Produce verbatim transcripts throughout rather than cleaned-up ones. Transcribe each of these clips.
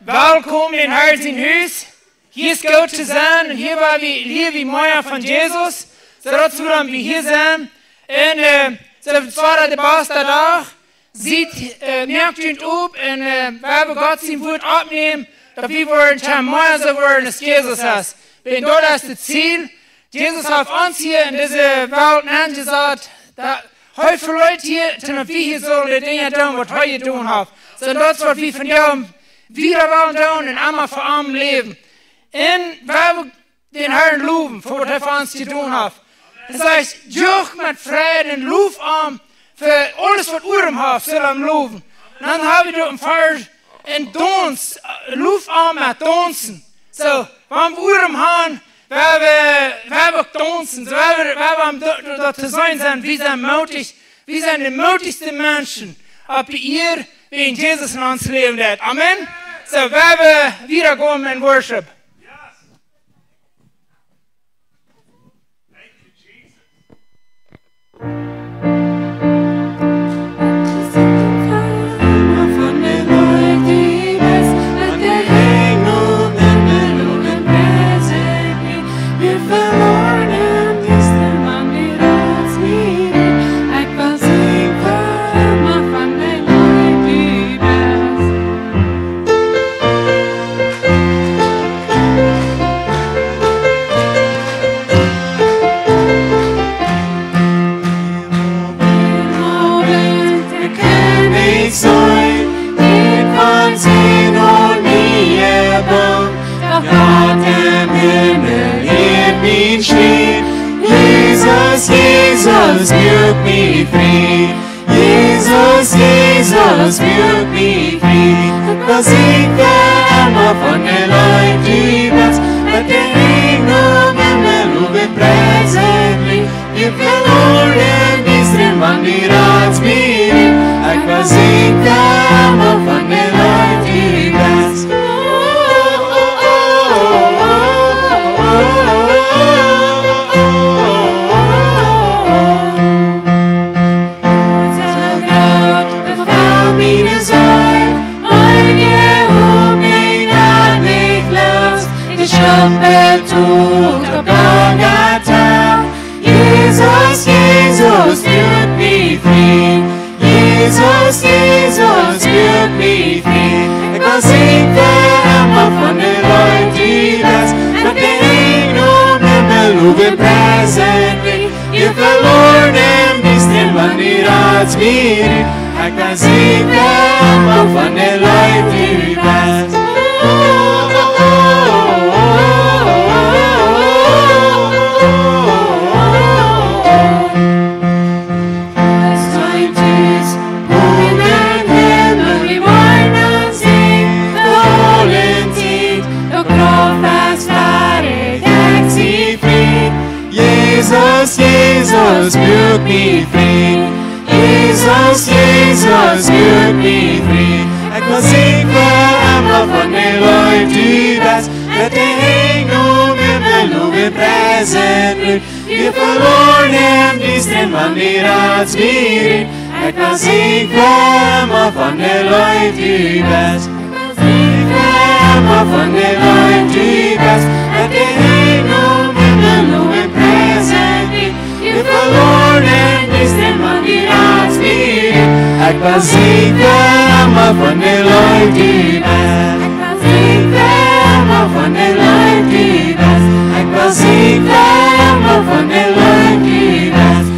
Welkom en Herr sien Hus. Hia es goot to sennen un hia woa wie, hia wie mea von Jesus. Soo daut wie dan wie hia sent. Un, äh, soo, daut wia de baste Dach. Siet, äh, moakt junt opp un, äh, wie woaren Gott sien Wort oppnämen, daut wie woaren kjennen mea soo woaren aus Jesus es. Wiels daut es daut Ziel. Jesus haft ons hia en dise Welt nenjesat, daut hee veloot hia, daut wie hia sullen de Dinja doonen, waut hee jedonen haft. Soo, daut es, waut wie von am wieda wellen doonen un emma fa am läwen. Un wie woaren dän Herrn lowen fa waut hee fa ons jedonen haft. Hee sajcht: Jucht met Freid un loft am, fa aules waut Odem haft, saul am lowen. Un dan hab wie doa een Varsch: un daunzt, äh, loft am met Daunzen. Soo, wan wie Odem haben, woa wie, woa wie uk daunzen. Soo, woa wie, woa wie am do-, do-, doa to seenen sent, wie sent moodich, wie sent de moodichste Menschen opp de Ieed, wiels Jesus en ons Läwen deit. Amen. Soo, woa wie wieda gonen en Worship. Kjennich sennen, ekj kaun seenen aun miene Bank, daut Gott em Himmel hieet mien Schritt. Jesus, Jesus, moak mie frie. Jesus, Jesus, moak mie frie. Ekj well sinjen fa emma von de Leew, dee du best. Met de Henj opp em Himmel, lowen, priesen die. Wie veloaren, dee sent, wan du rätst mie. Ekj well sinjen fa emma von de Leew, dee du best. Soo groot befäl miene Seel, mien Hoop hab ekj nich veloaren, de Schuld betolt opp Golgatha. Jesus, Jesus, moak mie frie. Jesus, Jesus, moak mie frie. Ekj well sinjen fa emma von de Leew, dee du best. Met de Henj opp em Himmel, lowen, priesen die. Wie veloaren, dee sent, wan du rätst mie. Ekj well sinjen fa emma von de Leew, dee du best. Soo, Tus, bowen em Himmel, wie woaren sinjen, de Hollensich, de Krauft es woa, ekj sie frie. Jesus, Jesus, moak mie frie. Jesus, Jesus, moak mie frie. Ekj well sinjen fa emma von de Leew, dee du best. Met de Henj opp em Himmel, lowen, priesen die. Wie veloaren, dee sent, wan du rätst mie. Ekj well sinjen fa emma von de Leew, dee du best. Ekj well sinjen fa emma von de Leew, dee du best. Met de Henj opp em Himmel, lowen, priesen die. Wie veloaren, dee sent, wan du rätst mie. Ekj well sinjen fa emma von de Leew, dee du best. Ekj well sinjen fa emma von de Leew, dee du best. Ekj well sinjen fa emma von de Leew, dee du best.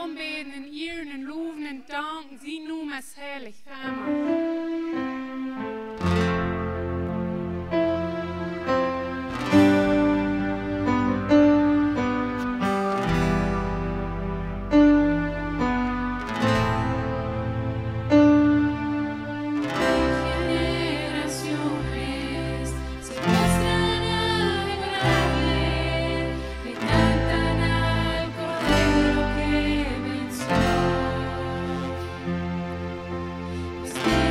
Aunbäden un ieren un lowen un danken. Sien Nomen es heilich, fa emma. Generaciones se postran a adorarle, le cantan al Cordero que venció. Pues que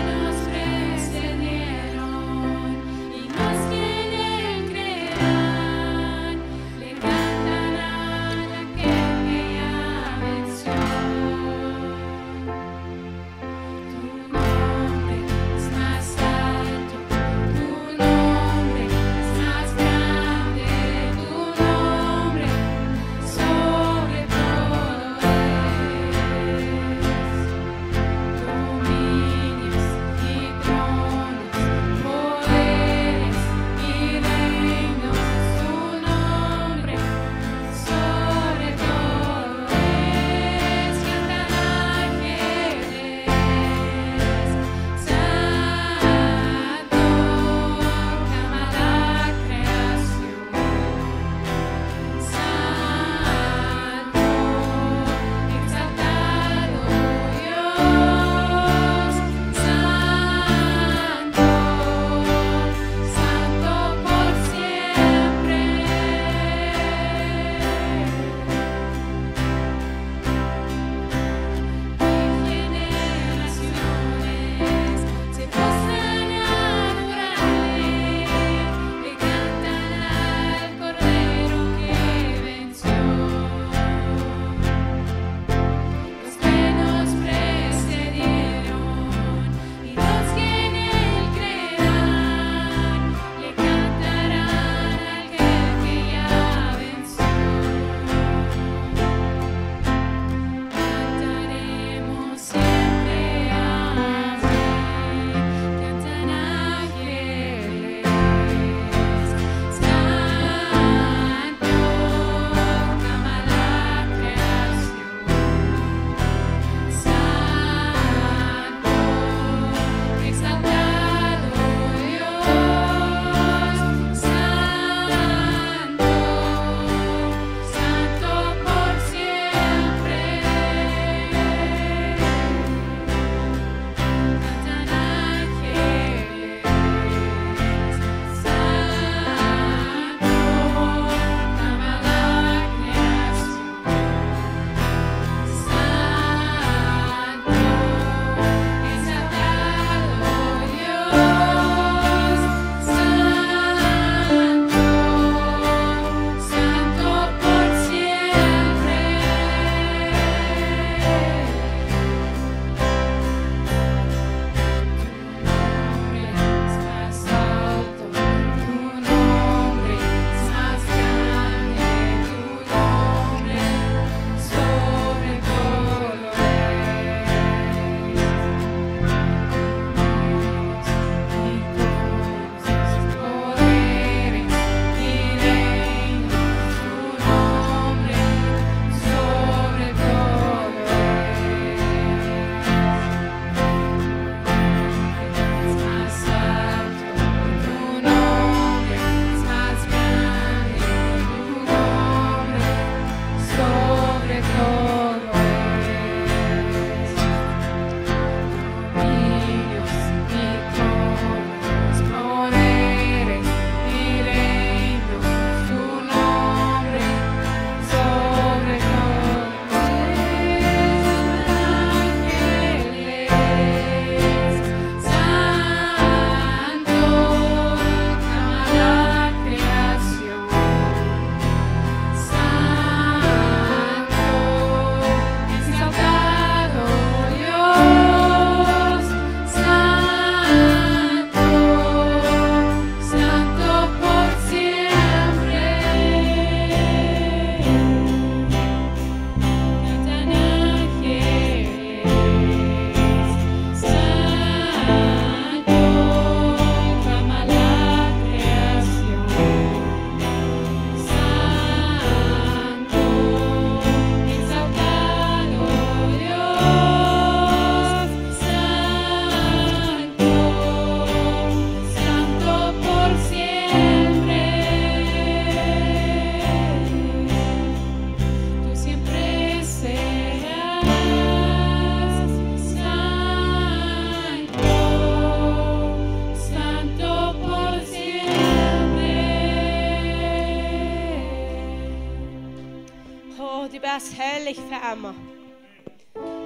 Oh, du best heilich fa emma.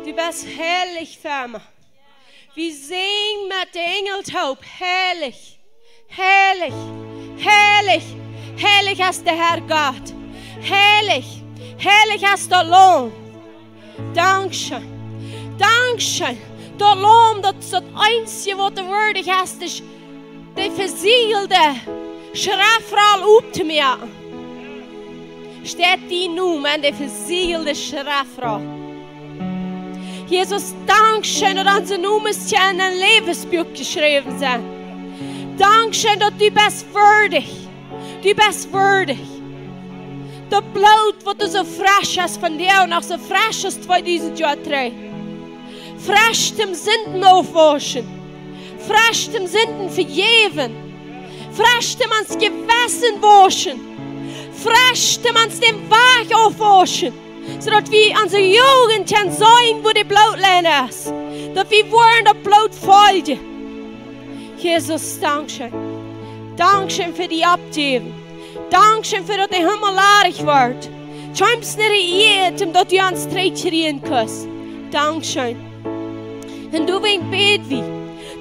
Du best heilich fa emma. Wie sinjen met de Enjel toop: Heilich, heilich, heilich, heilich es de Herr Gott. Heilich, heilich es daut Laum. Dankscheen. Dankscheen. Daut Laum, daut es daut eensje, waut doa wieedich es, de, de vesieelde Schreftrull optomoaken. Steit dien Nomen aun de vesieelde Schreftrull. Jesus, dankscheen, daut onse Nomes kjennen em Läwensbuak jeschräwen sent. Dankscheen, daut du best wieedich. Du best wieedich. Daut Bloot, waut soo fresch es vondoag, noch soo fresch aus tweedusent Joa trigj. Fresch toom Sinden aufwauschen. Fresch toom Sinden vejäwen. Fresch toom ons Jewessen wauschen. Fresch toom ons dän Wajch aufwauschen. Soo daut wie onse Uagen kjennen seenen, wua de Blootlenj es. Daut wie woaren daut Bloot foljen. Jesus, dankscheen. Dankscheen fa dien Oppjäwen. Dankscheen fa daut de Himmel ladich woat. Kjeemst no de Ieed, om daut du ons trigjkjrieen kaust. Dankscheen. Un doawäajen bäd wie,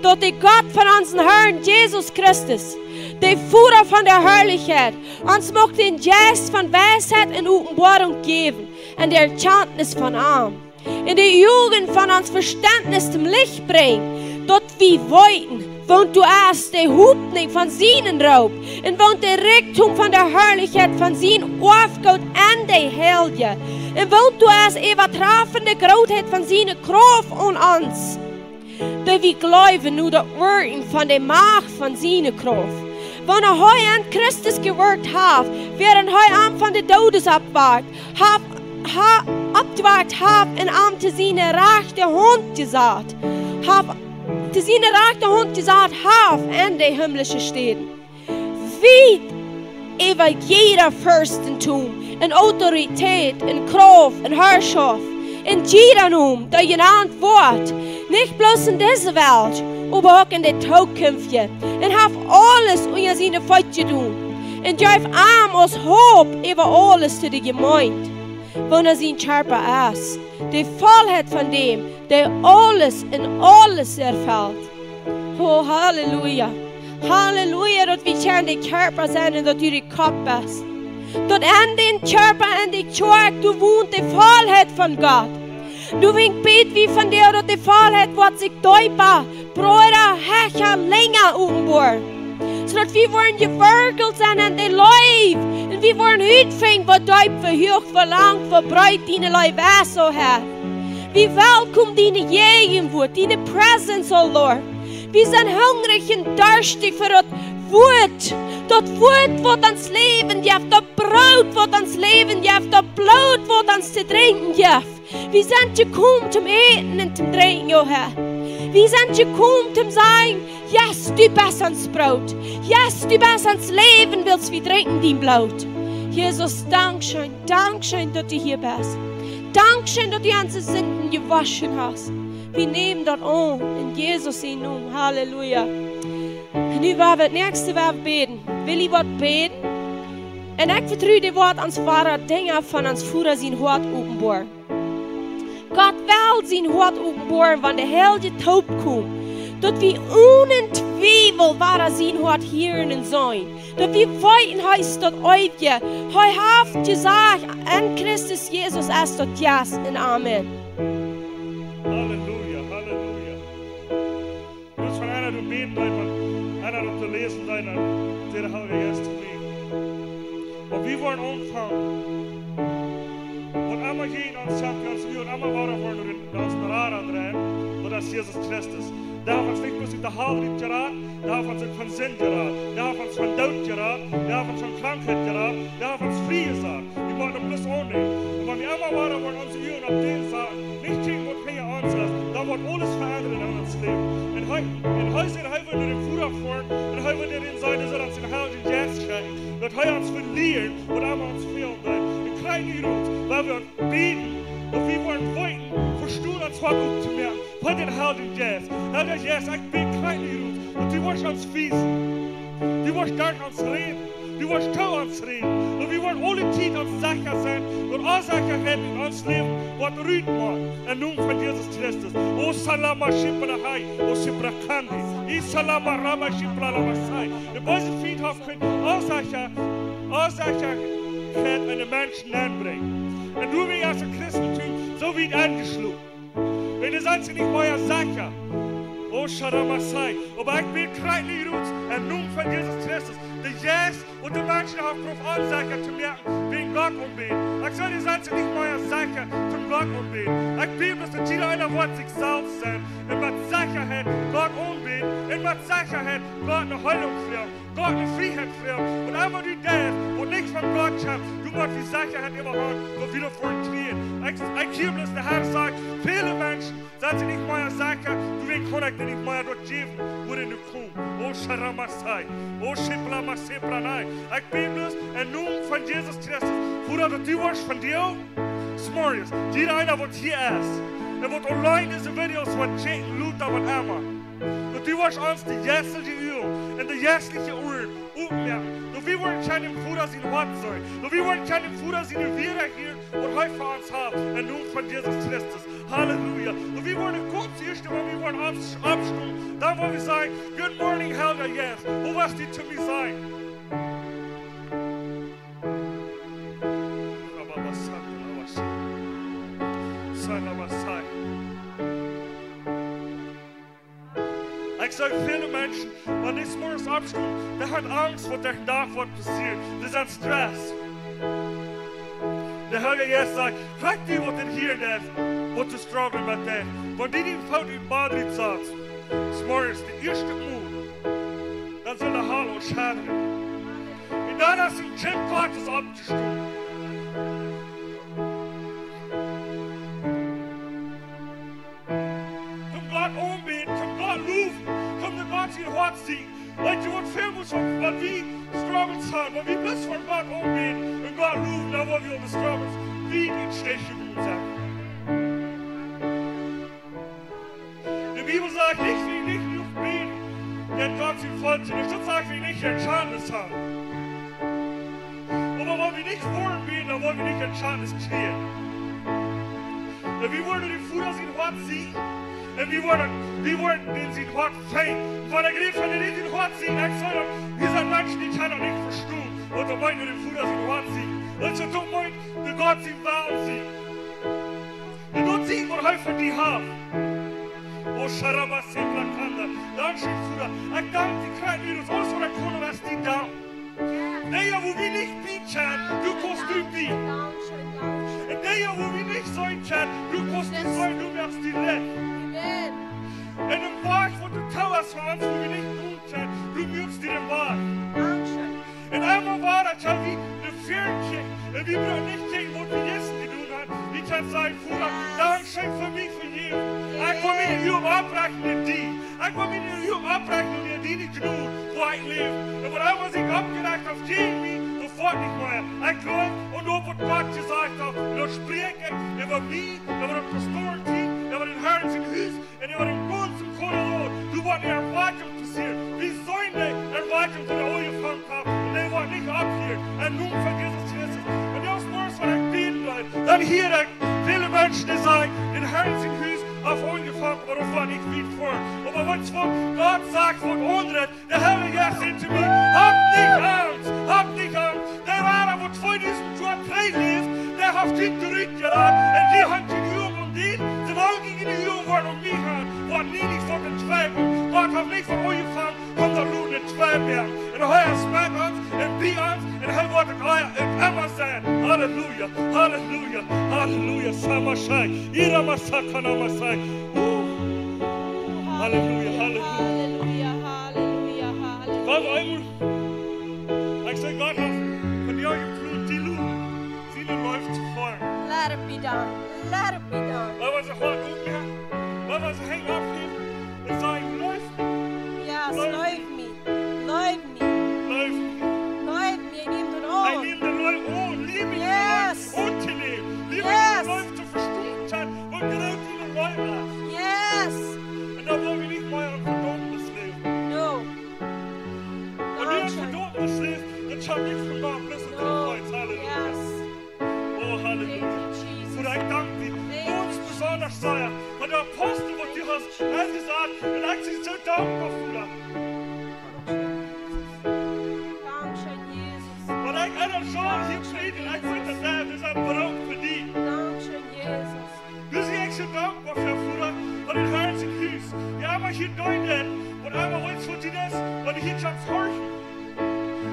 daut de Gott von onsen Herrn Jesus Christus, de Voda von de Harlichkjeit, ons mucht dän Jeist von Weisheit un Openboarunk jäwen, un de Erkjantnis von am, un de Uagen von ons Vestentnis toom Licht brinjen, daut wie weeten, woont doa es de Hopninj von sienen Roop, un woont de Rikjdom von de Harlichkjeit von sien Oafgoot aun de Heilje, un woont doa es de äwatrafende Grootheit von siene Krauft aun ons, dee wie jleewen no daut Wirkjen von de Macht von siene Krauft, woona hee aun Christus jewirkjt haft, wäarent hee am von de Dooden oppwakjt, haft, ha-, oppjewakjt haft un am to siene rajchte Haunt jesat haft, to siene rajchte Haunt jesat haft aun de himmlische Städen. Wiet äwa jieda Fürstentum un Autoritäet un Krauft un Harschoft un jieda Nomen, dee jenant woat, nich bloos en dise Welt, oba uk en de tookunftje, un haft aules unja siene Feet jedonen, un jeef am aus Haupt äwa aules to de Jemeent, woona sien Kjarpa es, de Vollheit von däm, dee aules en aules erfelt. Oh, Halleluja. Halleluja, daut wie kjennen de Kjarpa sennen un daut du de Kopp best. Daut en dän Kjarpa, en de Kjoakj, doa wont de Vollheit von Gott. Doawäajen bäd wie vondoag, daut de Vollheit woat sikj deepa, breeda, hecha, lenja openboaren. Soo daut wie woaren jewortelt sennen en de Leew. Un wie woaren utfinjen, woo deep, woo huach, woo lang, woo breet diene Leew es, o Herr. Wie welkomen diene Jäajenwuat, diene presence, o Lord. Wie sent hungrich un darstich fa daut Wuat, daut Wuat, waut ons Läwen jeft, daut Broot, waut ons Läwen jeft, daut Bloot, waut ons to drinkjen jeft. Wie sent jekomen toom äten un toom drinkjen, o Herr. Wie sent jekomen toom sajen: Yes, du best ons Broot. Yes, du best ons Läwen, wiels wie drinkjen dien Bloot. Jesus, dankscheen, dankscheen, daut du hia best. Dankscheen, daut du onse Sinden jewoschen hast. Wie nämen daut aun en Jesus sienen Nomen. Halleluja. Un nu woa wie daut näakjste woa wie bäden. Willi woat bäden. Un ekj vetru, dee woat ons woare Dinja von ons Voda sien Hoat openboaren. Gott well sien Hoat openboaren, wan de Heilje toopkomen, daut wie onen Twiewel woare sien Hoat hieren un seenen. Daut wie weeten, hee es daut Eewje. Hee haft jesajcht, en Christus Jesus es daut yes un amen. Halleluja, halleluja. Bloos wan eena doa bäden deed, wan eena daut to läsen deed, dan säd de Heilje Jeist to mie: Wan wie woaren aunfangen, waut emma jäajen ons schauft, wie ons nu emma woare woaren no dän, no onsen Rada dreien, daut es Jesus Christus. Dee haft ons nich bloos ut de Hal rutjerat, dee haft ons uk von Sind jerat, dee haft ons von Doot jerat, dee haft ons von Krankheit jerat, dee haft ons frie jesat. Wie motten bloos aunnämen. Un wan wie emma woare woaren onse Uagen opp dän saten, nich kjikjen, waut hinja ons es, dan woat aules veendren en ons Läwen. Un hee, un hee säd, hee well no dän Voda foaren, un hee well dän sajen, dee saul ons dän Heiljen Jeist schenkjen, daut hee ons well lieren, waut emma ons fälen deit. Un krakjt nu, wan wie bäden, daut wie woaren weeten, vestonen, ons Hoat opptomoaken fa dän Heiljen Jeist. Heilja Jeist, ekj bäd krakjt nu, daut du woascht ons wiesen. Du woascht derch ons räden. Du woascht to ons räden. Un wie woaren aule Tiet ons secha sennen, daut Onsechaheit en ons Läwen woat rutmoaken. Em Nomen von Jesus Christus. O Salama Shipra Hai, o Shipra Kandi. I Salama Rama Shipra Lama Sai. De beese Fient haft kunt Onsecha-, Onsechaheit en de Menschen nenbrinjen. Un du best aus een Christentum soo wiet aunjeschloten. Wan du sajchst nich mea secha. O Sharamasai. Oba ekj bäd krakjt nu, em Nomen von Jesus Christus. De Jeist, waut de Menschen haft, prooft onsecha to moaken, wäajen Gott aunbäden. Ekj saj, du sajchst nich mea secha, toom Gott aunbäden. Ekj bäd, daut jieda eena woat sikj selfst sennen. Un met Sechaheit Gott aunbäden. Un met Sechaheit Gott ne Heilunk froagen. Gott ne Frieheit froagen. Un emma du deist, waut nich von Gott kjemt, du mottst de Sechaheit äwa haben, daut wie doavon kjrieen. Ekj, ekj hia bloos, de Herr sajcht, väle Menschen sent sikj nich mea secha, doawäajen kaun ekj die nich mea daut jäwen, wua du nu kommst. O Sharamasai, o Shiplamasieplanai. Ekj bäd bloos em Nomen von Jesus Christus, Voda, daut du woascht vondoag zemorjes, jieda eena waut hia es, un waut online dise Videos woat kjikjen, lota, waut emma. Daut du woascht ons de jeistelje Uagen un de jeistelje Uaren opmoaken. Daut wie woaren kjennen Voda sien Hoat seenen. Daut wie woaren kjennen Voda siene Wieed hieren, waut hee fa ons haft. Em Nomen von Jesus Christus. Halleluja. Daut wie woaren kort ieescht, wan wie woaren opp-, oppstonen, dan woa wie sajen, "Good morning, Helja, yes. Waut west du to mie sajen?" Rababasai, rabasai. Sarabasai. Ekj saj, väle Menschen, wan dee zemorjes oppstonen, dee haben Angst, waut dän Dach woat passieren. Dee sent stressed. De Herr Jesus sajcht, krakjt dee, waut hia es, waut to strugglen met dee. Wan dee dän Foot ut Bad rut sat, zemorjes, de ieeschte Mol, dan saul de Hal ons schadren. Un dan es een Kjint Gottes oppjestonen. Toom Gott aunbäden, toom Gott lowen, toom de Gott sien Hoat seenen. Weet jie waut väl mol, wan wie Struggles haben, wan wie bloos von Gott aunbäden un Gott lowen, dan woaren wie aul de Struggles wiet een Stich jeworden sennen. De Bibel sajcht nich, wie nich jenuach bäden, daut Gott sien Volkj nich. Daut sajcht, wie nich Erkjantnis haben. Oba wan wie nich woaren bäden, dan woaren wie nich Erkjantnis kjrieen. Un wie woaren dän Voda sien Hoat seenen. Un wie woaren, wie woaren dän sien Hoat finjen. Un wan ekj räd von dän sien Hoat seenen, ekj saj daut, wie sent Menschen, dee kjennen daut nich vestonen. Waut daut meent, dän Voda sien Hoat seenen. Daut es daut meent, de Gott sien Wellen seenen. Un daut seenen, waut hee fa die haft. O Sharabaseprakanda. Dankscheen, Voda. Ekj dank die, krakjt nu, daut aules, waut ekj kaun, es die danken. Dee, wua wie nich bie kjennen, du kaust doa bie. Un dee, wua wie nich seenen kjennen, du kaust doa sennen, du moakst die Licht. Un dän Wajch, waut du toost fa ons, wua wie nich gonen kjennen, du moakst die dän Wajch. Un emma wada kjenn wie no väaren kjikjen. Un wie bruken nich kjikjen, waut wie jistren jedonen haben. Wie kjennen sajen, Voda, dankscheen fa miene Vejäwunk. Ekj well miene Uagen opprechten no die. Ekj well miene Uagen opprechten no diene Jnod, wua ekj läw. Un waut emma sikj oppjerecht haft jäajen mie, daut woat nich mea. Ekj jleew aun daut, waut Gott jesajcht haft. Un daut spräakj ekj äwa mie, äwa daut Pastorenteam, äwa dän Herrn sien Hus, un äwa dän gaunzen Kanada. Doa woat eene Erwakjunk passieren. Wie seenen de Erwakjunk, waut aunjefongen haft. Un dee woat nich opphieren. Em Nomen von Jesus Christus. Un aus morjes, wan ekj bäden well, dan hia ekj väle Menschen, dee sajen, dän Herrn sien Hus haft aunjefongen, oba daut woat nich wiet foaren. Oba waut, waut Gott sajcht, woat aunjefungen. De Herr Jeist sajcht to mie, hab nich Angst, hab nich Angst. Dee Rada, waut tweedusent Joa trigj läft, dee haft die trigj jerat. Un dee haft die Uagen aun die, soo lang aus dee Uagen woaren aun mie haben, woat nie nich von dän Zweifel. Gott haft nich von aunjefongen, von dän Loden Zweifel. Un hee es met ons un bie ons un hee woat et, hee woat emma sennen. Halleluja, Halleluja, Halleluja. Samashai, Iramasakanamasai. Uh. Halleluja, Halleluja. Halleluja, Halleluja, Halleluja. Wan wie eemol, ekj saj, Gott haft von die jefroacht, die Leew, siene Leew to feelen. Let it be done. Let it be done. Lot ons daut Hoat opmoaken. Lot ons Henj oppheewen un sajen, Leew mie. Yes, leew mie. Leew mie. Leew mie. Leew mie. Ekj neem daut aun. Ekj neem de Leew aun. Leew mie. Yes. Auntonämen. Leew mie, yes, de Leew to vestonen, waut groot diene Leew es. Yes. Un dan woa wie nich mea aun Vedaumnis läwen. No. Wan du aun Vedaumnis läfst, dan kjenn wie Ekj dank die gaunz besonda, Herr, fa de Apostel, waut du hast enjesat. Un ekj sie soo dankboa, Voda. Dankscheen, Jesus. Wan ekj eena soo hia steit, ekj weet daut, daut es een Broot fa die. Dankscheen, Jesus. Wie sent ekj soo dankboa fa, Voda, fa dän Herrn sien Hus. Wie haben hia deenen, waut emma weet, waut dit es, waut ekj hia kaun horchen.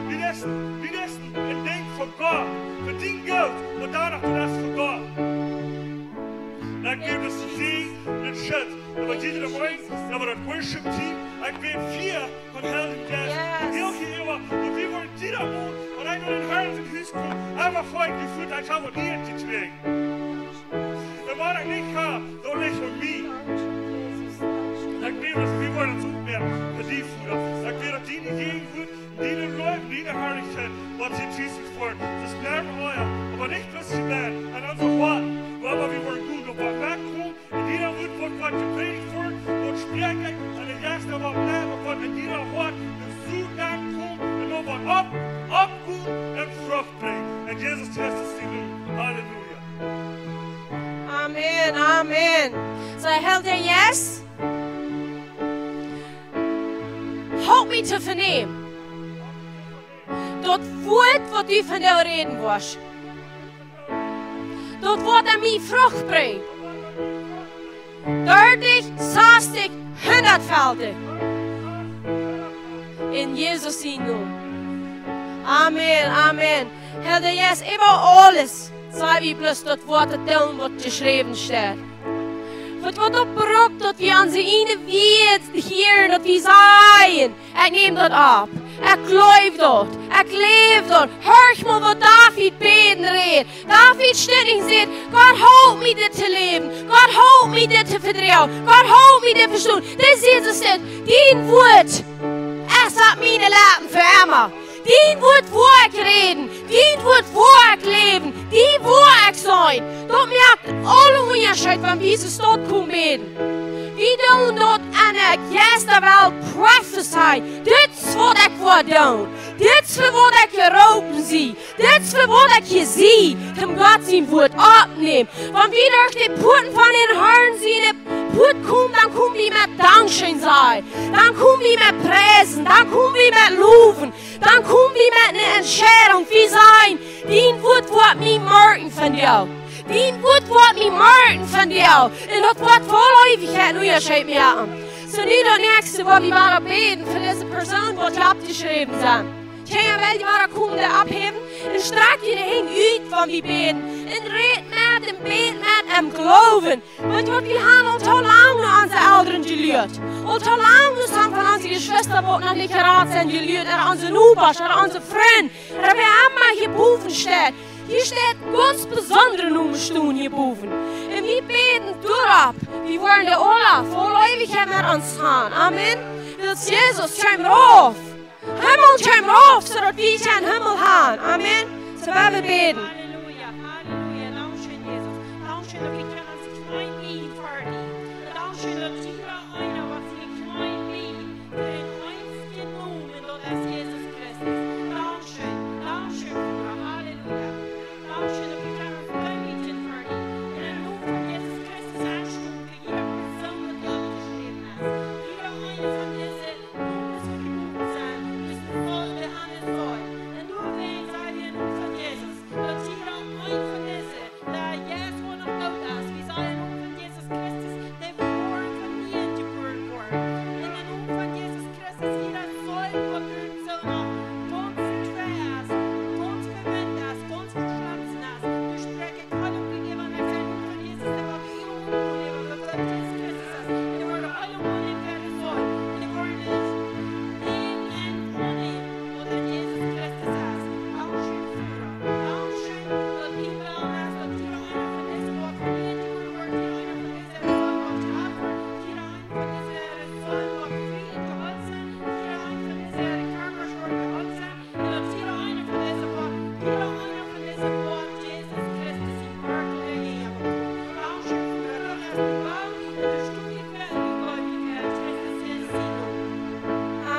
Wie deeden, wie deeden een Dinkj fa Gott, fa dien Jelt, un doano daut es fa Gott. Un ekj bäd, daut du sie met Schutz äwa jieda eenen, äwa daut Worship-Team. Ekj bäd fa dän Heiljen Jeist. Yes. Hia äwa, daut wie woaren jieda Mol, wan ekj no dän Herrn sien Hus kom, emma fa die Voda, ekj hab waut nich jekjräajen. Un waut ekj nich hab, daut licht aun mie. Ekj bäd, daut wie woaren ons opmoaken fa die Voda. Ekj bäd, daut diene Jäajenwuat, diene Leew, diene Harlichkjeit, waut sie Jesus woat. Daut es nich mea, oba nich bloos hia, enn onse Hoaten. Oba wie woaren goot opp waut wajchkomen, un jieda Wuat, waut, waut jeprädicht woat, waut spräakj ekj, un de Jeist, waut bleift, waut enn jieda Hoat, daut soo dan komen, un dan woat opp, oppkomen un Frucht brinjen. Enn Jesus Christus sien Nomen. Halleluja. Amen, amen. Saj, Heilja Jeist, halp mie to venämen daut Wuat, waut du vondoag räden woascht. Daut woat aun mie Frucht brinjen. Dartich, sastich, hundatfaltich. Enn Jesus sien Nomen. Amen, amen. Herr, du hast äwa aules, saj wie bloos daut Wuat to doonen, waut jeschräwen steit. Waut, waut daut brukt, daut wie aun siene Wieed hieren, daut wie sajen: Ekj näm daut opp. Ekj jleew daut. Ekj jleew daut. Horch mol, waut David bäden deed. David stunt un säd: Gott, halp mie dit to läwen. Gott, halp mie dit to vedroagen. Gott, halp mie dit vestonen. Dit es Jesus, dit. Dien Wuat es opp miene Leppen fa emma. Dien Wuat woa ekj räden. Dien Wuat woa ekj läwen. Die woa ekj sennen. Daut moakt aule Unjascheet, wan wie soo stoakj komen bäden. Wie doonen daut enne Jeistwelt prophecy. Dit es, waut ekj woa doonen. Dit es, fa waut ekj jeroopen sie. Dit es, fa waut ekj hia sie, om Gott sien Wuat opptonämen. Wan wie derch de Puaten von dän Herrn siene Puat komen, dan komen wie met Dankscheen sajen. Dan komen wie met priesen. Dan komen wie met lowen. Dan komen wie met eene Entscheidunk. Wie sajen: Dien Wuat woat mie moaken vondoag. Dien Wuat woat mie moaken vondoag. Un daut woat fa aule Eewichkjeit een Unjascheet moaken. Soo, nu daut näakjste, waut wie woaren bäden fa dise Persoonen, waut hia oppjeschräwen sent. Kjinja, well jie woaren komen, dee opphäwen. Un strakj june Henj ut, wan wie bäden. Un räd met un bäd met em Gloowen. Weetst waut, wie haben aul too lang no onse Elren jeluat. Aul too lang haben wie von onse Jeschwista, waut noch nich jerat sent, jeluat. Ooda onse Nobasch, ooda onse Frind. Ooda wäa emma hia bowen steit. Hia steit gaunz besondre Nomes stonen hia bowen. Un wie bäden doaropp. Wie woaren dee aula fa aule Eewichkjeit met ons haben. Amen. Wiels Jesus kjeem rauf. Himmel kjeem rauf, soo daut wie kjennen Himmel haben. Amen. Soo, wie woaren bäden. Halleluja, halleluja. Dankscheen, Jesus. Dankscheen, daut wie kjennen ons kjlien bäden fa die. Dankscheen, daut jieda eena, waut sikj kjlien bäden, fa dän eensjen Nomen, daut es Jesus Christus. Dankscheen, dankscheen, Voda. Halleluja. Dankscheen, daut wie kjennen ons kjlien bäden fa die. Enn dän Nomen von Jesus Christus, dankscheen fa jieda Persoon, waut hia oppjeschräwen es. Jieda eena von dise Nomes, waut jeropen sent, es voll, dee haben es voll. Un doawäajen saj wie enn dän Nomen von Jesus, daut jieda eena von dise, dee jetzt, waut noch doot es, wie sajen enn dän Nomen von Jesus Christus, dee woaren von niee jebuaren woaren. Enn dän Nomen von Jesus Christus, jieda Seel, waut doa soo noch gaunz twei es, gaunz vewint es, gaunz veschlossen es, doa spräakj ekj Heilunk jäajen dee, enn dän Nomen von Jesus, dee woat Heilunk oppnämen, daut Jesus Christus es. Dee woat Heilunk oppnämen fa äare Seel. Dee woat daut Läwen oppnämen, daut Jesus Christus es. Dankscheen, Voda. Dankscheen, daut du bie ons best, daut jieda eena von dise, waut von niee jebuaren woat, jieda eena von dise, waut jehaft woat, jieda eena von dise, waut frie jeholt sent, jieda eena von dise, Kjarpasch woat jeheelt sennen.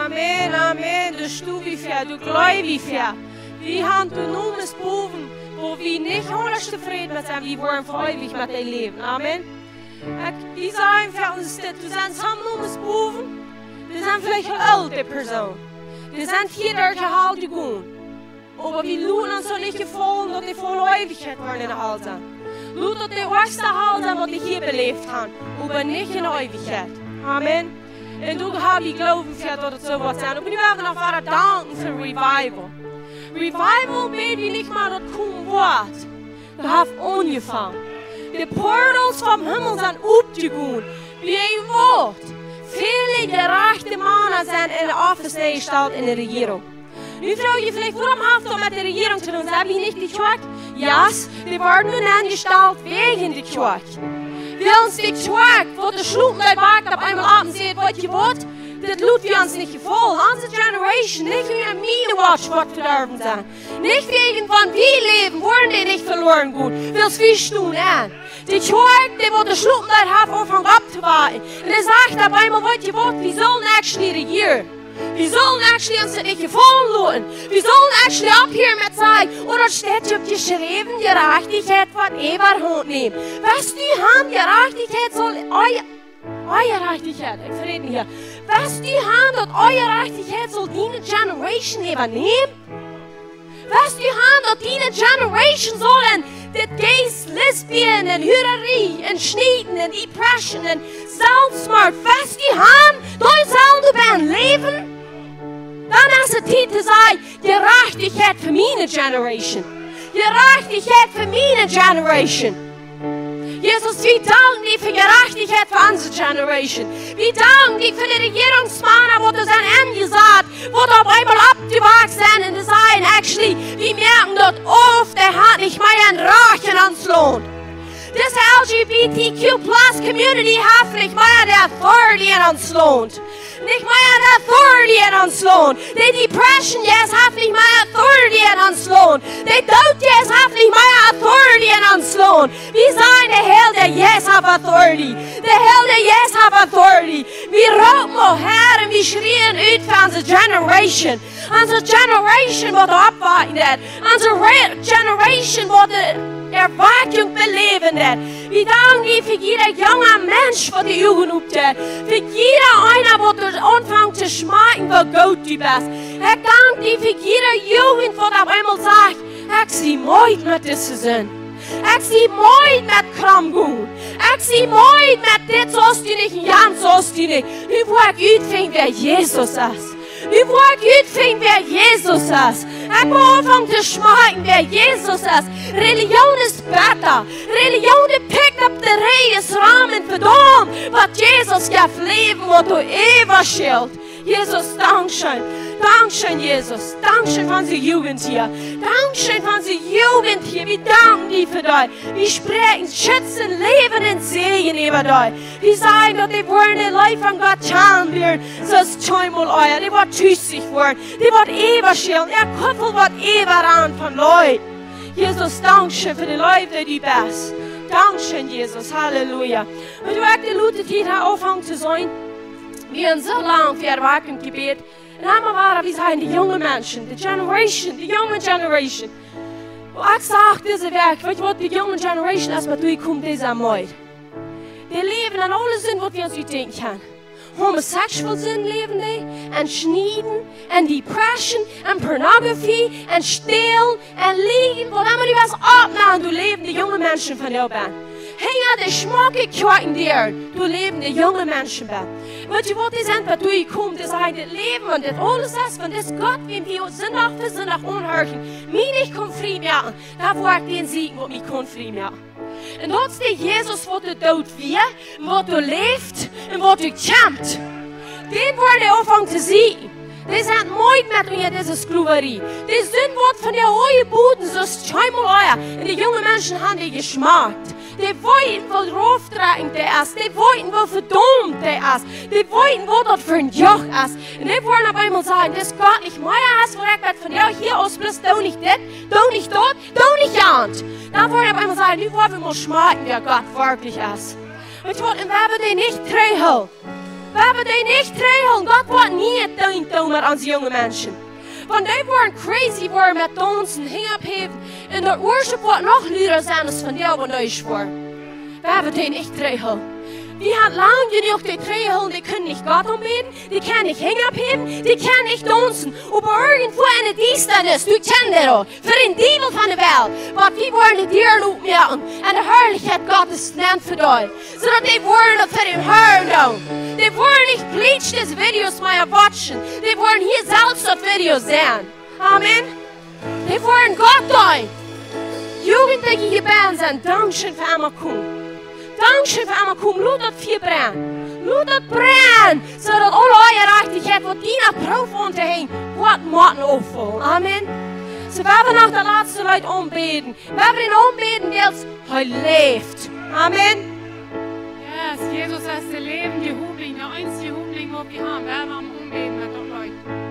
Amen, amen. Doa sto wie fa, doa jleew wie fa. Wie haben de Nomes bowen. Wua wie nich aundasch tofräd met sent, wie woaren fa eewich met dee läwen. Amen. Ekj, wie sajen fa ons dit, doa sent some Nomes bowen, dee sent veleicht aul oolt, dee Persoon. Dee sent hia derch de Hal jegonen. Oba wie loten ons daut nich jefaulen, daut dee fa aule Eewichkjeit woaren enne Hal sennen. Lot daut de ieeschte Hal sennen, waut wie hia beläft haben, oba nich enne Eewichkjeit. Amen. Un doa hab wie Gloowen fa, daut et soo woat sennen. Oba nu woa wie noch wada danken fa Revival. Revival weet wie nich mea, daut kjemt waut. Daut haft aunjefongen. De Portals vom Himmel sent opjegonen. Wie een Wuat. Väle jerajchte Mana sent enne Office nenjestalt enne Rejierunk. Nu froag jie veleicht, wuarom haft daut met de Rejierunk to doonen? Sent wie nich de Kjoakj? Yes, dee worden nu nenjestalt wäajen de Kjoakj. Wiels de Kjoakj, waut de Schloten doa wakt, opp eemol opp un sajcht, weetst du waut? Dit lot wie ons nich jefaulen. Onse generation, nich mea miene Watch woat vedorwen sennen. Nich wäajen wan wie läwen, woaren dee nich veloaren gonen. Wiels wie stonen aun. De Kjoakj, dee waut de Schloten doa haft, aunfangen opptowaken. Un dee sajcht opp eemol, weetst du waut, wie sellen actually rejieren. Wie sellen actually ons daut nich jefaulen loten. Wie sellen actually opphieren met sajen, ooda steit doa jeschräwen, Jerajchtichkjeit woat Äwahaunt nämen. Weetst du, han, Jerajchtichkjeit saul, Onjerajchtichkjeit, ekj verräd mie hia. Weetst du, han, daut Onjerajchtichkjeit saul diene generation äwanämen? Weetst du, han, daut diene generation saul en dit Gays, Lesbian un Hurarie un Schnieden un Depression un Selfstmoord, weetst du, han, daut saul doa bennen läwen? Dan es et Tiet to sajen, Jerajchtichkjeit fa miene generation. Jerajchtichkjeit fa miene generation. Jesus, wie danken die fa Jerajchtichkjeit fa onse generation. Wie danken die fa de Rejierungsmana, waut doa sent aunjesat, waut opp eemol oppjewakt sent un dee sajen, actually, wie moaken daut auf, dee haft nich mea een Rajcht en ons Launt. Dise L G B T Q plus community haft nich mea de authority en ons Launt. Nich mea de authority en ons Launt. De Depression Jeist haft nich mea authority en ons Launt. De Doodjeist haft nich mea authority en ons Launt. Wie sajen, de Heilje Jeist haft authority. De Heilje Jeist haft authority. Wie roopen, o Herr, un wie schrieen ut fa onse generation. Onse generation waut oppwaken deit. Onse re-, generation waut de Erwakjunk beläwen deit. Wie danken die fa jieda junga Mensch, waut de Uagen opdeit. Fa jieda eena, waut doa aunfangt to schmakjen, woo goot du best. Ekj dank die fa jieda Jugend, waut opp eemol sajcht, ekj sie meed met dise Sind. Ekj sie meed met krom gonen. Ekj sie meed met dit, soo aus du nich, un jant, soo aus du nich. Nu woa ekj utfinjen, wäa Jesus es. Nu woa ekj utfinjen, wäa Jesus es. Ekj woa aunfangen to schmakjen, wäa Jesus es. Religion es bäta. Religion, dee pickt opp de Räajes, Ramen, vedaumt, waut Jesus jeft Läwen, waut doa äwaschilt. Jesus, dankscheen. Dankscheen, Jesus. Dankscheen fa onse Jugend hia. Dankscheen fa onse Jugend hia. Wie danken die fa dee. Wie spräakjen Schutz un Läwen un Säajen äwa dee. Wie sajen, daut dee woaren de Leew von Gott kjanen lieren, soo aus kjeenmol ea. Dee woat tusich woaren. Dee woat äwaschwämen. Äa Kuffel woat äwarannen von Leew. Jesus, dankscheen fa de Leew, dee du best. Dankscheen, Jesus. Halleluja. Un doa ekj de latste Tiet ha aunjefongen to seenen, wie sent soo lang fa Erwakjunk jebät. Un dan wia, wie sajen, de junge Menschen, de generation, de junge generation. Oba ekj sach dise Wäakj, weetst du waut, de junge generation, aus waut doa kjemt, dee sent meed. Dee läwen en aule Sind, waut wie ons utdenkjen kjennen. Homosexual Sind läwen dee, en Schnieden, en Depression, en Pornografie, en Stälen, en Liejen, waut emma du hast, opp, nu, doa läwen de junge Menschen von doa bennen. Hinja de schmocke Kjoakjendäaren, doa läwen de junge Menschen bennen. Weetst du waut, dee sent, waut doa kjemt, dee sajen, dit Läwen, wan dit aules es, wan dis Gott, wäm wie Sindach fa Sindach aunhorchen, mie nich kaun frie moaken, dan woa ekj dän sieekjen, waut mie kaun frie moaken. Un daut es de Jesus, waut doa doot wia, un waut doa läft, un waut doa kjemt. Dän woaren dee aunfangen to sieekjen. Dee sent meed met unja dise Sklowarie. Dee sent waut von de Oajaboden, soo aus kjeenmol ea. Un de junge Menschen haben dee jeschmakt. Dee weeten, woo raufdrekjent dee es. Dee weeten, woo vedaumt dee es. Dee weeten, waut daut fa een Joch es. Un dee woaren opp eemol sajen, dis Gott nich mea es, woa ekj waut von, jo, hia aus bloos, doo nich dit, doo nich daut, doo nich jant. Dan woaren opp eemol sajen, nu woa wie mol schmakjen, wäa Gott werkjlich es. Weetst du waut, un wie woaren dee nich trigjhoolen. Wie woaren dee nich trigjhoolen. Gott woat nie daut doonen met onse junge Menschen. Wan dee woaren crazy woaren met daunzen, Henj opphäwen, un daut Worship woat noch luda sennen aus von dee, wan dee es woaren. Wie woaren dee nich trigjhoolen. Wie haben lang jenuach dee trigjjehoolen, dee kjennen nich Gott aunbäden, dee kjennen nich Henj opphäwen, dee kjennen nich daunzen. Oba irjentwua enne Diestanis, du kjennst daut aul, fa dän Diewel von de Welt. Oba wie woaren de Däa opmoaken un de Harlichkjeit Gottes nenn fa dee. Soo daut dee woaren daut fa dän Harn doonen. Dee woaren nich please dise Videos mea watchen. Dee woaren hia selfst daut Video seenen. Amen. Dee woaren Gott deenen. Jugentliche, jie bie sent, dankscheen fa emma komen. Dankscheen fa emma komen. Lot daut Fia brennen. Lot daut brennen. Soo daut aule Onjerajchtichkjeit, waut die no Proow aun to henjen, woat motten auffaulen. Amen. Soo, wie woaren noch daut latste Leet aunbäden. Wie woaren aunbäden, wiels hee läft. Amen. Yes, Jesus es de läwendje Hopninj, de eensje Hopninj waut wie haben. Wie woaren am aunbäden met daut Leet.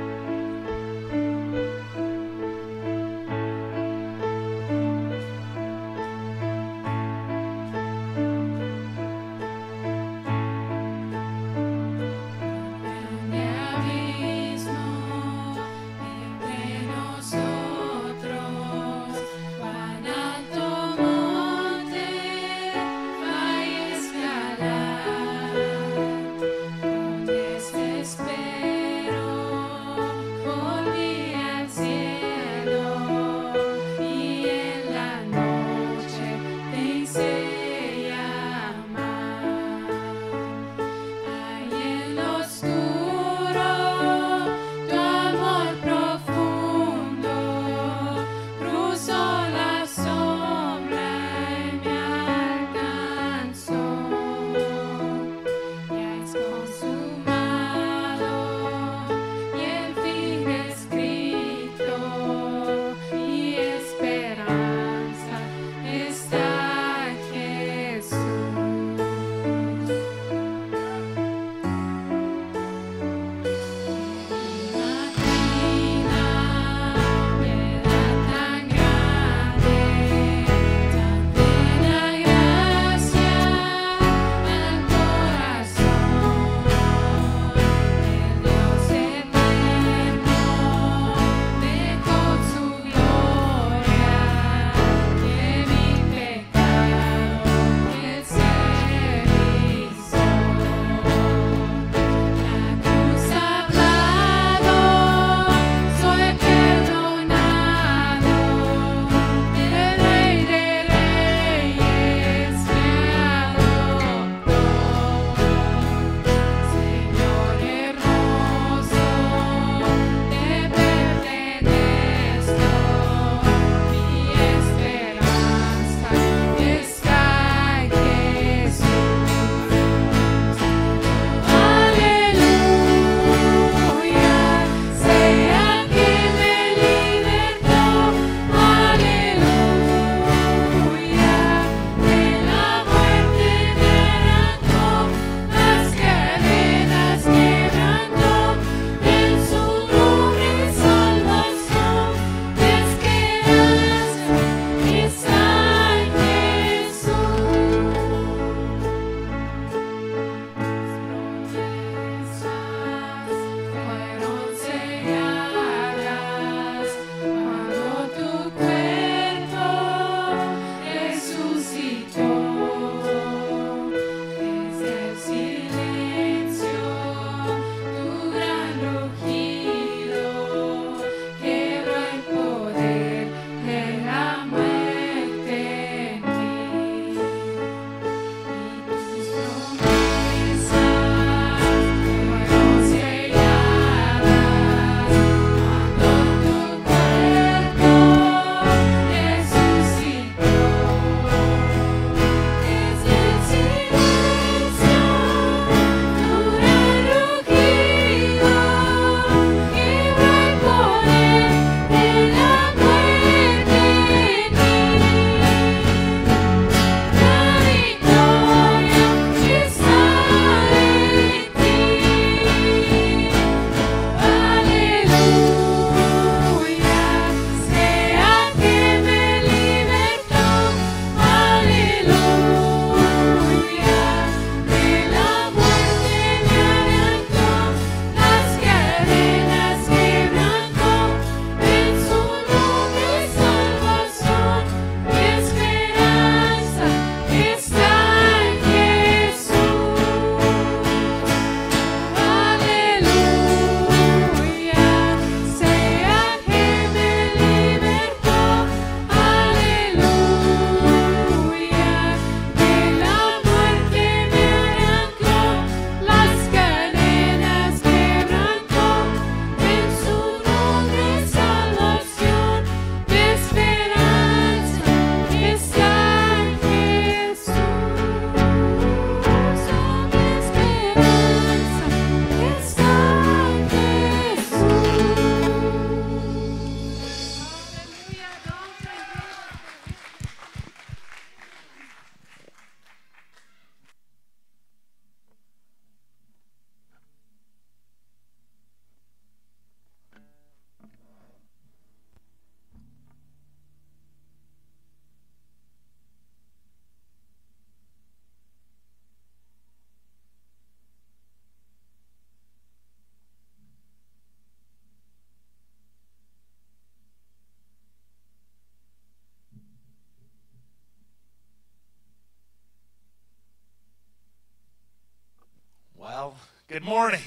Good morning.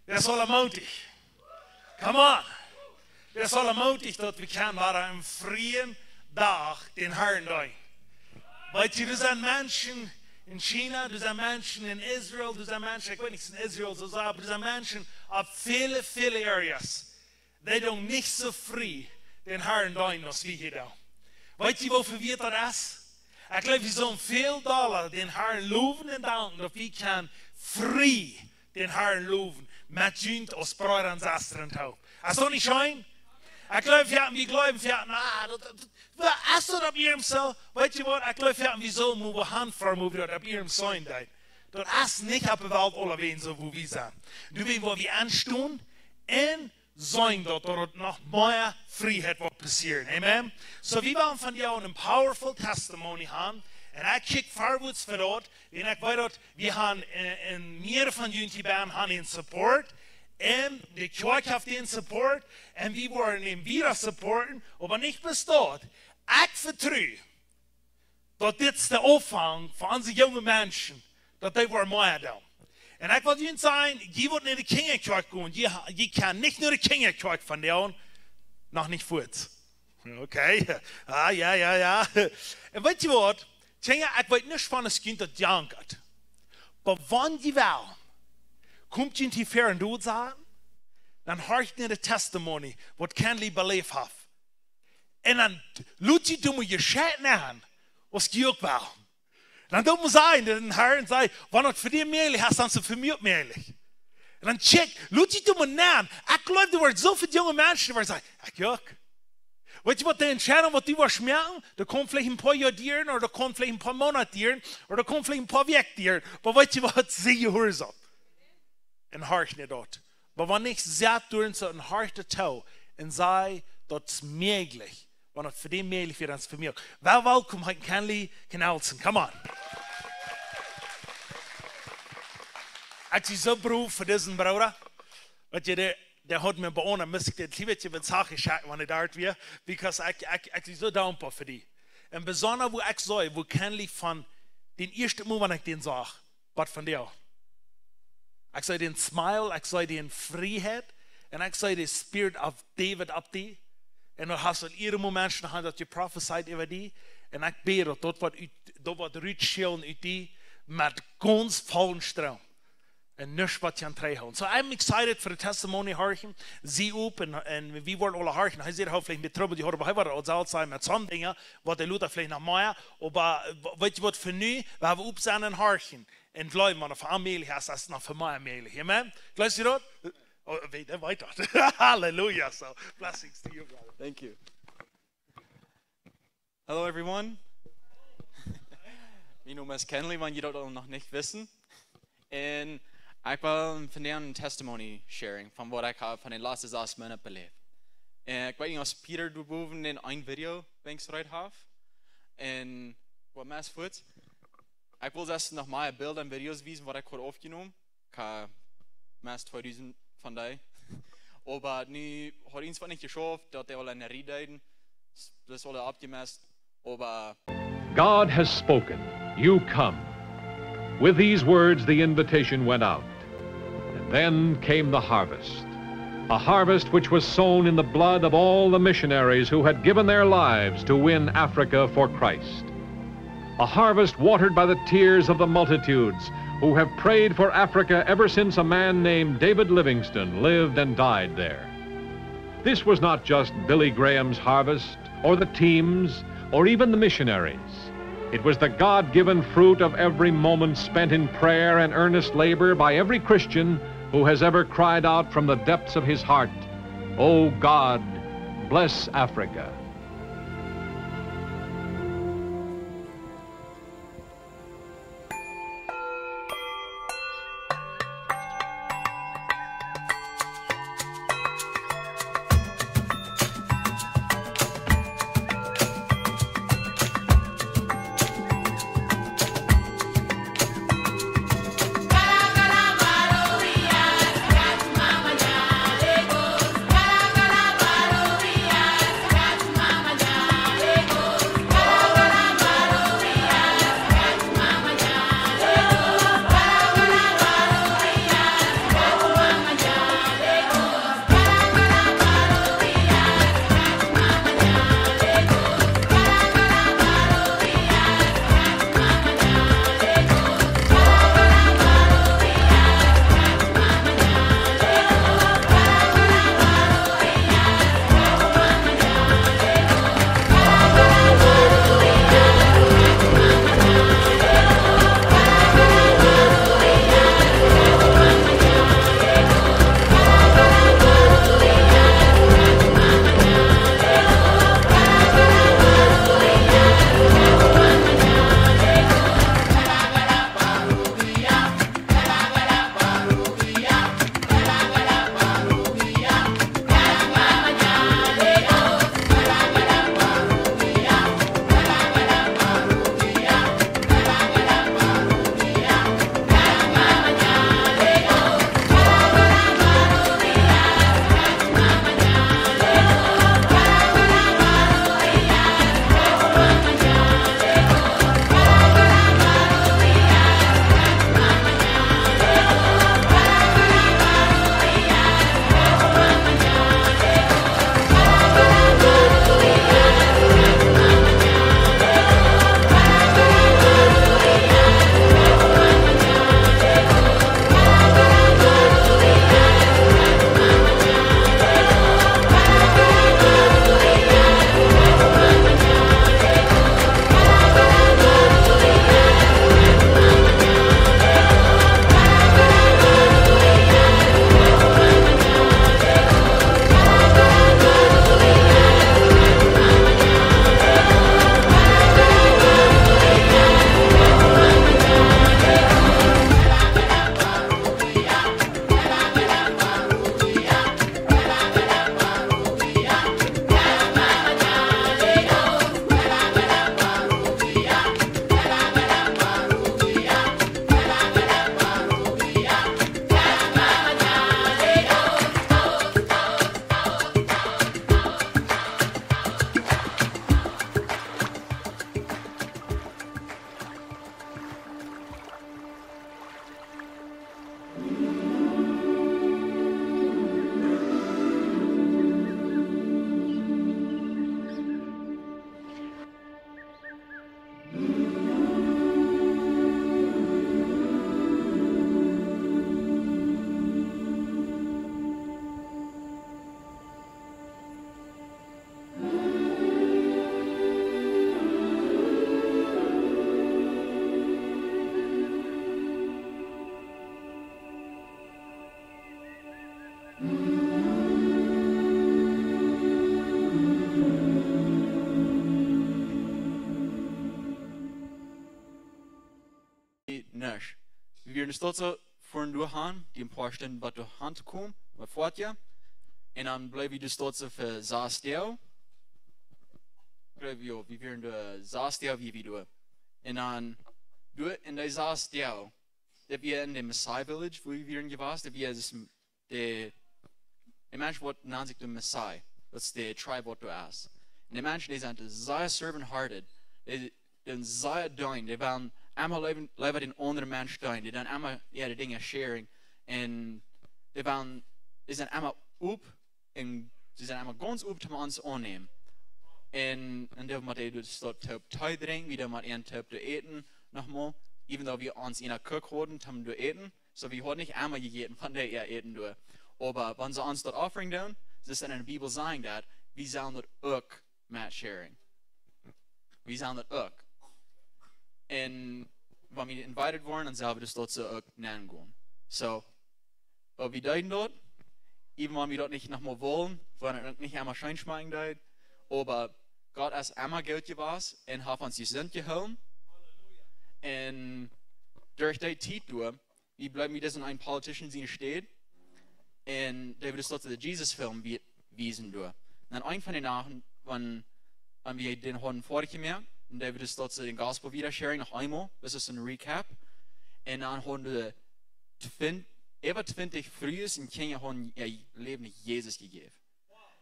Wäa es aul mootich? Come on. Wäa es aul mootich, daut wie kjennen wada eenen frieen Dach dän Harn deenen? Weetst du, doa sent Menschen en China, doa sent Menschen en Israel, doa sent Menschen, ekj weet nich, en Israel soo, oba doa sent Menschen opp väle, väle areas, dee doonen nich soo frie dän Harn deenen aus wie hia doonen. Weetst du, woo väl wieet daut es? Ekj jleew, wie sellen väl dolla dän Harn lowen un danken, daut wie kjennen frie dän Harn lowen met junt aus Breeda un Sestren toop. Es daut nich scheen? Ekj jleew, jo, wie jleewen, jo, na, daut, daut, daut, es daut opp iernst soo? Weetst du waut? Ekj jleew, jo, wie sellen mol han, fa mol daut opp iernst sennen deit. Daut es nich opp de Welt aulawäajen soo, woo wie sent. Doawäajen, woo wie aunstonen un seenen, daut, daut noch mea Frieheit woat passieren. Amen. So, wie woaren vondoag een powerful testimony haben. Un ekj kjikj forwards fa daut. Un ekj weet daut, wie haben en, en mea von junt hia haben een Support. Un de Kjoakj haft een Support. Un wie woaren am wieda supporten. Oba nich bloos daut. Ekj vetru, daut dit de Aunfank fa onse junge Menschen, daut dee woaren mea doonen. Un ekj well junt sajen, jie woaren no de Kjinjakjoakj gonen. Jie ha-, jie kjennen nich no de Kjinjakjoakj vondoag, noch nich fuaz. Okay. Ah, jo, jo, jo. Un weetst du waut? Kjinja, ekj weet nich, von es Kjint daut jankat. Oba wan jie wellen, komt jie hia ver un doot sajen, dan horcht no de testimony, waut Kenley beläft haft. Un dan lot jie doa mol jescheit nenn, aus jie uk wellen. Dan doa mol sajen, dän Harn sajen, wan daut fa die mäajlich es, dan es daut fa mie uk mäajlich. Un dan check, lot jie doa mol nenn. Ekj jleew, doa woaren soo väl junge Menschen, dee woaren sajen, ekj uk. Weetst du waut, de Entscheidunk, waut du woascht moaken, daut kaun veleicht een poa Joa dieren, ooda daut kaun veleicht een poa Moonat dieren, ooda daut kaun veleicht een poa Wäakj dieren. Oba weetst du waut, sie jehuarsom. Un horcht no daut. Oba wan nich, sat doa en soo un horcht doa too. Un saj, daut es mäajlich. Wan daut fa die mäajlich wia, dan es daut fa mie uk. Well, welkom, Kenley Knelsen. Come on. Ekj sie soo froo fa disen Brooda. Weetst du, dee, dee haud mie beonen, must ekj dän Kjlieekje met Sachen checken, wan hee doa wia. Because ekj, ekj, ekj sie soo dankboa fa die. Un besonda, woo ekj sach, woo Kenley von dän ieeschten Moment, wan ekj dän sach, waut von die. Ekj sach dän smile, ekj sach dän Frieheit, un ekj sach dän Spirit of David opp die. Un du hast aul ea Momenten jehaut, daut jeprofezeit äwa die. Un ekj bäd, daut daut waut ut, daut waut rutschellen ut die met gaunz vollen Stroom. Un nuscht waut kaun trigjhoolen. So, I'm excited for the testimony, horchen. Sie opp un, un wie woaren aule horchen. Hee säd, hee haud veleicht een bät Trubbel jehaut, oba hee woat aul selfst sennen met soone Dinja, waut hee lota veleicht noch mea. Oba, äh, weetst du waut, fa nu, wie haben opp sennen un horchen. Un jleewen, wan et fa am mäajlich es, es et noch fa mie mäajlich. Amen? Jleefst du daut? Oh, weet, dee weet daut. Halleluja. So, blessings to you, brother. Thank you. Hello, everyone. Mien Nomen es Kenley, wan jie daut noch nich weeten. Un ekj well vondoag een testimony sharen von waut ekj hab von de latste sas Moonat beläft. Un ekj weet nich, aus Peter doa bowen een Video, denkj ekj, jereed haft. Un waut mea es fuaz. Ekj well ieescht noch mea Bilda un Videos wiesen, waut ekj haud oppjenomen. Ekj hab mea aus tweedusent von dee. Oba nu haud eent waut nich jeschauft, daut dee aul enne Rieej deeden. Daut es aul oppjemesst. Oba God has spoken. You come. With these words, the invitation went out. And then came the harvest. A harvest which was sown in the blood of all the missionaries who had given their lives to win Africa for Christ. A harvest watered by the tears of the multitudes who have prayed for Africa ever since a man named David Livingstone lived and died there. This was not just Billy Graham's harvest, or the team's, or even the missionaries'. It was the God-given fruit of every moment spent in prayer and earnest labor by every Christian who has ever cried out from the depths of his heart, "O God, bless Africa." nuscht. Wie wieren doa soo fa een Dach han, dee een poa Stunden bat doa han to komen, waut foat je. Un dan bleew wie doa soo fa sas Doag. Bleew wie, jo, wie wieren doa sas Doag, wie, wie doa. Un dan, doa en dee sas Doag, daut wie en däm Maasai Village, wua wie wieren jewast, daut wie, daut es de, de Menschen waut nanen sikj de Maasai. Daut es de Tribe waut doa es. Un de Menschen, dee sent sea servant-hearted. Dee, dee sent sea dien. Dee wellen emma leewa, leewa dän aundren Mensch deenen. Dee doonen emma, jo, de Dinja sharing. Un dee wellen, dee sent emma op. Un dee sent emma gaunz op toom ons aunnämen. Un, un dan mott wie doa toop Tee drinkjen, wie dan mott wie toop doa äten, noch mol. Even though wie ons eenen Cook hauden, toom doa äten. So, wie hauden nich emma jejäten von dee äa Äten doa. Oba wan see ons daut offering doonen, see sent en de Bibel sajen daut, wie sellen daut uk met sharing. Wie sellen daut uk. Un wan wie invited woaren, dan sell wie doa soo uk nenn gonen. So, oba wie deeden daut, even wan wie daut nich noch mol wullen, wan et uk nich emma scheen schmakjen deed, oba Gott es emma goot jewast un haft ons jesunt jehoolen. Un derch dee Tiet doa, wie bleewen wie disen eenen Politician siene Städ. Un dee wia doa soo de Jesus-Film wie-, wiesen doa. Un dan eent von de Nachten, wan, wan wie dän hauden foadich jemoakt, un dee wia doa soo dän Gospel wada sharing, noch eemol, daut es een Recap. Un dan hauden wie twint-, äwa twintich Frues un Kjinja hauden äa Läwen Jesus jejäft.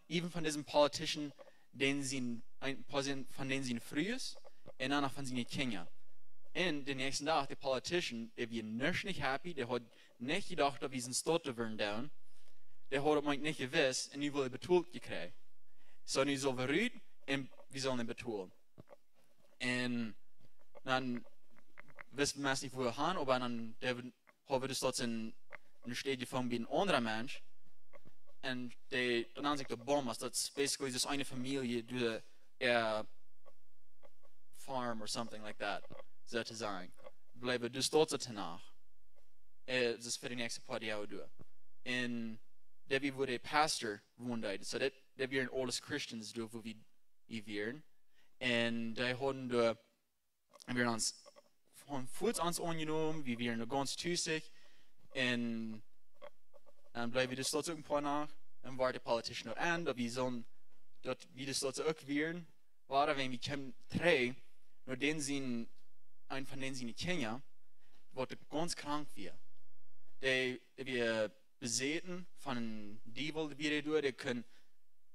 Even von disen Politician, dän sien, een poa von dän siene Frues, un dan noch von siene Kjinja. Un dän näakjsten Dach, de Politician, dee wia nuscht nich happy, dee haud nich jedocht, daut wie sien Staut to woaren doonen. Dee haud daut mau nich jewist, un nu wull hee betolt jekjräajen. So, nu sell wie rut, un wie sellen am betolen. Un dan wist wie meist nich, wua han, oba dan, dee haud wie doa soo een, een Städ von bie een aundra Mensch. Un dee, dan han sikj de Bomas, daut es basically daut es eene Famielje, dee, äa farm or something like that, soo to sajen. Bleewen doa soo de Nacht. Eh, daut es fa de näakjste poa Doag doa. Un dee wia wua de Pastor wonen deed. So daut, daut wieren aules Christians doa, wua wie, wie wieren. Un dee hauden doa, un wie wieren ons, von fuaz ons aunjenomen, wie wieren doa gaunz tusich. Un dan bleewen wie doa soo uk een poa Nachten. Un wort de Politician doa aun, daut wie soo, daut wie doa soo uk wieren. Wada, wan wie kjeemen trigj, no dän sien, eent von dän siene Kjinja, waut doa gaunz krank wia. Dee, dee wia besäten von een Diewel, wia dee doa, dee kunn,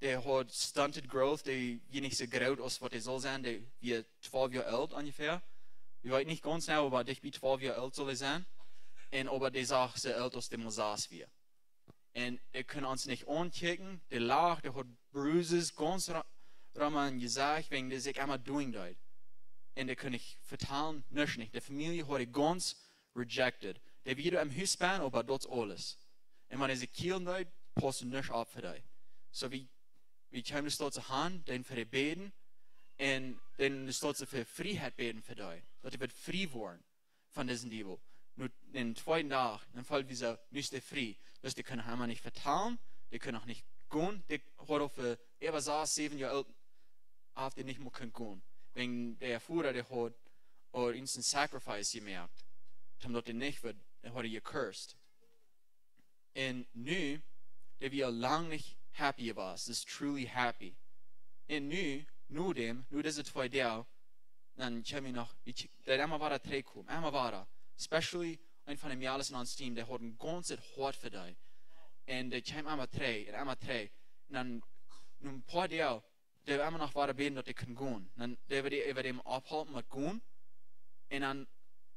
dee haud stunted growth, dee wia nich soo groot aus waut dee sull sennen, dee wia twalf Joa oolt onjefäa. Wie weeten nich gaunz jeneiw, oba dicht bie twalf Joa oolt sull hee sennen. Un oba dee sach soo oolt aus dee mol sas wia. Un dee kunn ons nich aunkjikjen, dee lach, dee haud bruises, gaunz ra-, rom aum Jesecht, wäajen dee sikj emma doing deed. Un dee kunn nich vetalen, nuscht nich. De Famielje haud dee gaunz rejected. Dee wia em Hus benne, oba daut es aules. Un wan dee sikj kjielen deed, pausst nuscht opp fa dee. So wie, wie kjeemen doa soo han, dan fa dee bäden, un dan doa soo fa Frieheit bäden fa dee. Daut dee wudd frie woaren von disen Diewel. Nu, dän tweeden Dach, dan feeld wie soo, nu es dee frie. Daut dee kunn noch emma nich vetalen, dee kunn noch nich gonen, dee haud aul fa äwa sas, säwen Joa oolt, haft dee nich mea kunt gonen. Wäajen de Voda, dee haud aul eemol een sacrifice jemoakt, toom daut dee nich wudd, dee haud dee jecursed. Un nu, dee wia lang nich happy jewast, daut es truly happy. Un nu, no däm, no dise twee Doag, dan kjeem hee noch, wie kj-, dee emma wada trigjkomen, emma wada. Especially een von de Mejales en ons Team, dee haud een gaunzet Hoat fa dee. Un dee kjeem emma trigj, un emma trigj. Un dan, no een poa Doag, dee emma noch wada bäden, daut dee kunn gonen. Dan, dee wia dee, äwa däm opphalpen met gonen. Un dan,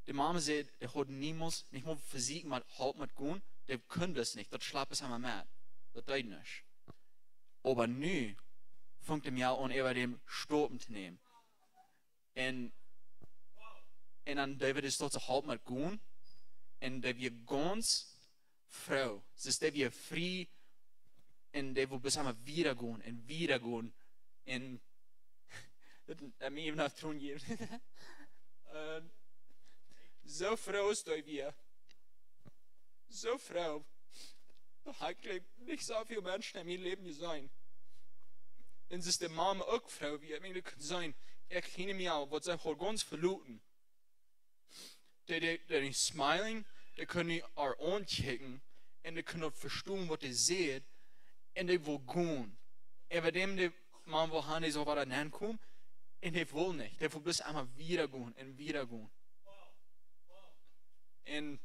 de Mama säd, dee haud niemols, nich mol fa sikj met halpen met gonen, dee kunn daut nich, daut schlap es emma met. Daut deed nuscht. Oba nu, funk dee Mejal aun, äwa däm Stopen to nämen. Un, un dan dee wia doa soo halpen met gonen. Un dee wia gaunz froo. Daut dee wia frie. Un dee wull bloos emma wieda gonen un wieda gonen. Un daut, daut mie eefach Tronen jäwen. Ähm, soo froo es dee wia. Soo froo. Ekj jleew, nich soo väl Menschen en mien Läwen jeseenen. Un daut de Mama uk froo wia. Ekj meen, daut kunn sennen, ekj hiene mie aul, waut see haud gaunz veloaren. dee, dee, dee smiling, dee kunnen äa aunkjikjen un dee kunnen vestonen waut dee sajcht un dee wull gonen. Äwa däm, dee Maun wull han, dee sull wada nenkomen un dee wull nich. Dee wull bloos emma wieda gonen un wieda gonen. Un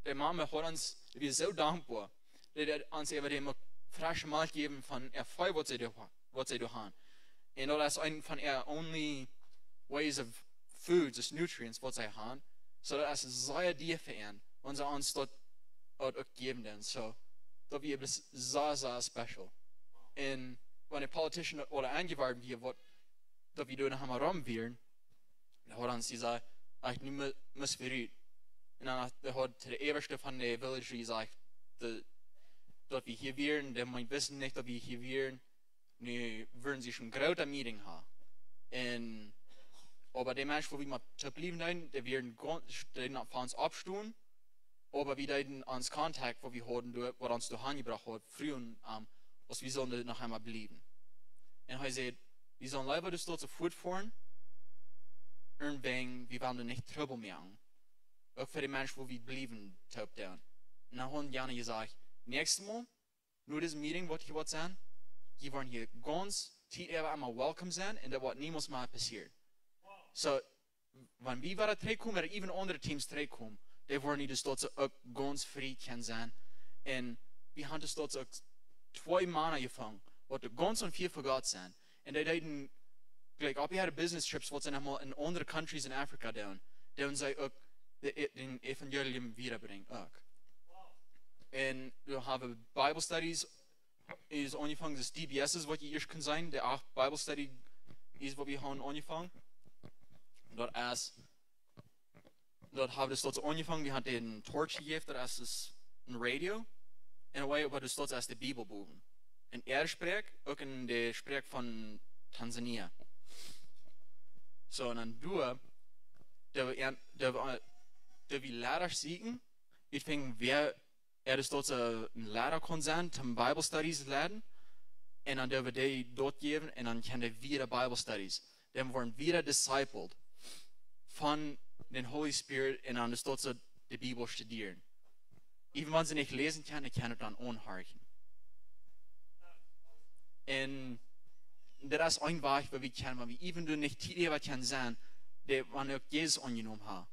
de Maun haud ons, wie soo dankboa, dee deed ons äwa däm uk fresche Malkj jäwen von äa Fee, waut see doa, waut see doa han. Un daut es een von äa only ways of foods, is nutrients, waut see han. So daut es sea dia fa an, wan see ons daut, daut uk jäwen dan. So daut wia bloos sea, sea special. Un wan de politician daut aule aunjeworden wia, waut, daut wie doa noch emma rom wieren, dan haud ons jesajcht, ach, nu mu-, must wie rut. Un dan haud, haud de Äwaste von de village jesajcht, de, daut wie hia wieren, dee meent, wisten nich, daut wie hia wieren. Nu wudden see een groota meeting han. Un, oba de Mensch, wua wie met to bliewen deeden, dee wieren gaunz, dee deeden fa ons oppstonen, oba wie deeden ons contact, waut wie hauden, doa, waut ons doa han jebrocht haud, fruagen, ähm, aus wie sullen noch emma bliewen. Un hee säd, wie sullen leewa daut doa soo fuat foaren, un wäajen, wie wellen doa nich Trubbel moaken. Uk fa de Mensch, wua wie bliewen, toop doonen. Un dan haud eena jesajcht, näakjstet Mol, no dise meeting, waut hia woat sennen, jie woaren hia gaunz Tiet äwa emma welcome sennen un daut woat niemols mea passieren. So, wan wie wada trigjkomen, ooda even aundre teams trigjkomen, dee woaren nu doa soo uk gaunz frie kjennen sennen. Un wie han doa soo uk twee Mana jefungen, waut doa gaunz un fia fa Gott sent. Un dee deeden, like, opp äare business trips, waut see noch mol en aundre countries in Africa doonen, doonen see uk de, dän Evangelium wiedabrinjen uk. Un wie haben Bible studies, es aunjefongen, daut D B S es, waut jie ieescht kjennen seenen, de acht Bible study es, waut wie haben aunjefongen. Daut es, daut haben wie doa soo aunjefongen, wie haben dän Torch jejäft, daut es, es een Radio, in a way, oba doa soo aus de Bibel bowen. En äare Sproak, uk en de Sproak von Tanzania. So, un dan doa, dee wie, dee wie, dee wie Liera sieekjen, wie finjen, wäa, ea es doa soo een Liera kaun sennen, toom Bible studies lieren, un dan doo wie dee doa jäwen, un dan kjennen dee wieda Bible studies. Dan woaren wie discipled von dän Holy Spirit, un dan es doa soo de Bibel studieren. Even wan see nich läsen kjennen, kjennen see dan aunhorchen. Un daut es een Wajch, wua wie kjennen, wan wie even doa nich Tiet äwa kjennen sennen, dee, wan uk Jesus aunjenomen haben,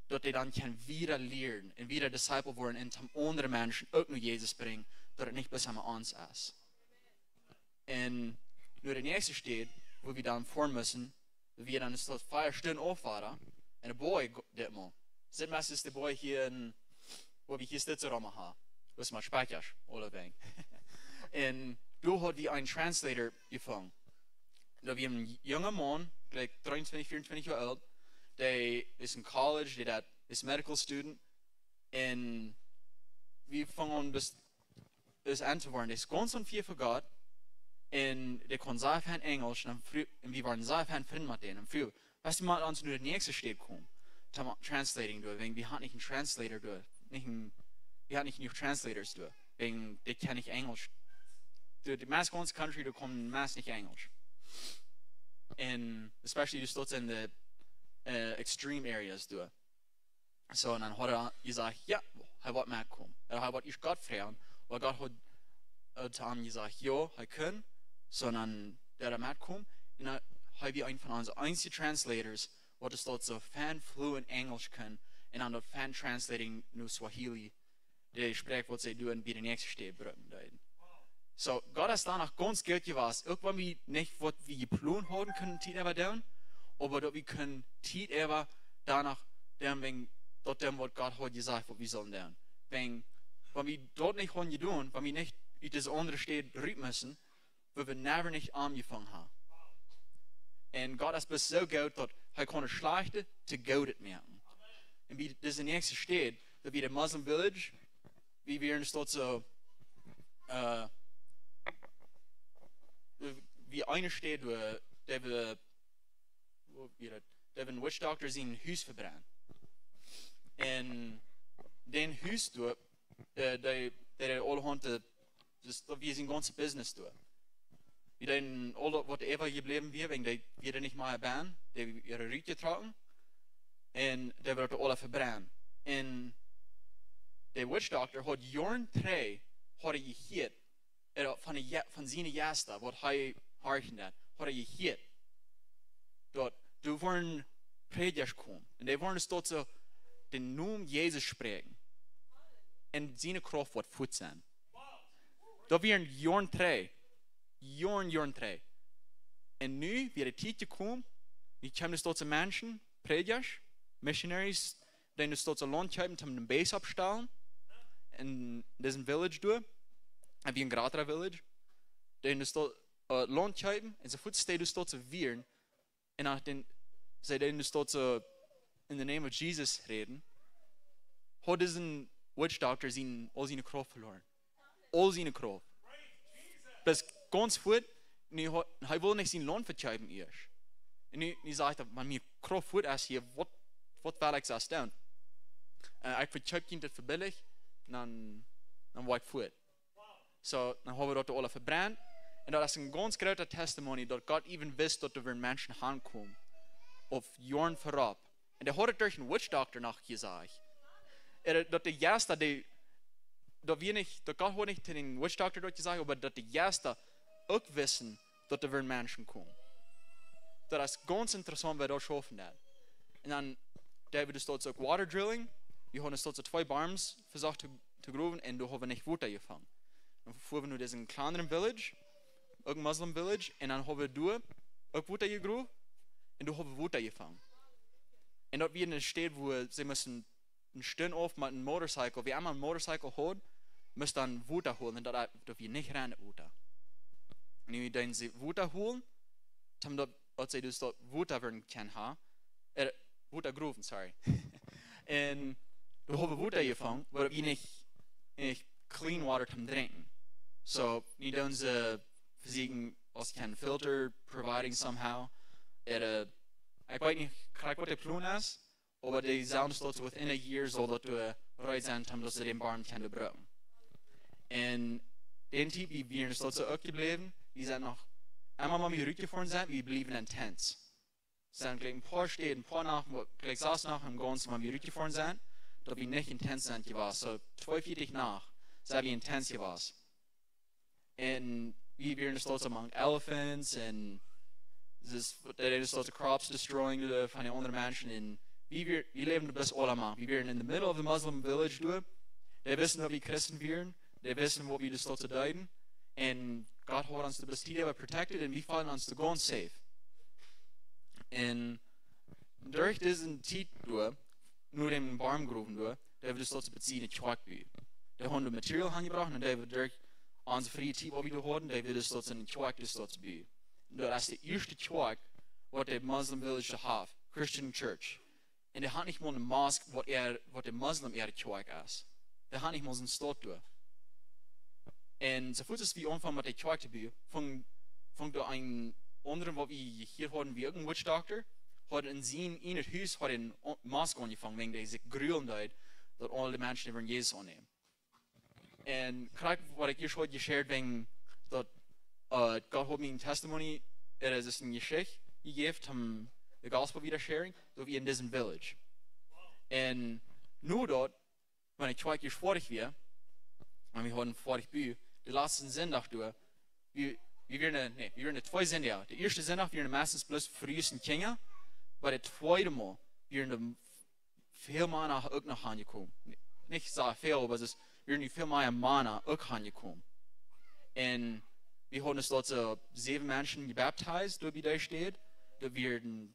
daut dee dan kjennen wieda lieren un wieda disciple woaren un toom aundre Menschen uk no Jesus brinjen, daut et nich bloos aun ons es. Un no de näakjste Städ, wua wie dan foaren musten, wia dan es daut vea Stunden Auto, un de Boy go-, dit Mol. Sit meist es de Boy hia en, wua wie hia sitten, Roma ha. Daut es mau Spakjasch, aulewäajen. Un doa haud wie een Translator jefungen. Daut wia een junga Maun, like, dreeuntwintich, veeruntwintich Joa oolt. Dee es en college, dee deed, es medical student. Un wie fungen aun, daut es auntowoaren. Dee es gaunz un fia fa Gott. Un dee kunn sea fein Enjelsch. Un dan fru-, un wie wieren sea fein Frind met dän. Un fru-, weetst du, mau ons no de näakjste Städ komen. Toom translating doa. Wäajen wie haben nich een Translator doa. Nich een, wie haben nich jenuach Translators doa. Wäajen dee kjennen nich Enjelsch. De, de meist gaunz country, doa kaun meist nich Enjelsch. Un especially doa soo en de, eh, extreme areas doa. So, un dan haud hee jesajcht, jo, hee woat metkomen. Un hee woat ieescht Gott froagen, oba Gott haud, haud to am jesajcht, jo, hee kunn. So, un dan deed hee metkomen. Un dan, hee wia een von onse eensje Translators, waut doa soo fein fluent Enjelsch kunn. Un dan daut fein translating no Swahili, de Sproak, waut see doa bie de näakjste Städ brucken deeden. So, Gott es doa noch gaunz goot jewast. Uk wan wie nich waut wie jeplont hauden kunnen Tiet äwa doonen, oba daut wie kunnen Tiet äwa doano doonen, wäajen daut doonen, waut Gott haud jesajcht, waut wie sullen doonen. Wäajen, wan wie daut nich hauden jedonen, wan wie nich ut dise aundre Städ rut musten, wudd wie never nich aunjefongen haben. Un Gott es bloos soo goot, daut hee kunn daut Schlajchte to Goodet moaken. Un bie dise näakjste Städ, daut wia de Muslim Village, wie wieren doa soo, eh, wie eene Städ, wua, dee wie, wua wia daut? Dee wie een witch doctor sien Hus vebrennen. Un dän Hus doa, eh, dee, dee deed aulahaunt, eh, daut wia sien gaunzet business doa. Wie deeden aul daut, waut äwa jebläwen wia, wäajen dee wieren nich mea bennen, dee wieren rutjetrocken. Un dee wort aula vebrennt. Un de witch doctor haud Joaren trigj, haud hee jehieet, äh, von de Je-, von siene Jeista, waut hee horchen deed, haud hee jehieet, daut doa woaren Prädjasch komen. Un dee woaren doa soo dän Nomen Jesus spräakjen. Un siene Krauft woat fuat sennen. Daut wia Joaren trigj. Joaren, Joaren trigj. Un nu wia de Tiet jekomen. Nu kjeemen doa soo Menschen, Prädjasch, missionaries, dee doa soo Launt kjeepen, om ne Base oppstalen. En disen Village doa. Un wia een jratra Village. Dee doa, äh, Launt kjeepen. Un soo fuaz aus dee doa soo wieren. Un aus dee, see deeden doa soo in the name of Jesus räden, haud dise witch doctor sien, aul siene Krauft veloaren. Aul siene Krauft. Daut gaunz fuat, nu, hee, hee wull nich sien Launt vekjeepen ieescht. Un nu, nu sajcht hee: "Wan miene Krauft fuat es hia, waut, waut well ekj sest doonen? Äh, ekj vekjeep junt dit fa billich, dan, dan woa ekj fuat." Soo, dan hab wie daut aula vebrennt. Un daut es een gaunz groota testimony, daut Gott even wist, daut doa wudden Menschen hankomen. Opp Joaren verop. Un dee haud et derch een witch doctor noch jesajcht. Äh, daut de Jeista, dee, daut wia nich, daut Gott haud nich to dän witch doctor daut jesajcht, oba daut de Jeista uk wisten, daut doa wudden Menschen komen. Daut es gaunz interessaunt, woo daut schaufen deed. Un dan, doa wia doa soo uk water drilling. Wie hauden doa soo twee Borms vesocht to, to growen un doa hab wie nich Wota jefungen. Dan fuaren wie no disen kjlandren Village, uk een Muslim Village, un dan hab wie doa uk Wota jegrowen un doa hab wie Wota jefungen. Un daut wia eene Städ, wua see musten eene Stund auf met een Motorcycle, wäa emma een Motorcycle haud, must dan Wota holen, un daut, daut wia nich rein Wota. Un nu deeden see Wota holen, dan daut, aus see doa daut Wota wudden kjennen haben, äh, Wota growen, sorry. Un doa hab wie Wota jefungen, oba daut wia nich, nich clean water to drinkjen. Soo, nu deeden see vesieekjen, aus kjennen filter, providing somehow. Äh, ekj weet nich krakjt, waut de Plon es, oba dee sellen doa soo within a year sull daut doa reed sennen, om daut see dän Borm kjennen brucken. Un dän Tiet, wie wieren doa soo uk jebläwen, wie sent noch, emma wan wie rutjefoaren sent, wie bliewen en Tents. Sent jlikj een poa Städ, een poa Nacht, jlikj sas Nacht em gaunzen, wan wie rutjefoaren sent, daut wie nich en Tents sent jewast. Soo, tweeunvieetich Nacht sent wie en Tents jewast. Un wie wieren doa soo among elephants un daut, daut doa soo crops destroying, äh, von de aundre Menschen. Un wie, wie, wie läwden doa bloos aula mank. Wie wieren in the middle of the Muslim village doa. Dee wisten, daut wie Christen wieren. Dee wisten, waut wie doa soo deeden. Un Gott haud ons doa bloos Tiet äwa protected un wie feelden ons doa gaunz safe. Un derch dise Tiet doa, no dän Borm growen doa, deed wie doa soo bie eene Kjoakj buen. Dee hauden doa Material aunjebrocht un dee wia derch onse friee Tiet, waut wie doa hauden, deed wie doa soo eene Kjoakj doa soo buen. Un daut es de ieeschte Kjoakj, waut de Muslim Village haft, Christian Church. Un dee haft nich mol eene Mosk, waut äa, waut de Muslim äare Kjoakj es. Dee haft nich mol soone Statue. Un soo fuaz aus wie aunfungen met de Kjoakj to buen, funk, funk doa een aundra, waut wie hia hauden, wia uk een witch doctor, haud en sien, en daut Hus, haud eene O-, Mosk aunjefongen, wäajen dee sikj grulen deed, daut aule Menschen wudden Jesus aunnämen. Un krakjt waut ekj hia haud jeshared, wäajen daut, äh, Gott haud mie een testimony, daut es eene Jeschicht jejäft, om de Gospel wada sharing, daut wie en disen village. Un nu daut, wan ekj twee Kjoakj foadich wia, un wie hauden foadich buen, de latste Sindach doa, wie, wie wieren, nä, wie wieren twee Sindach. De ieeschte Sindach wieren meistens bloos Frues un Kjinja, oba de tweede Mol wieren doa väl Mana uk noch aunjekomen. Nich soo väl, oba et wieren nu väl mea Mana uk aunjekomen. Un wie hauden doa soo säwen Menschen jebaptized doa bie dee Städ. Doa wieren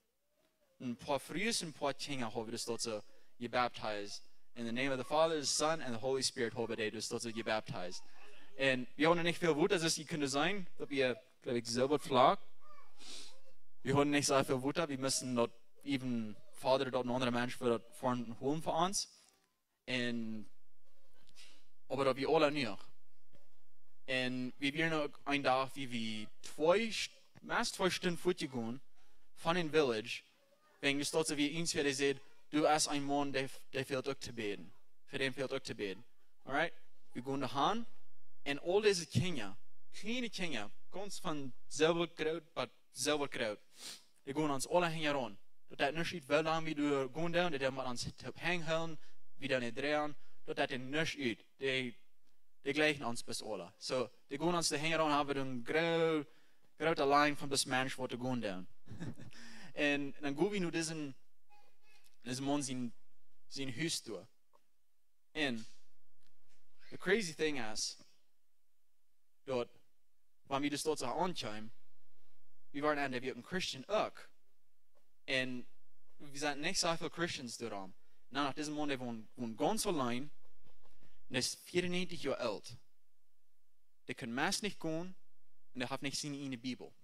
een poa Frues un een poa Kjinja, haud wie doa soo jebaptized. In the name of the Father, the Son, and the Holy Spirit, haud wie dee doa soo jebaptized. Un wie hauden nich väl Wota, soo aus jie kjennen seenen, daut wia, jleew ekj, soo waut flach. Wie hauden nich soo väl Wota, wie musten daut even foddren, daut een aundra Mensch wudd daut foaren holen fa ons. Un, oba daut wia aula noch. Un wie wieren uk een Dach, wie, wie twee, meist twee Stunden fuat jegonen von dän village, wäajen doa soo wie eena, wäa säd: "Du, es een Maun, dee, dee fält uk to bäden. Fa dän fält uk to bäden." Alright? Wie gonen doa han. Un aul dise Kjinja, kjliene Kjinja, gaunz von selwa groot bat selwa groot, dee gonen ons aula hinjaraun. Daut deit nuscht ut, woo lang wie doa gonen doonen, dee doonen ons toop henghoolen, wie doonen nich dreien, daut deit dän nuscht ut. Dee, dee jlikjen ons bat aula. Soo, dee gonen ons de Henj raun, haben een groo-, groote Line von dis Mensch, waut doa gonen doonen. Un dan go wie no disen, disen Maun sien, sien Hus doa. Un the crazy thing is, daut, wan wie dus doa soo aunkjeemen, wie wieren aun de Welt een Christian uk. Un wie sent nich soo väl Christians doaromm. Na, no disen Maun, dee wont, wont gaunz auleen, un dee es vea un näajentich Joa oolt. Dee kaun meist nich gonen, un dee haft nich siene ieejne Bibel.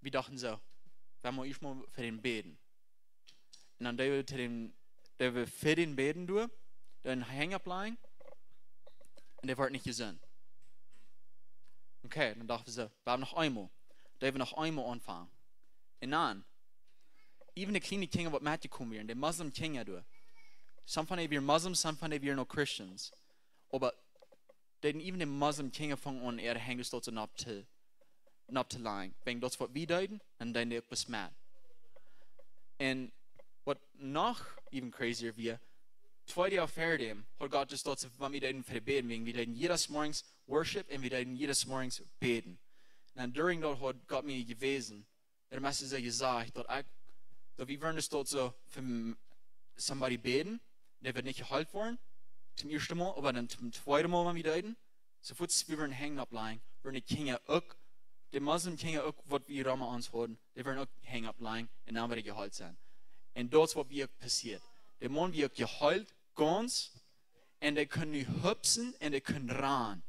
Wie dochten soo, wie motten ieescht mol fa dän bäden. Un dan deeden wie to dän, deeden wie fa dän bäden doa, dan Henj oppläajen, un dee wort nich jesunt. Okay, dan dochten wie soo, wie haben noch eemol, deeden wie noch eemol aunfangen. Un dan, even de kjliene Kjinja, waut metjekomen wieren, de Muslim Kjinja doa. Some von dee wieren Muslims, some von dee wieren noch Christians. Oba dee, even de Muslim Kjinja fungen aun, äare Henj doa soo nopp to, nopp to läajen. Wäajen daut es waut wie deeden, un dan deeden dee uk waut met. Un waut noch even crazier wia, twee Doag ver däm haud Gott dus daut, wan wie deeden fa dän bäden, wäajen wie deeden jieda Morjes Worship un wie deeden jieda Morjes bäden. Un dan during daut haud Gott mie jewäsen, daut es soo jesajcht, daut ekj, daut wie wieren dus doa soo fa m-, somebody bäden, dee wort nich jeheelt worden, toom ieeschten Mol, oba dan toom tweeden Mol, wan wie deeden, soo fuaz wie wieren Henj oppläajen, wieren de Kjinja uk, de Muslim Kjinja uk, waut wie rom ons hauden, dee wieren uk Henj oppläajen, un dan wieren dee jeheelt sennen. Un daut es waut wia uk passieet. De Maun wia uk jeheelt, gaunz, un dee kunn nu hupsen un dee kunn ranen.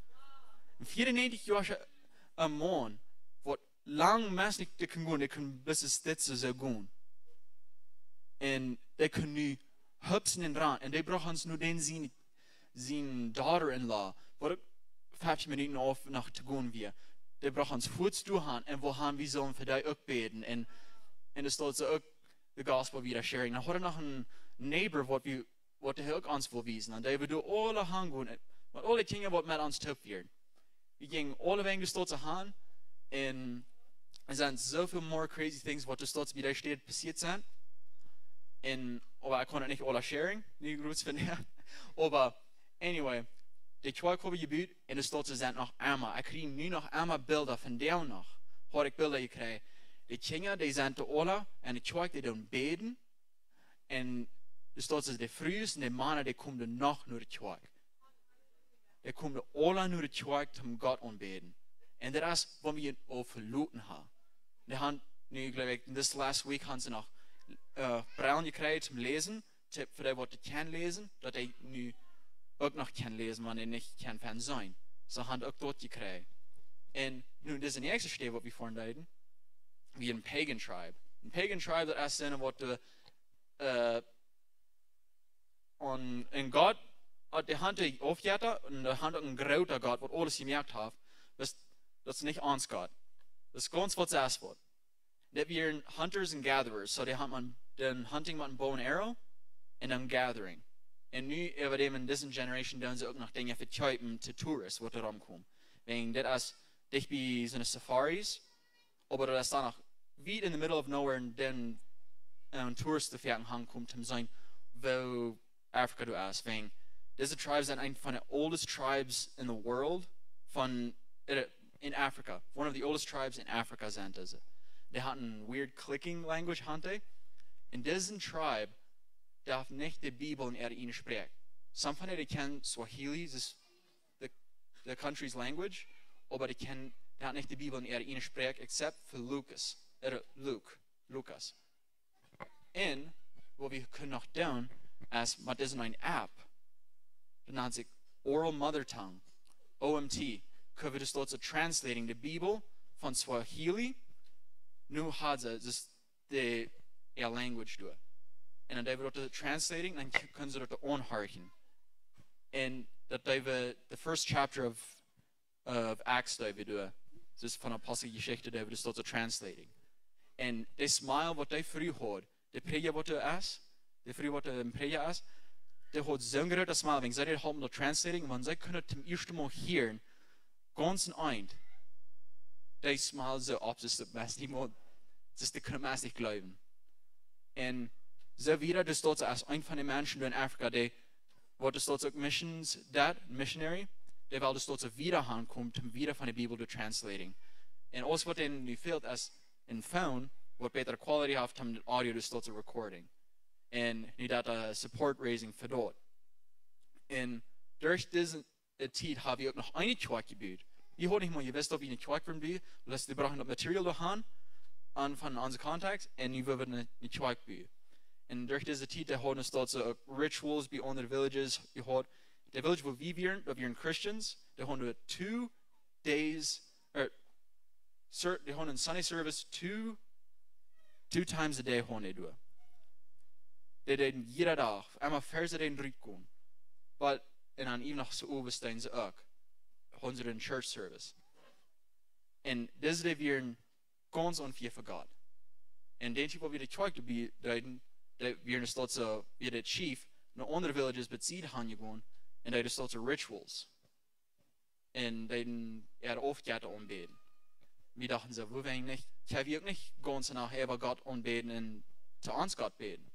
Een vea un näajentich Joa oola Maun, waut lang meist nich kunn gonen, dee kunn bloos dit soo, soo gonen. Un dee kunn nu hupsen un ranen. Un dee brocht ons no dän sien, sien daughter-in-law, waut uk fefteen Minuten auf noch to gonen wia. Dee brocht ons fuaz doahan un wull han, wie sullen fa dee uk bäden. Un, un es daut soo uk de Gospel wieda sharing. Dan haud wie noch een neighbor, waut wie waut hee uk ons wull wiesen. Un dee wia doa aula han gonen, met aule Kjinja, waut met ons toop wieren. Wie jinjen aule Wäaj doa soo han. Un et sent soo väl more crazy things, waut doa soo bie dee Städ passieet sent. Un, oba ekj kaun et nich aula sharing, nu groot von hia. Oba, anyway, de Kjoakj haud wie jebut un doa soo sent noch emma. Ekj kjrie nu noch emma Bilda von dee noch. Haud ekj Bilda jekjräajen. De Kjinja, dee sent doa aula, un de Kjoakj, dee doonen bäden. Un doa soo de Frues un de Mana, dee komen doa noch no de Kjoakj. Dee komen doa aula no de Kjoakj, om Gott aunbäden. Un daut es, waut wie aul veloten haben. Dee han nu, jleew ekj, en this last week han see noch, äh, Brillen jekjräajen toom läsen, toom, fa dee, waut nich kjennen läsen, daut dee nu uk noch kjennen läsen, wan dee nich kjennen seenen. See han uk daut jekjräajen. Un nu, dise näakjste Städ, waut wie foaren deeden, wia een pagan tribe. Een pagan tribe, daut es dan, waut de äh, un, un Gott, äh, dee han de Aufjetta un dee han uk een groota Gott, waut aules jemoakt haft. Daut, daut es nich ons Gott. Daut es gaunz waut sest waut. Daut wieren hunters and gatherers. So, dee han, dee hunting met een bow and arrow un dan gathering. Un nu, äwa däm en dise generation, doonen see uk noch Dinja vekjeepen to tourists, waut doa romkomen. Wäajen daut es dicht bie soone safaris, oba daut es dan noch wiet in the middle of nowhere un dan, äh, Touristen doa foaken hankomen, om to seenen, woo Afrika doa es. Wäajen dise Tribes sent eent von de oldest tribes in the world, von, äh, in Africa. One of the oldest tribes in Africa sent dise. Dee han een weird clicking language, han dee. Un dise tribe, dee haft nich de Bibel en äare ieejne Sproak. Some von dee kjennen Swahili, daut es the, the country's language, oba dee kjennen, dee han nich de Bibel en äare ieejne Sproak, except fa Lukas, äh, Luke, Lukas. Un waut wie kjennen noch doonen, es met dise eene App, dee nant sikj Oral Mother Tongue, O M T, kjenn wie doa soo translating de Bibel von Swahili, nu han see, daut de, äa language doa. Un dan deeden wie daut translating, dan k-, kjennen see daut aunhorchen. Un daut deeden wie, the first chapter of, of Acts deeden wie doa. Daut es von Aposteljeschicht, deeden wie daut soo translating. Un de smile, waut dee Fru haud, de Prädja, waut doa es, de Fru, waut doa een Prädja es, dee haud soon grooten smile, wäajen see deed halpen daut translating, wan see kunnen toom ieeschten Mol hieren, gaunz en Eent, dee smile soo opp, daut es daut beste Mol, daut es, dee kunnen meist nich jleewen. Un soo wieda, dus daut see aus een von de Menschen doa en Afrika, dee, waut dus daut uk missions, daut missionary, dee well dus daut see wieda aunkomen, om wieda von de Bibel to translating. Un aules waut an nu fält es een phone, waut betre quality haft, om daut audio dus daut see recording. Un nu daut, eh, support raising fa daut. Un derch dise, eh, Tiet ha wie uk noch eene Kjoakj jebut. Wie hauden nich mol jewist, daut wie eene Kjoakj wudden buen, daut wie brochten daut Material doa han, aun von onse contacts, un nu wudden wie eene, eene Kjoakj buen. Un derch dise Tiet, doa hauden see daut see uk rituals bie aundre villages jehaut. De village, wua wie wieren, daut wieren Christians, dee hauden twee days, eh, ser-, dee hauden een Sunday service two, two times a day hauden dee doa. Dee deeden jieda Dach, emma ver see deeden rutkomen. But, un dan iewen noch soo owes deeden see uk, hauden see een church service. Un dise, dee wieren gaunz aun Fia fa Gott. Un dän Tiet, wua wie de Kjoakj doabie deeden, dee wieren dus daut see, wia de chief, no aundre villages besied han jegonen, un dee dus daut see rituals. Un deeden äare Aufjetta aunbäden. Wie dochten soo, woo wie nich, kjenn wie uk nich gaunz Nacht äwa Gott aunbäden un to ons Gott bäden.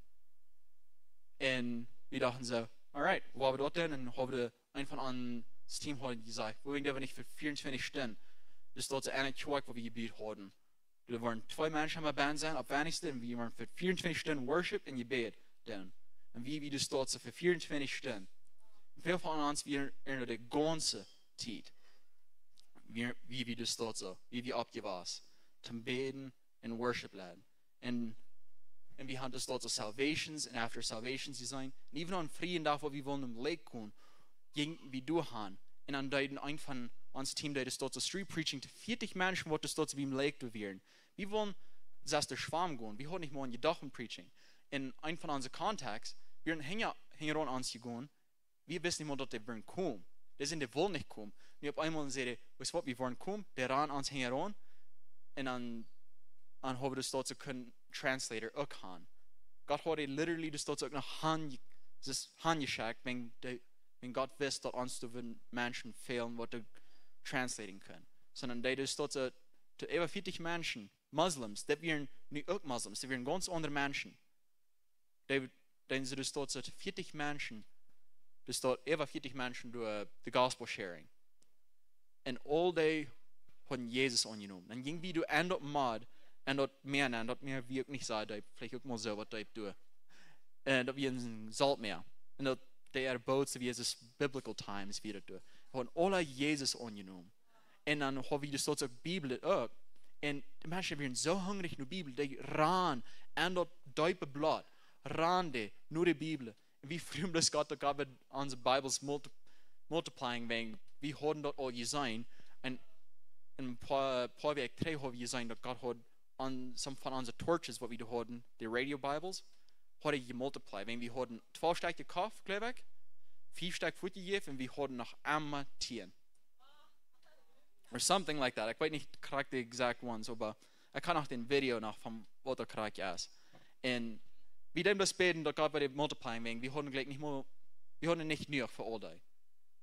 Un wie dochten soo, alright, woo wie daut doonen, un haud een von ons Team haud jesajcht, woo wie daut nich fa vieruntwintich Stunden, dus daut see eene Kjoakj, waut wie jebut hauden. Doa wieren twee Menschen aum Band sennen, opp weinichste, un wie wieren fa vieruntwintich Stunden Worship un Jebäd doonen. Un wie, wie dus daut soo fa vieruntwintich Stunden. Un väl von ons wieren en de gaunze Tiet. Wie, wie, wie dus daut soo, wie, wie oppjewast, toom bäden un Worship leiden. Un, un wie hauden dus daut soo Salvations un after Salvations jeseenen. Un iewen aun Friedach, wua wie wullen em Lake gonen, jinjen wie doa han. Un dan deeden een von ons Team, dee dus daut soo Street Preaching to vieetich Menschen, waut dus daut soo biem Lake doa wieren. Wie wullen sest de Schwam gonen. Wie hauden nich mol jedocht aun Preaching. Un een von onse contacts, wie wieren hinja, hinjaraun ons jegonen. Wie wisten nich mol, daut dee wudden komen. Dee sent, dee wullen nich komen. Nu opp eemol säd hee, weetst waut, wie wudden komen, dee rannen ons hinjaraun. Un dan, dan hauden wie dus daut soo kunnen Translator uk han. Gott haud literally dus daut soo uk noch han, dus han jeschekjt, wan dee, wan Gott wist, daut ons doa wudden Menschen fälen, waut doa translating kunnen. Sonda dee dus daut soo, to äwa vieetich Menschen, Moslems, daut wieren nu uk Moslems, daut wieren gaunz aundre Menschen. Dee, dee sent dus daut soo vieetich Menschen, dus daut äwa vieetich Menschen doa de Gospel sharing. Un aul dee hauden Jesus aunjenomen. Dan jinjen wie doa en daut Mud, en daut Mäa, en daut Mäa wia uk nich soo deep, veleicht uk mol soo waut deep doa. Un daut wia een Soltmäa. Un daut, dee äare Boot, dee wia es Biblical Times, wia daut doa. Hauden aule Jesus aunjenomen. Un dan haud wie dus daut uk Bibel uk. Un de Menschen wieren soo hungrich no Bibel, dee rannen en daut deepe Blaut, rannen dee no de Bibel. Un wie fruagen bloos Gott, daut Gott wudd onse Bibles multi-, multiplying, wan wie hauden daut aul jeseenen. Un een poa, poa Wäakj trigj haud wie jeseenen, daut Gott haud aun some von onse torches, waut wie doa hauden, de Radio Bibles, haud hee jemultiplied. Wan wie hauden twalf Stekj jekoft, jleew ekj, fief Stekj fuatjejäft un wie hauden noch emma tieen. Or something like that. Ekj weet nich krakjt de exact ones, oba ekj kaun noch dän Video noch von waut daut krakjt es. Un wie deeden bloos bäden, daut Gott wudd multiplying, wan wie hauden jlikj nich mea, wie hauden nich jenuach fa aul dee.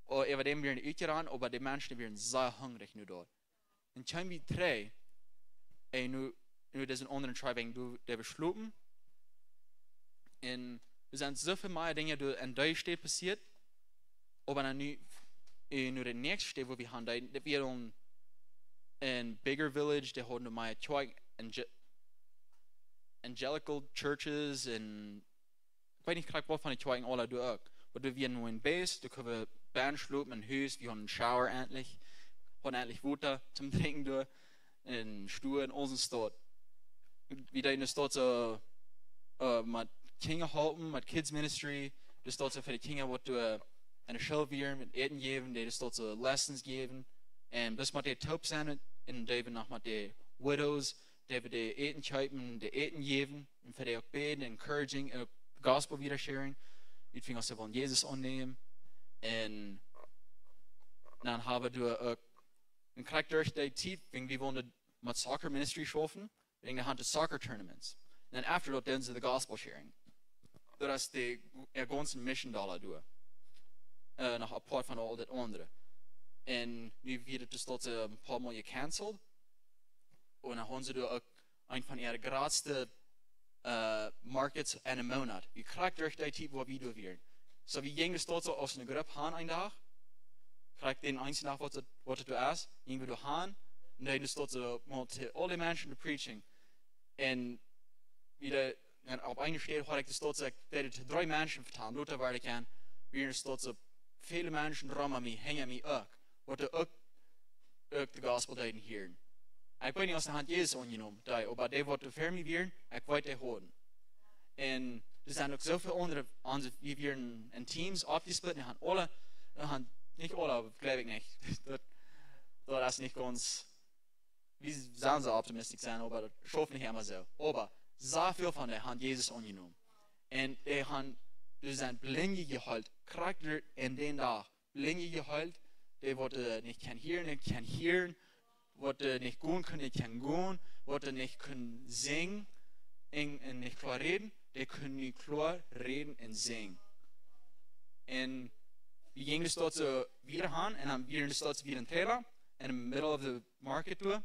Ooda äwa däm wieren utjerannen, oba de Menschen wieren sea hungrich nu doa. Un kjeem wie trigj, un nu, nu disen aundren Tribe, wan du, dee wie schlopen. Un doa sent soo väl mea Dinja doa en dee Städ passieet. Oba dan nu, eh, nu de näakjste Städ, wua wie han deeden, daut wia dan een bigger village, dee hauden mea Kjoakj, Ange-, Evangelical churches, un ekj weet nich krakjt waut von de Kjoakjen aula doa uk. Oba doa wia nu een Base, doa kunnen wie bennen schlopen, een Hus, wie hauden een Shower endlich, hauden endlich Wota toom drinkjen doa, un Stua en onse Staut. Wie deeden de Staut soo, eh, met Kjinja halpen, met Kids Ministry, de Staut soo fa de Kjinja waut doa en de School wieren, met Äten jäwen, dee de Staut soo lessons jäwen. Un bloos met dee toop sennen, un dee wie noch met de widows, dee wie dee Äten kjeepen, dee Äten jäwen, un fa dee uk bäden, encouraging, un uk gospel wieda sharing. Wie finjen, aus see wellen Jesus aunnämen. Un dan haben wie doa uk, un krakjt derch dee Tiet, wan wie wullen met soccer ministry schaufen, wan wie hauden soccer tournaments. Un dan after daut deeden see de gospel sharing. Daut es de, äa gaunze Mission Dollar doa. Eh, noch apart von aul daut aundre. Un nu wia daut dus daut see een poa mol jecancelt. Un dan hauden see doa uk een von äare jratste äh, Markets en een Moonat. Wie krakjt derch dee Tiet, wua wie doa wieren. Soo, wie jinjen doa soo aus eene Grupp han eenen Dach. Krakjt dän eensjen Dach, waut et, waut et doa es, jinjen wie doa han. Un dan es doa soo, mol to aule Menschen to preaching. Un wie de, un opp eene Städ haud ekj doa soo, ekj deed et dree Menschen vetalen, lota wia ekj en, wieren doa soo väle Menschen rom mie, hinja mie uk, waut doa uk, uk de Gospel deeden hieren. Ekj weet nich, aus dee han Jesus aunjenomen, dee, oba dee, waut doa ver mie wieren, ekj weet, dee hauden. Un doa sent uk soo väl aundre, aun, wie wieren en Teams oppjesplitt, un han aule, wie han, nich aule, jleew ekj nich. Daut, daut es nich gaunz, wie sellen soo optimistisch sennen, oba daut schauft nich emma soo. Oba soo väl von dee han Jesus aunjenomen. Un dee han, doa sent Blinje jeheelt, krakjt en dän Dach. Blinje jeheelt, dee waut, äh, nich kjennen hieren, nich kjennen hieren, waut, äh, nich gonen kjennen, nich kjennen gonen, waut, äh, nich kjennen sinjen, un, un nich kloa räden, dee kjennen nu kloa räden un sinjen. Un wie jinjen doa soo wieda han, un dan wieren doa soo wieda een Trailer, in the middle of the market doa.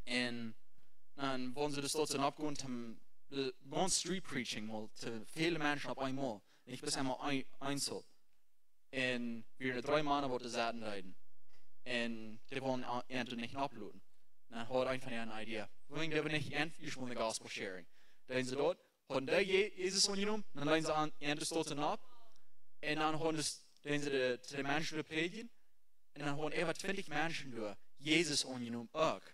Un dan wullen see doa soo oppgonen, to, äh, gonen street preaching, mol, to väle Menschen opp eemol. Nich bloos emol een-, eenzel. Un wieren dree Mana, waut doa sauten deeden. Un dee wullen a-, an nich opploten. Dan haud eena von an een Idee. Wuarom doo wie nich an, wie wellen de Gospel sharing. Dan deeden see daut, hauden dee Je-, Jesus aunjenomen, dan deeden see an, an doa soo opp. Un dan hauden see, deeden see de, de Menschen doa prädjen. Un dan hauden äwa twintich Menschen doa Jesus aunjenomen uk.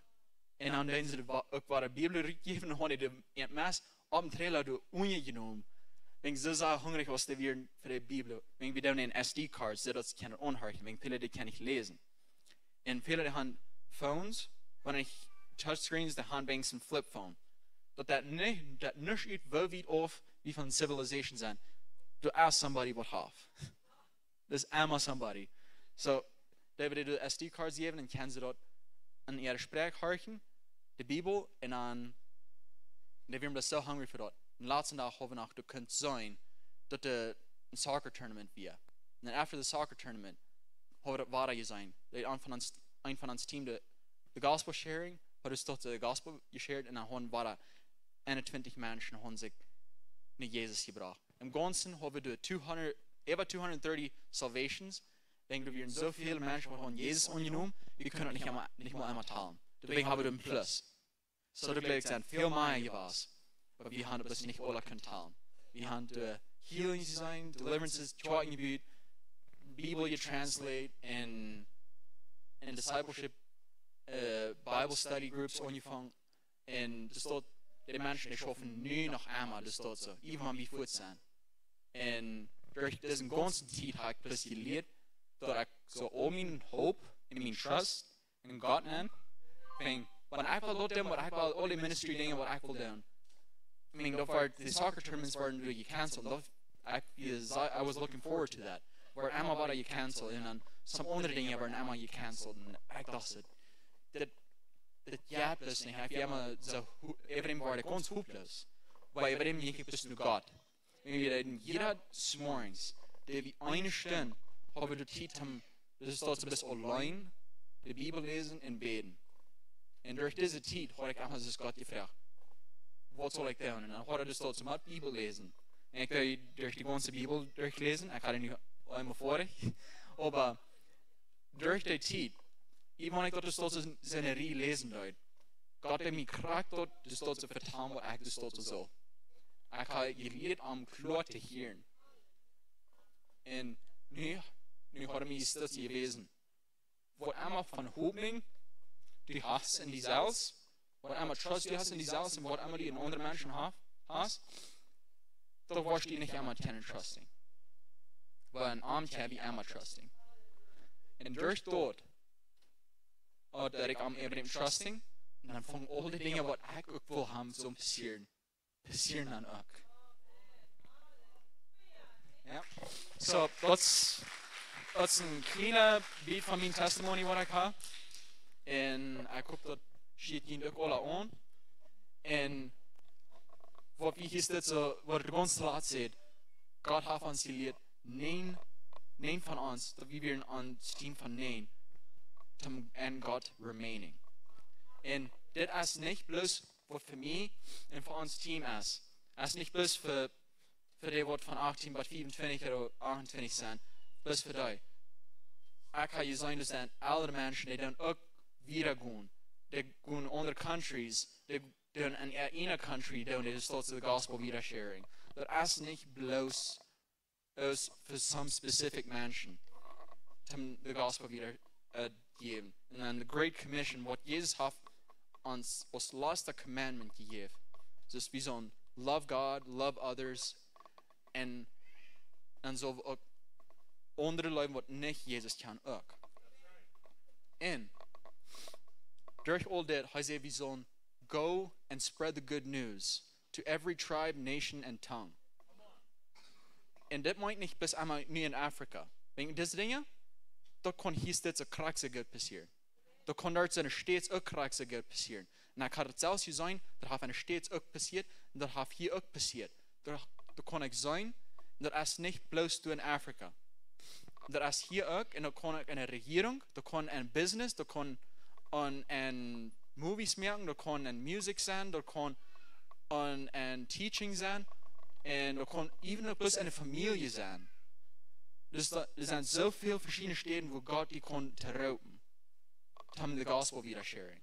Un dan deeden see de wa-, uk wada de Bibel rutjäwen un hauden dee met Mess opp een Trailer doa unjajenomen. Wiels see soo hungrich aus dee wieren fa de Bibel. Wiels wie doonen en S D cards, soo daut see kjennen aunhorchen, wiels väle dee kjennen nich läsen. Un väle dee han Phones, wan nich Touchscreens, dee han weens een Flip Phone. Daut daut nich, daut nich ut woo wiet auf wie von civilization sent. Doa es somebody waut haft. There's emma somebody. So, dee woat dee S D cards jäwen un kjennen see daut en äare Sproak horchen, de Bibel, un dan, dee wieren bloos soo hungry fa daut. Un latsten Dach haud wie noch, du kunst seenen, daut doa een soccer tournament wia. Un dan after the soccer tournament, haud wie daut wada jeseenen. Dee eena von ons, eena von ons Team, de, de Gospel sharing, haud doa de Gospel geshared un dan hauden wada eenuntwintich Menschen hauden sikj no Jesus jebrocht. Em Gaunzen haud wie doa tweehundat, äwa tweehundat dartich salvations. Denkj, doa wieren soo väl Menschen, waut hauden Jesus aunjenomen, wie kunnen daut nich emol, nich mol emol talen. Doawäajen hab wie een Plus. Soo, doa jleew ekj sent väl mea jewast. Oba wie haben daut nich aula kunt talen. Wie haben doa healings jeseenen, deliverances, Kjoakjen jebut, Bibel jetranslate un, un discipleship, äh, Bible study groups aunjefongen. Un doa steit, de Menschen, dee schaufen nu noch emol, doa steit soo, even wan wie fuat sent. Un derch dise gaunze Tiet hab ekj bloos jelieet, daut ekj soo aul miene Hopninj un mienen Trust en Gott nenn. Wiels, wan ekj well daut doonen, waut ekj well, aule ministry Dinja, waut ekj well doonen. I mean, daut wia, de soccer tournaments wieren doa gecancelt. Daut, ekj, I was looking forward to that. Wieren emma wada gecancelt. Un dan some aundre Dinja wieren emma gecancelt. Un ekj docht, dit, dit jeit bloos nich. Ekj wia emma soo, hu-, everything wia gaunz hopeless. Oba everything jinkj bloos no Gott. Wan wie daut en jieda Morjes, dee wie eene Stund, haben wie de Tiet om, daut es daut bloos auleen, de Bibel läsen un bäden. Un derch dise Tiet haud ekj emma soo Gott jefroacht, waut saul ekj doonen? Un dan haud ekj doa steit soo met Bibel läsen. Un ekj deed derch de gaunze Bibel derchläsen, ekj haud nu eemol foadich. Oba derch dee Tiet, even wan ekj daut doa steit soo, soo ne Rieej läsen deed, Gott deed mie krakjt daut, doa steit soo vetalen, waut ekj doa steit soo. Ekj haud jelieet om kloa to hieren. Un nu, nu haud mie daut jewäsen. Waut emma von Hopninj du hast en die selfst, waut emma Trust du hast en die selfst un waut emma du en aundre Menschen ha-, hast, doa woascht du nich emma kjennen trusting. Oba en am kjenn wie emma trusting. Un derch daut, oh, daut ekj am äwahaupt trusting, un dan fungen aul de Dinja, waut ekj uk well haben, soo passieren. Passieren dan uk. Jo. Soo, daut es, daut es een kjlienet bät von mien Testimony, waut ekj hab. Un ekj hop, daut schrift junt uk aula aun. Un waut wie hia soo, waut ekj gaunz latst säd, Gott haft ons jelieet, neen, neen von ons, daut wie wieren aun daut Team von neen, toom en Gott remaining. Un dit es nich bloos waut fa mie un fa ons Team es. Es nich bloos fa, fa dee waut von achtieen bat fiefuntwintich ooda achtuntwintich sent, bloos fa dee. Ekj hab jeseenen, daut sent ellre Menschen, dee dan uk wieda gonen. Dee gonen aundre countries, dee, dee dan en äa ieejna country, dee dan de States of the gospel wieda sharing. Daut es nich bloos es fa some specific Menschen, om de gospel wieda, äh, jäwen. Un dan de Great Commission, waut Jesus haft ons aus latsta commandment jejäft. Dus wie sellen love God, love others, un dan sell wie uk aundre leewen, waut nich Jesus kjanen, uk. Un derch aul dit, hee säd, wie sellen go and spread the good news to every tribe, nation and tongue. Un dit meent nich bloos emol nu en Afrika. Wäajen dise Dinja, daut kaun hia steeds uk krakjt soo goot passieren. Daut kaun doa en de States uk krakjt soo goot passieren. Un ekj hab daut selfst jeseenen, daut haft en de States uk passieet, un daut haft hia uk passieet. Daut, daut kaun ekj seenen, daut es nich bloos doa en Afrika. Daut es hia uk, un daut kaun uk en de Rejierunk, daut kaun en business, daut kaun aun, en movies moaken, daut kaun en music sennen, daut kaun aun, en teaching sennen, un daut kaun even uk bloos en de Famielje sennen. Dus doa, doa sent soo väl veschiedne Städen, wua Gott die kaun to roopen, om de gospel wieda sharing.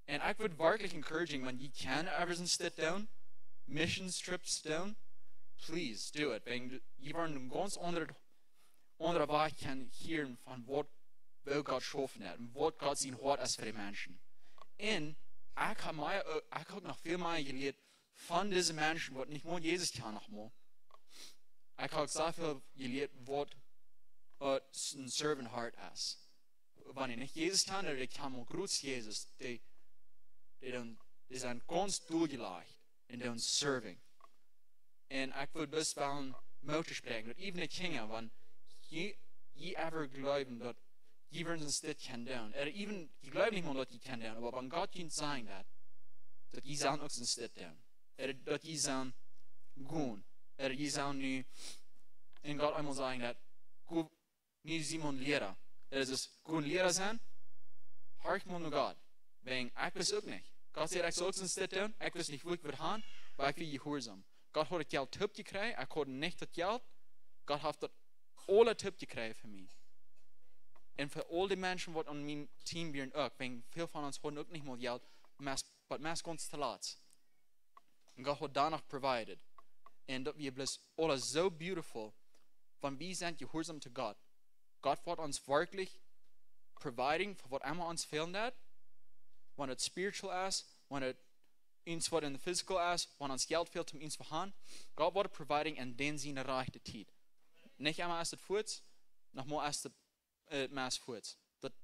Un ekj wudd werkjlich encouraging, wan jie kjennen ever soon Stekj doonen, missions trips doonen, please do it. Wäajen jie woaren een gaunz aundret, aundren Wajch kjennen hieren von waut, woo Gott schaufen deit un waut Gott sien Hoat es fa de Menschen. Un ekj hab mea, ekj hab noch väl mea jelieet von dise Menschen, waut nich mol Jesus kjanen noch mol. Ekj hab soo väl jelieet, waut, äh, een servant heart es. Wan dee nich Jesus kjanen, dee kjanen mau groot Jesus, dee, dee dan, dee sent gaunz doljelacht un dee serving. Un ekj wull bloos wellen Moot toospräakjen, daut even de Kjinja, wan jie, jie ever jleewen, daut jie wudden soon Stekj kjennen doonen. Ooda even, jie jleewen nich mol, daut jie kjennen doonen, oba wan Gott junt sajen deit, daut jie sellen uk soon Stekj doonen. Ooda daut jie sellen gonen. Ooda jie sellen nu, un Gott eemol sajen deit, go, nu sie mie een Liera. Daut es, go een Liera sennen, horch mol no Gott. Wäajen, ekj wist uk nich. Gott säd, ekj sull uk soon Stekj doonen, ekj wist nich, wua ekj wudd gonen, oba ekj wia jehuarsom. Gott haud daut Jelt toop jekjräajen, ekj haud nich daut Jelt. Gott haft daut aula toop jekjräajen fa mie. Un fa aul dee Menschen, waut aun mien Team wieren uk, wäajen väl von ons hauden uk nich mol Jelt, meist, oba meist gaunz toolatst. Un Gott haud doano provided. Un daut wia bloos aules soo beautiful, wan wie sent jehuarsom to Gott. Gott woat ons werkjlich providing fa waut emma ons fälen deit. Wan et spiritual es, wan et ons waut en de physical es, wan ons Jelt fält om ons to haben. Gott woat providing en dän siene rajchte Tiet. Nich emma es et fuaz, noch mau es et, äh, meist fuaz. Daut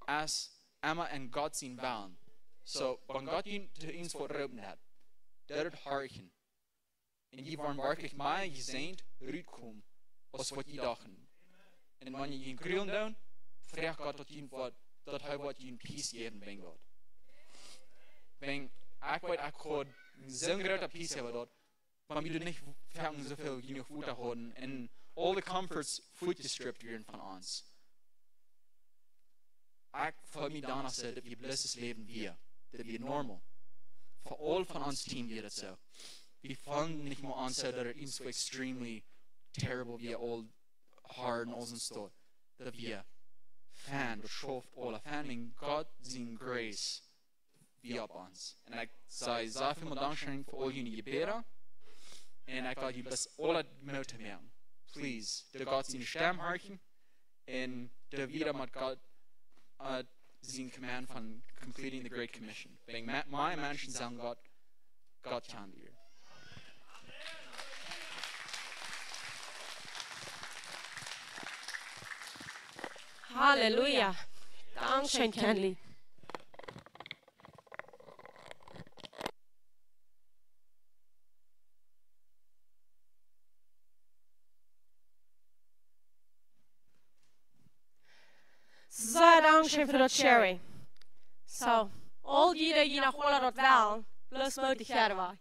es emma en Gott sien Wellen. So, wan Gott junt to ons waut roopen haft, daut horchen. Un jie woaren werkjlich mea jesäajent rutkomen, aus waut jie dochten. Un wan jie junt grulen doonen, froag Gott, daut junt waut, daut hee waut junt peace jäwen, wäajen Gott. Wäajen, ekj weet, ekj haud soon groota peace äwa daut, wan wie doa nich foaken soo väl jenuach Wota hauden un aul de comforts fuatjestrippt wieren von ons. Ekj feel mie doano soo, daut wie bloos daut Läwen wia, daut wia normal. Fa aul von ons Team wia daut soo. Wie feelden nich mol aun soo, daut et ons soo extremely terrible wia, aul hard un aul soon Stoff. Daut wia fein, daut schauft aula fein, un Gott siene Grace wia opp ons. Un ekj saj soo väl mol Dankscheen fa aul june Jebäda. Un ekj well junt bloos aula Moot moaken. Please, doo Gott siene Stemm horchen. Un doo wieda met Gott, äh, sien Command von completing the Great Commission. Wäajen me-, mea Menschen sellen Gott, Gott kjanen lieren. Halleluja. Dankscheen, Kenley. Soo, dankscheen fa daut sharing. So, aul jie, jie noch aula daut wellen, bloos mootich wieda.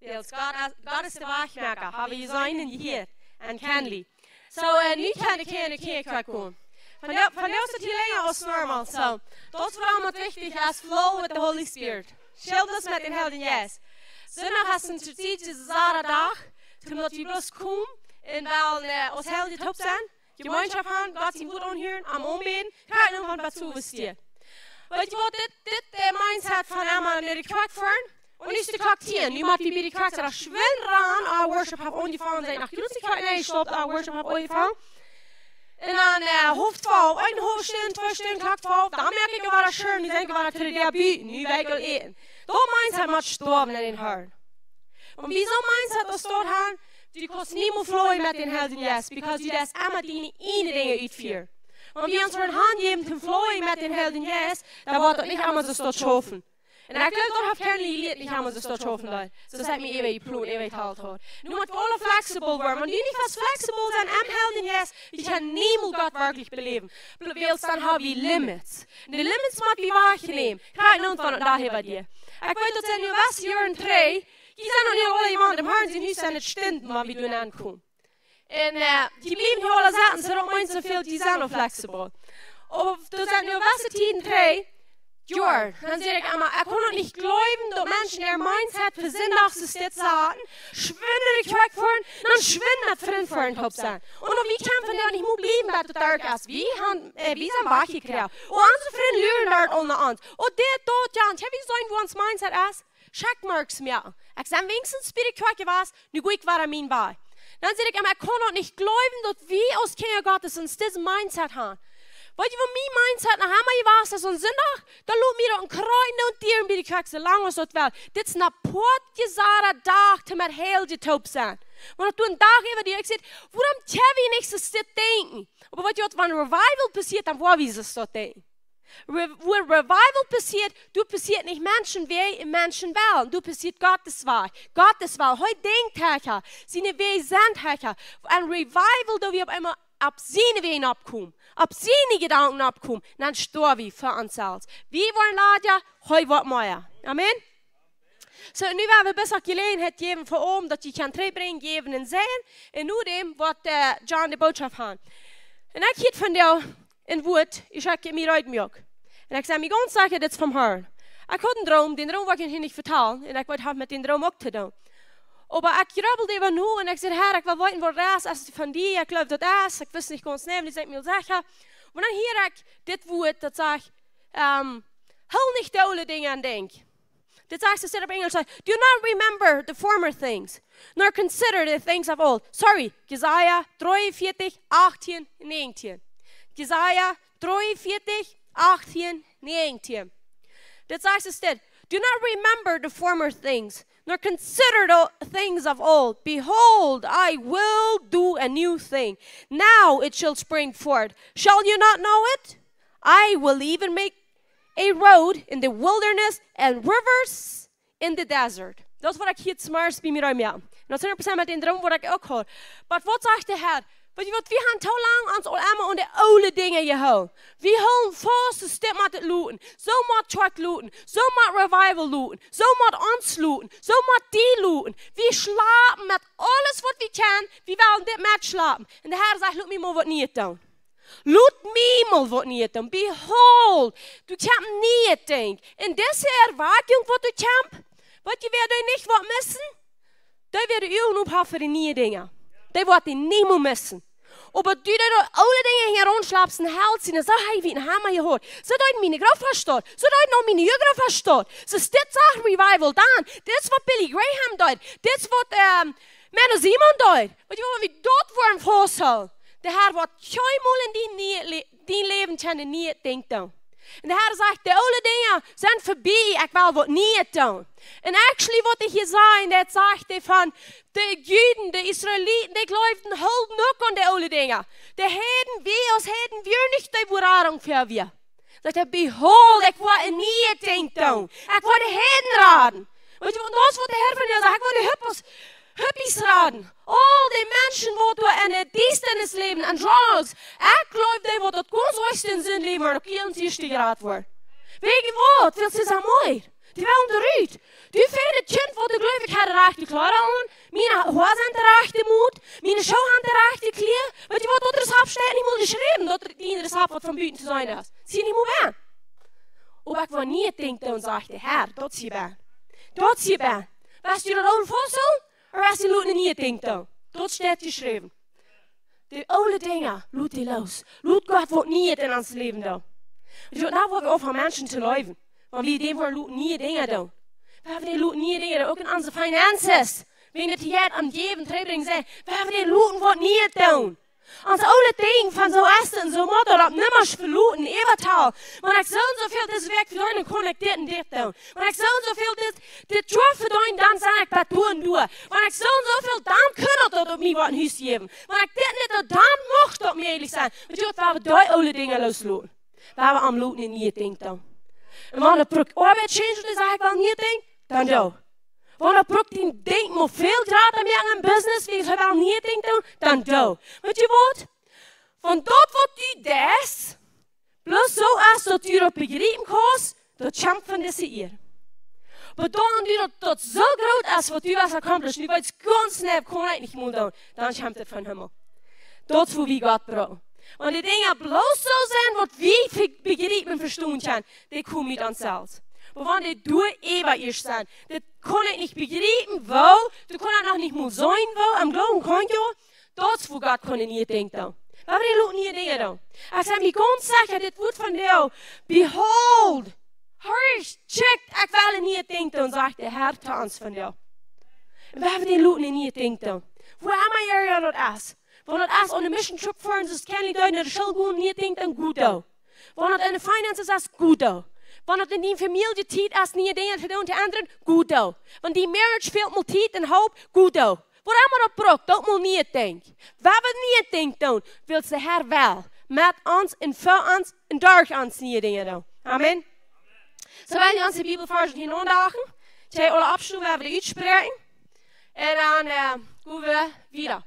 Wiels Gott es, Gott es de Wajchmoaka, hab wie jeseenen un jehieet. Un Kenley. So, äh, nu kaun ekj hia enne Kjoakj komen. Vondoag, vondoag es et hia lenja aus normal. So, daut es wuarom et wichtich es, flow with the Holy Spirit. Schelt ons met dän Heiljen Jeist. Sindach es een strategischa Dach, toom daut wie bloos komen un wellen, äh, aus Heilje toop sennen, Jemeenschoft haben, Gott sien Wuat aunhieren, am aunbäden, krakjt irjentwann bat soo waut hia. Weetst du waut, dit, dit, äh, Mindset von emma no de Kjoakj foaren un nich de Kjoakj hia. Nu mott wie bie de Kjoakj sennen, schwind rannen, ah, Worship haft aunjefongen, sent noch jrod nich krakjt, nä, stoppt, ah, Worship haft aunjefongen. Un dan, äh, haulf twalf, eene haulwe Stund, twee Stunden, Kjoakj twalf, dan moak ekj waut scheen, nu denkj ekj waut to de Debüt, nu well ekj aul äten. Daut Mindset mott stoawen en dän Harn. Wan wie soon Mindset aus daut haben, du kaust niemols flieejen met dän Heiljen Jeist, because du deist emma diene ieejne Dinja utfieren. Wan wie ons woaren hanjäwen toom flieejen met dän Heiljen Jeist, dan woat daut nich emma soo stoakj schaufen. Un ekj jleew, daut haft kjeena jelieet, nich emma soo stoakj schaufen deit. Soo es mie äwa jeplont, äwa jehaut haud. Nu mott wie aule flexible woaren. Wan wie nich waut flexible sent em Heiljen Jeist, wie kjennen niemols Gott werkjlich beläwen. Wiels dan hab wie Limits. De Limits mott wie wajchnämen. Krakjt nu von daut hia bie die. Ekj weet, daut sent nu waut Joaren trigj. Dee sent nu aul emma em Harn, sent nu sent et Stunden, wan wie doa aunkomen. Un, äh, dee bliewen hia aule sitten, soo daut meent soo väl, dee sent noch flexible. Oba doa sent nu waut Tieden trigj, Joaren, dan saj ekj emma, ekj kaun daut nich jleewen, daut Menschen äa Mindset fa Sindach soo steit saten, schwind no de Kjoakj foaren, dan schwind met Frind foaren toop sennen. Un wan wie kjennen von doa nich mea bliewen, bat daut doa es. Wie haben, äh, wie sent wajchjekropen. Un onse Frind luren doa aul no ons. Un dit, daut, jo, un wie seenen, woo ons Mindset es. Checkmarks moaken. Ekj sie weens bie de Kjoakj jewast, nu go ekj wada mienen Wajch. Dan saj ekj emma, ekj kaun daut nich jleewen, daut wie aus Kjinja Gottes ons disen Mindset haben. Weetst du, wan mien Mindset noch emma jewast es aun Sindach, dan lot mie daut een Kjreien un Tieren bie de Kjoakj, soo lang aus daut well. Dit es een poatjesara Dach, toom met Heilje toop sennen. Wan daut een Dach äwa die, ekj saj, wuarom kjenn wie nich soo dit denkjen? Oba weetst du waut, wan Revival passieet, dan woa wie soo dit denkjen. Re-, wua Revival passieet, doa passieet nich Menschen Wajch un Menschen Wellen. Doa passieet Gott sien Wajch. Gott sien Wellen. Hee denkjt hecha. Siene Wäaj sent hecha. Un Revival, daut wie opp eemol opp siene Wäaj oppkomen. Opp siene Jedanken oppkomen. Dan stoaw wie fa ons selfst. Wie woaren ladja, hee woat mea. Amen. Soo, nu woa wie bloos Jeläajenheit jäwen fa am, daut jie kjennen trigjbrinjen, jäwen un sajen, un nu däm waut, äh, John de Bootschoft haud. Un ekj hieed von dee een Wuat, ekj hab mie reed jemoakt. Un ekj saj mie gaunz secha, dit es vom Harn. Ekj haud een Droom, dän Droom woa ekj junt hia nich vetalen, un ekj weet, haft met dän Droom uk to doonen. Oba ekj grubbeld äwa no un ekj saj, Herr, ekj well weeten, waut daut es, es et von die, ekj jleew, daut es, ekj wist nich gaunz nä, dee sent mie secha. Un dan hia ekj dit Wuat, daut sajcht, ähm, hool nich de oole Dinja aun, denkj. Dit sajcht, et steit opp Enjlisch, sajcht, "Do not remember the former things, nor consider the things of old." Sorry, Jesaja dreeunvieetich, achtieen, näajentieen. Jesaja dreeunvieetich, achtieen, näajentieen. Dit sajcht, et steit, "Do not remember the former things, nor consider the things of old. Behold, I will do a new thing. Now it shall spring forth. Shall you not know it? I will even make a road in the wilderness and rivers in the desert." Daut es waut ekj hia zemorjes bie mie reed moak. Un daut es hundat Prozent met dän Droom waut ekj uk haud. Oba waut sajcht de Herr? Weetst du waut, wie haben too lang ons aul emma aun de oole Dinja jehoolen. Wie hoolen faust, soo dit mott et loten. Soo mott Kjoakj loten. Soo mott Revival loten. Soo mott ons loten. Soo mott die loten. Wie schlapen met aules waut wie kjennen. Wie wellen dit metschlapen. Un de Herr sajcht, lot mie mol waut Nieet doonen. Lot mie mol waut Nieet doonen. Behold, doa kjemt een Nieet, denkj. Un dise Erwakjunk waut doa kjemt, waut jie woaren nich waut missen, dee woaren junt opphaufen fa de niee Dinja. Dee woaren jie nich mea missen. Oba du, dee doa aule Dinja hia romschlapst un helst, un sajchst, hey, wie haben jehieet. Soo deeden miene Grootvodasch. Soo deeden uk miene Grootvodasch. Soo es dit, sajcht Revival dan. Dit es waut Billy Graham deed. Dit es waut, ähm, Menno Simons deed. Weetst du, wan wie daut woaren fausthoolen, de Herr woat kjeenmol en dien nie-, le-, dien Läwen kjennen Nieet doonen. Un de Herr sajcht, de oole Dinja sent verbie, ekj well waut Nieet doonen. Un actually, waut ekj hia saj, daut sajcht hee von de Juden, de Israeliten, dee jleewden, hilden uk aun de oole Dinja. De Heiden, wie aus Heiden, wie nich de Woarung fa wie. Sajcht hee, behold, ekj woa een Nieet doonen. Ekj woa de Heiden raden. Weetst du, daut es waut de Herr von die sajcht, ekj woa de Hippos, Hippies raden. Aul dee Menschen waut doa en de Diestanis läwen, en Drugs. Ekj jleew, dee waut daut gaunz ieeschte en sien Läwen, woaren uk hia ieescht jerat woaren. Wäajen waut? Wiels see sent moak. Dee wellen doa rut. Du, fa daut Kjint waut doa jleeft, ekj hab de rajchte Kjleeda aun, miene Hoa sent de rajchte Moot, miene Schoo haben de rajchte Kjlia. Weetst du waut, daut Rezapt steit nich mol jeschräwen, daut dien Rezapt waut von buten to seenen es. Sieht nich mol aun. Oba ekj woa Nieet Dinkj doonen, sajcht de Herr. Daut es hia bie. Daut es hia bie. West du daut oole fausthoolen, ooda west du loten nieet Dinkj doonen? Daut steit jeschräwen. De oole Dinja, lot dee loos. Lot Gott waut Nieet en ons Läwen doonen. Un soo, dan woa wie oppheeren Menschen to leewen. Wan wie dän woaren loten nieet Dinja doonen. Woa wie dän loten nieet Dinja doonen, uk en onse finances. Wan et hia aum Jäwen trigj brinjen, saj, woa wie dän loten waut Nieet doonen. Ons oole Dinja von soo es un soo mott daut opp nimma veloten, äwahaupt. Wan ekj soo un soo väl dise Wäakj vedeenen, dan kaun ekj dit un dit doonen. Wan ekj soo un soo väl dit, dit Joa vedeenen, dan sie ekj bat doa un doa. Wan ekj soo un soo väl, dan kaun ekj daut opp mie waut een Hus jäwen. Wan ekj dit nich doo, dan mucht daut mie eejentlich sennen. Wan wie daut, woa wie dee oole Dinja loosloten. Woa wie am loten nieet Dinkj doonen. Un wan et brukt Oabeit change, dan saj ekj, woa wie nieet Dinkj, dan doo. Wan et brukt dien Dinkj mau väl jrata moaken em business, wiels hee well nieet Dinkj doonen, dan doo. Weetst du waut? Wan daut waut du deist, bloos soo es daut du daut bejriepen kaust, daut kjemt von dise Ieed. Oba wan du daut, daut soo groot es waut du hast accomplished, du weetst gaunz nau, kaun ekj nich mol doonen, dan kjemt et vom Himmel. Daut es wua wie Gott brucken. Wan de Dinja bloos soo sent waut wie ve-, bejriepen un vestonen kjennen, dee komen ut ons selfst. Oba wan dee doa äwa ieescht sent, daut kaun ekj nich bejriepen, woo, du kaust daut noch nich mol seenen, woo, em Gloowen kaun jo, daut es wua Gott kaun nieet Dinkj doonen. Woa wie loten nieet Dinja doonen. Ekj sie mie gaunz secha, dit Wuat von die, behold, horch, check, ekj well nieet Dinkj doonen, sajcht de Herr to ons vondoag. Woa wie loten nieet Dinkj doonen. Wua emma jie daut es. Wan daut es aun de mission trip foaren, soo aus Kenny deed, no de School gonen, nieet Dinkj doonen, goot doo. Wan daut en de finances es, goot doo. Wan daut en diene Famielje Tiet es, nieet Dinja to doonen, to endren, goot doo. Wan dee marriage fält mol Tiet un Help, goot doo. Waut emma daut brukt, daut mol nieet Dinkj. Woa wie nieet Dinkj doonen, wiels de Herr well met ons un fa ons un derch ons nieet Dinja doonen. Amen. Soo, wie woaren onse Bibelvarsch hia aundoagen. Dee aula oppschriewen, woa wie utspräakjen. Un dan, äh, go wie wieda.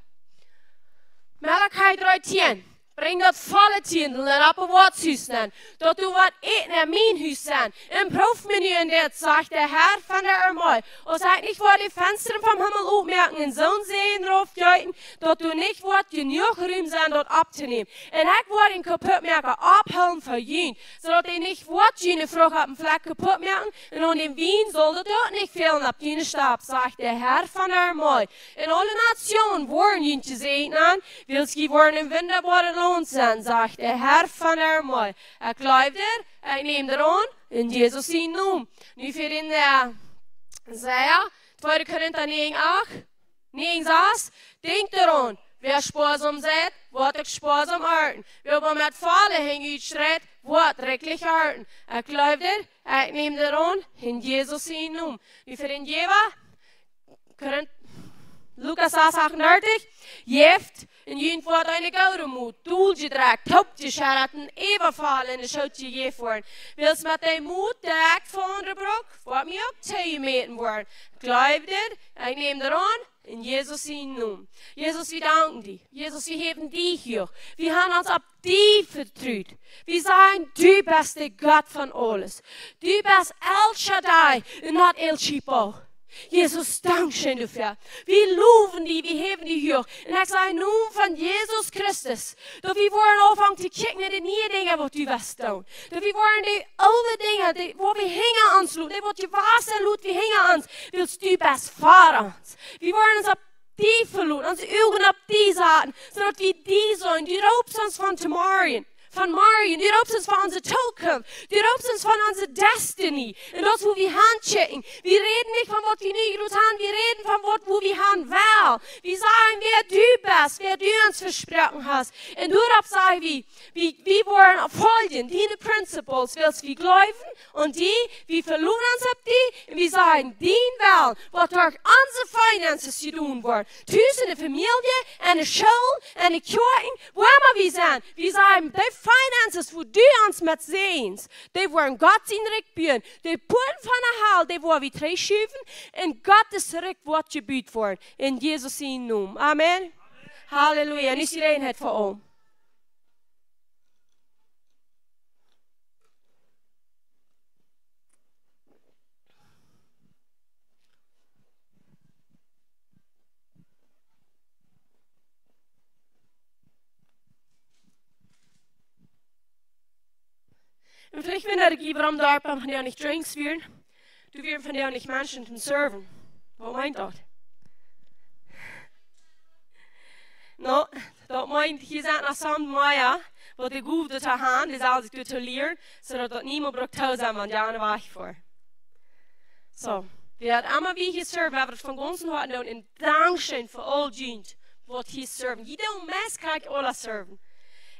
Maleachi dree tieen. Brinj daut volle Tiendel opp daut Woakjshus nenn, daut doa waut Äten en mien Hus sent. Un proow mie nu en dit, sajcht de Herr von de Armee, aus ekj nich woa de Fensta vom Himmel opmoaken un soon Säajen raufjeeten, daut doa nich woat jenuach Rum sennen, daut opptonämen. Un ekj woa dän Kaputtmoaka aufhoolen fa junt, soo daut hee nich woat june Frucht oppem Flakj kaputtmoaken, un aun dän Wien saul daut uk nich fälen opp june Stap, sajcht de Herr von de Armee. Un aule Natsjoonen woaren junt säajnen, wiels jie woaren een wundaboaret Launt sennen, sajcht de Herr von de Armee. Ekj jleew dit, ekj näm dit aun, en Jesus sienen Nomen. Nu fa dän, äh, Jesaja, tweede Korinta näajen acht, näajen sas, denkjt doaraun, wäa spoasom seit, woat uk spoasom arnten. Wäa oba met volle Henj utstreit, woat rikjlich arnten. Ekj jleew dit, ekj näm dit aun, en Jesus sienen Nomen. Nu fa dän Jäwa, Korint-, Lukas sas achtundartich, jäft, un junt woat eene goode Mot, dol jedrekjt, toopjescheddat un äwavoll enne Schoot jejäft woaren. Wiels met dee Mot, dee ekj von aundre bruk, woat mie uk toojemäten woaren. Jleew dit, ekj näm dit aun, en Jesus sienen Nomen. Jesus, wie danken die. Jesus, wie häwen die hia. Wie haben ons opp die vetrut. Wie sajen, du best de Gott von aules. Du best El Shaddai un nich El Shebach. Jesus, dankscheen doafäa. Wie lowen die, wie häwen die hia. Un ekj saj em Nomen von Jesus Christus, daut wie woaren aunfangen to kjikjen no de niee Dinja waut du west doonen. Daut wie woaren de oole Dinja, dee, waut wie hinja ons loten, dee waut jewast sent, lot wie hinja ons, wiels du best ver ons. Wie woaren ons opp die veloten, onse Uagen opp die saten, soo daut wie die seenen. Du roopst ons von tomorrow, von morjen. Du roopst ons von onse Tookunft. Du roopst ons von onse destiny. Un daut es wua wie han kjikjen. Wie räden nich von waut wie nu jrod han, wie räden von waut, wua wie han wellen. Wie sajen, wäa du best, wäa du ons vesproaken hast. Un doaropp saj wie, wie, wie woaren foljen diene principles, wiels wie jleewen aun die, wie veloten ons opp die, un wie sajen, dien Wellen, waut derch onse finances jedonen woat. Tus, enne Famielje, enne School, enne Kjoakjen, wua emma wie sent. Wie sajen, dee finances, wua du ons met säajenst, dee woaren Gott sien Rikj buen. De Puaten von de Hal, dee woa wie trigjschuwen, un Gott sien Rikj woat jebut woaren. En Jesus sienen Nomen. Amen. Halleluja. Nu es de Jeläajenheit fa aul. Un veleicht, wan jie Hia wuarom doa vondoag nich drinks wieren? Doa wieren vondoag nich Menschen to serven. Waut meent daut? No, daut meent, hia sent noch some mea, waut de Gow doatoo han, dee sellen sikj doatoo lieren, soo daut daut niemols brukt too sennen, wan dee aundre wajchfoaren. Soo, wie haben emma wada jeserved, wie haben daut von gaunzem Hoaten jedonen. Un Dankscheen fa aul junt, waut hia serven. Jie doonen meist krakjt aula serven.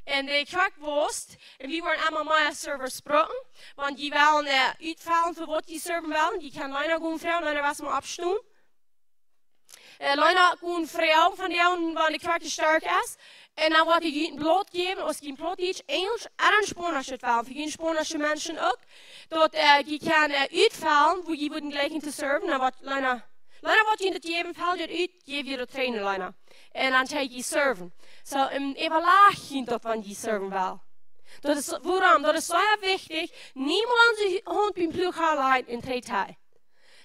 Un de Kjoakj wust, un wie woaren emma mea Servers brucken, wan jie wellen, äh, utfellen fa waut jie serven wellen. Jie kjennen Leena gonen froagen, Leena woat mol oppstonen. Äh, Leena gonen froagen von dee, wan de Kjoakj stoakj es. Un dan woat hee junt een Blaut jäwen, aus jie een Plautdietsch, Enjelsch, ooda een Spaunisch utfellen. Fa junt spaunische Menschen uk. Daut, äh, jie kjennen, äh, utfellen, woo jie wudden jlikjen to serven. Dan woat Leena, Leena woat junt daut jäwen, felt daut ut, jäw jie daut trigj aun Leena. Un dan kjenn jie serven. Soo, un äwalajcht junt daut, wan jie serven wellen. Daut es, wuarom? Daut es sea wichtich. Niemols de Haunt biem Pluach lajen un trigj trakjen.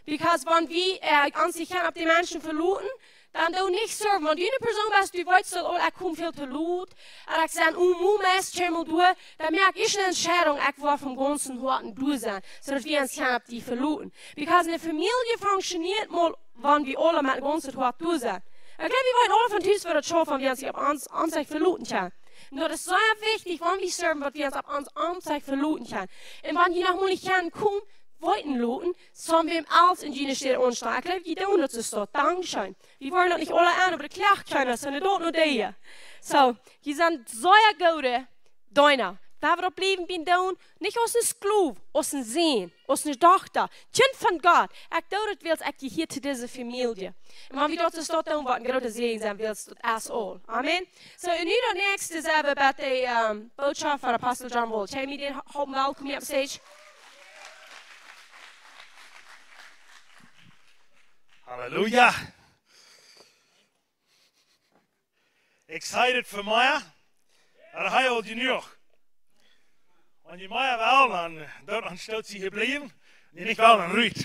Because wan wie, äh, ons nich kjennen opp de Menschen veloten, dan doo nich serven. Wan du eene Persoon best, dee weet soo, oh, ekj kom väl too lot, un ekj sie een Mumes, kjeem mol doa, dan moak ekj eene Entscheidunk, ekj woa von gaunzem Hoaten doa sennen, soo daut wie ons kjennen opp die veloten. Because eene Famielje funktionieet mau, wan wie aula met gaunzet Hoat doa sent. Ekj jleew, wie weeten aula von tus, woo daut schauft, wan wie ons opp ons, ons veloten kjennen. Un daut es sea wichtich, wan wie serven, daut wie ons opp ons, ons veloten kjennen. Un wan jie noch mol nich kjennen komen, weeten loten, soo wie aules en june Städ aunstonen. Ekj jleew, jie doonen daut soo. Dankscheen. Wie woaren daut nich aula aun, oba de Kjoakj kjennen, soo daut no dee. Soo, jie sent sea goode Deena. Doa woa wie opp bliewen bie doonen, nich aus een Sklow, aus een Sän, aus eene Dochta, Kjint von Gott. Ekj doo daut, wiels ekj jehia to dise Famielje. Un wan wie daut soo doonen, woat een groota Säajen sennen, wiels daut es aul. Amen. Soo, un nu daut näakjste sent wie bie de, ähm, Bootschoft von Apostel John Wall. Jamie, dän ha-, haben wie welkom hia opp stage. Halleluja. Excited fa mea? Daut hab ekj aul jenuach. Wan jie mea wellen, dan, dan stoot jie hia bliewen. Wan jie nich wellen, dan rut.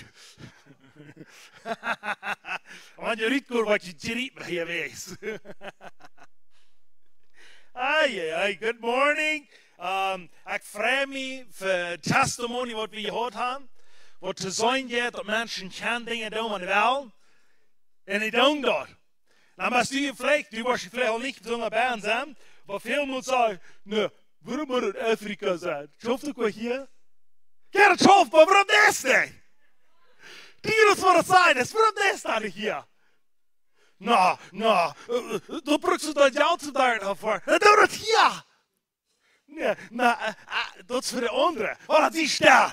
Wan jie rut gonen, woa jie jeriet hia west. Ai, ai, ai, good morning. Ähm, ekj frei mie fa testimony waut wie jehieet haben. Waut to seenen jeit, daut Menschen kjennen Dinja doonen waut see wellen. Un dee doonen daut. Dan best du veleicht, du woascht veleicht aul nich soo bang sennen, oba väl mol sajen, nä, wuarom mott daut Afrika sennen? Schauft daut hia? Jo, daut schauft, oba wuarom daut nich? Dee, daut woat daut sennen, daut, wuarom daut dan nich hia? Nä, nä, äh, äh, du brukst daut Jelt to doa han. Äh, doo daut hia. Nä, nä, äh, äh, daut es fa de aundre. Oh, daut es stell.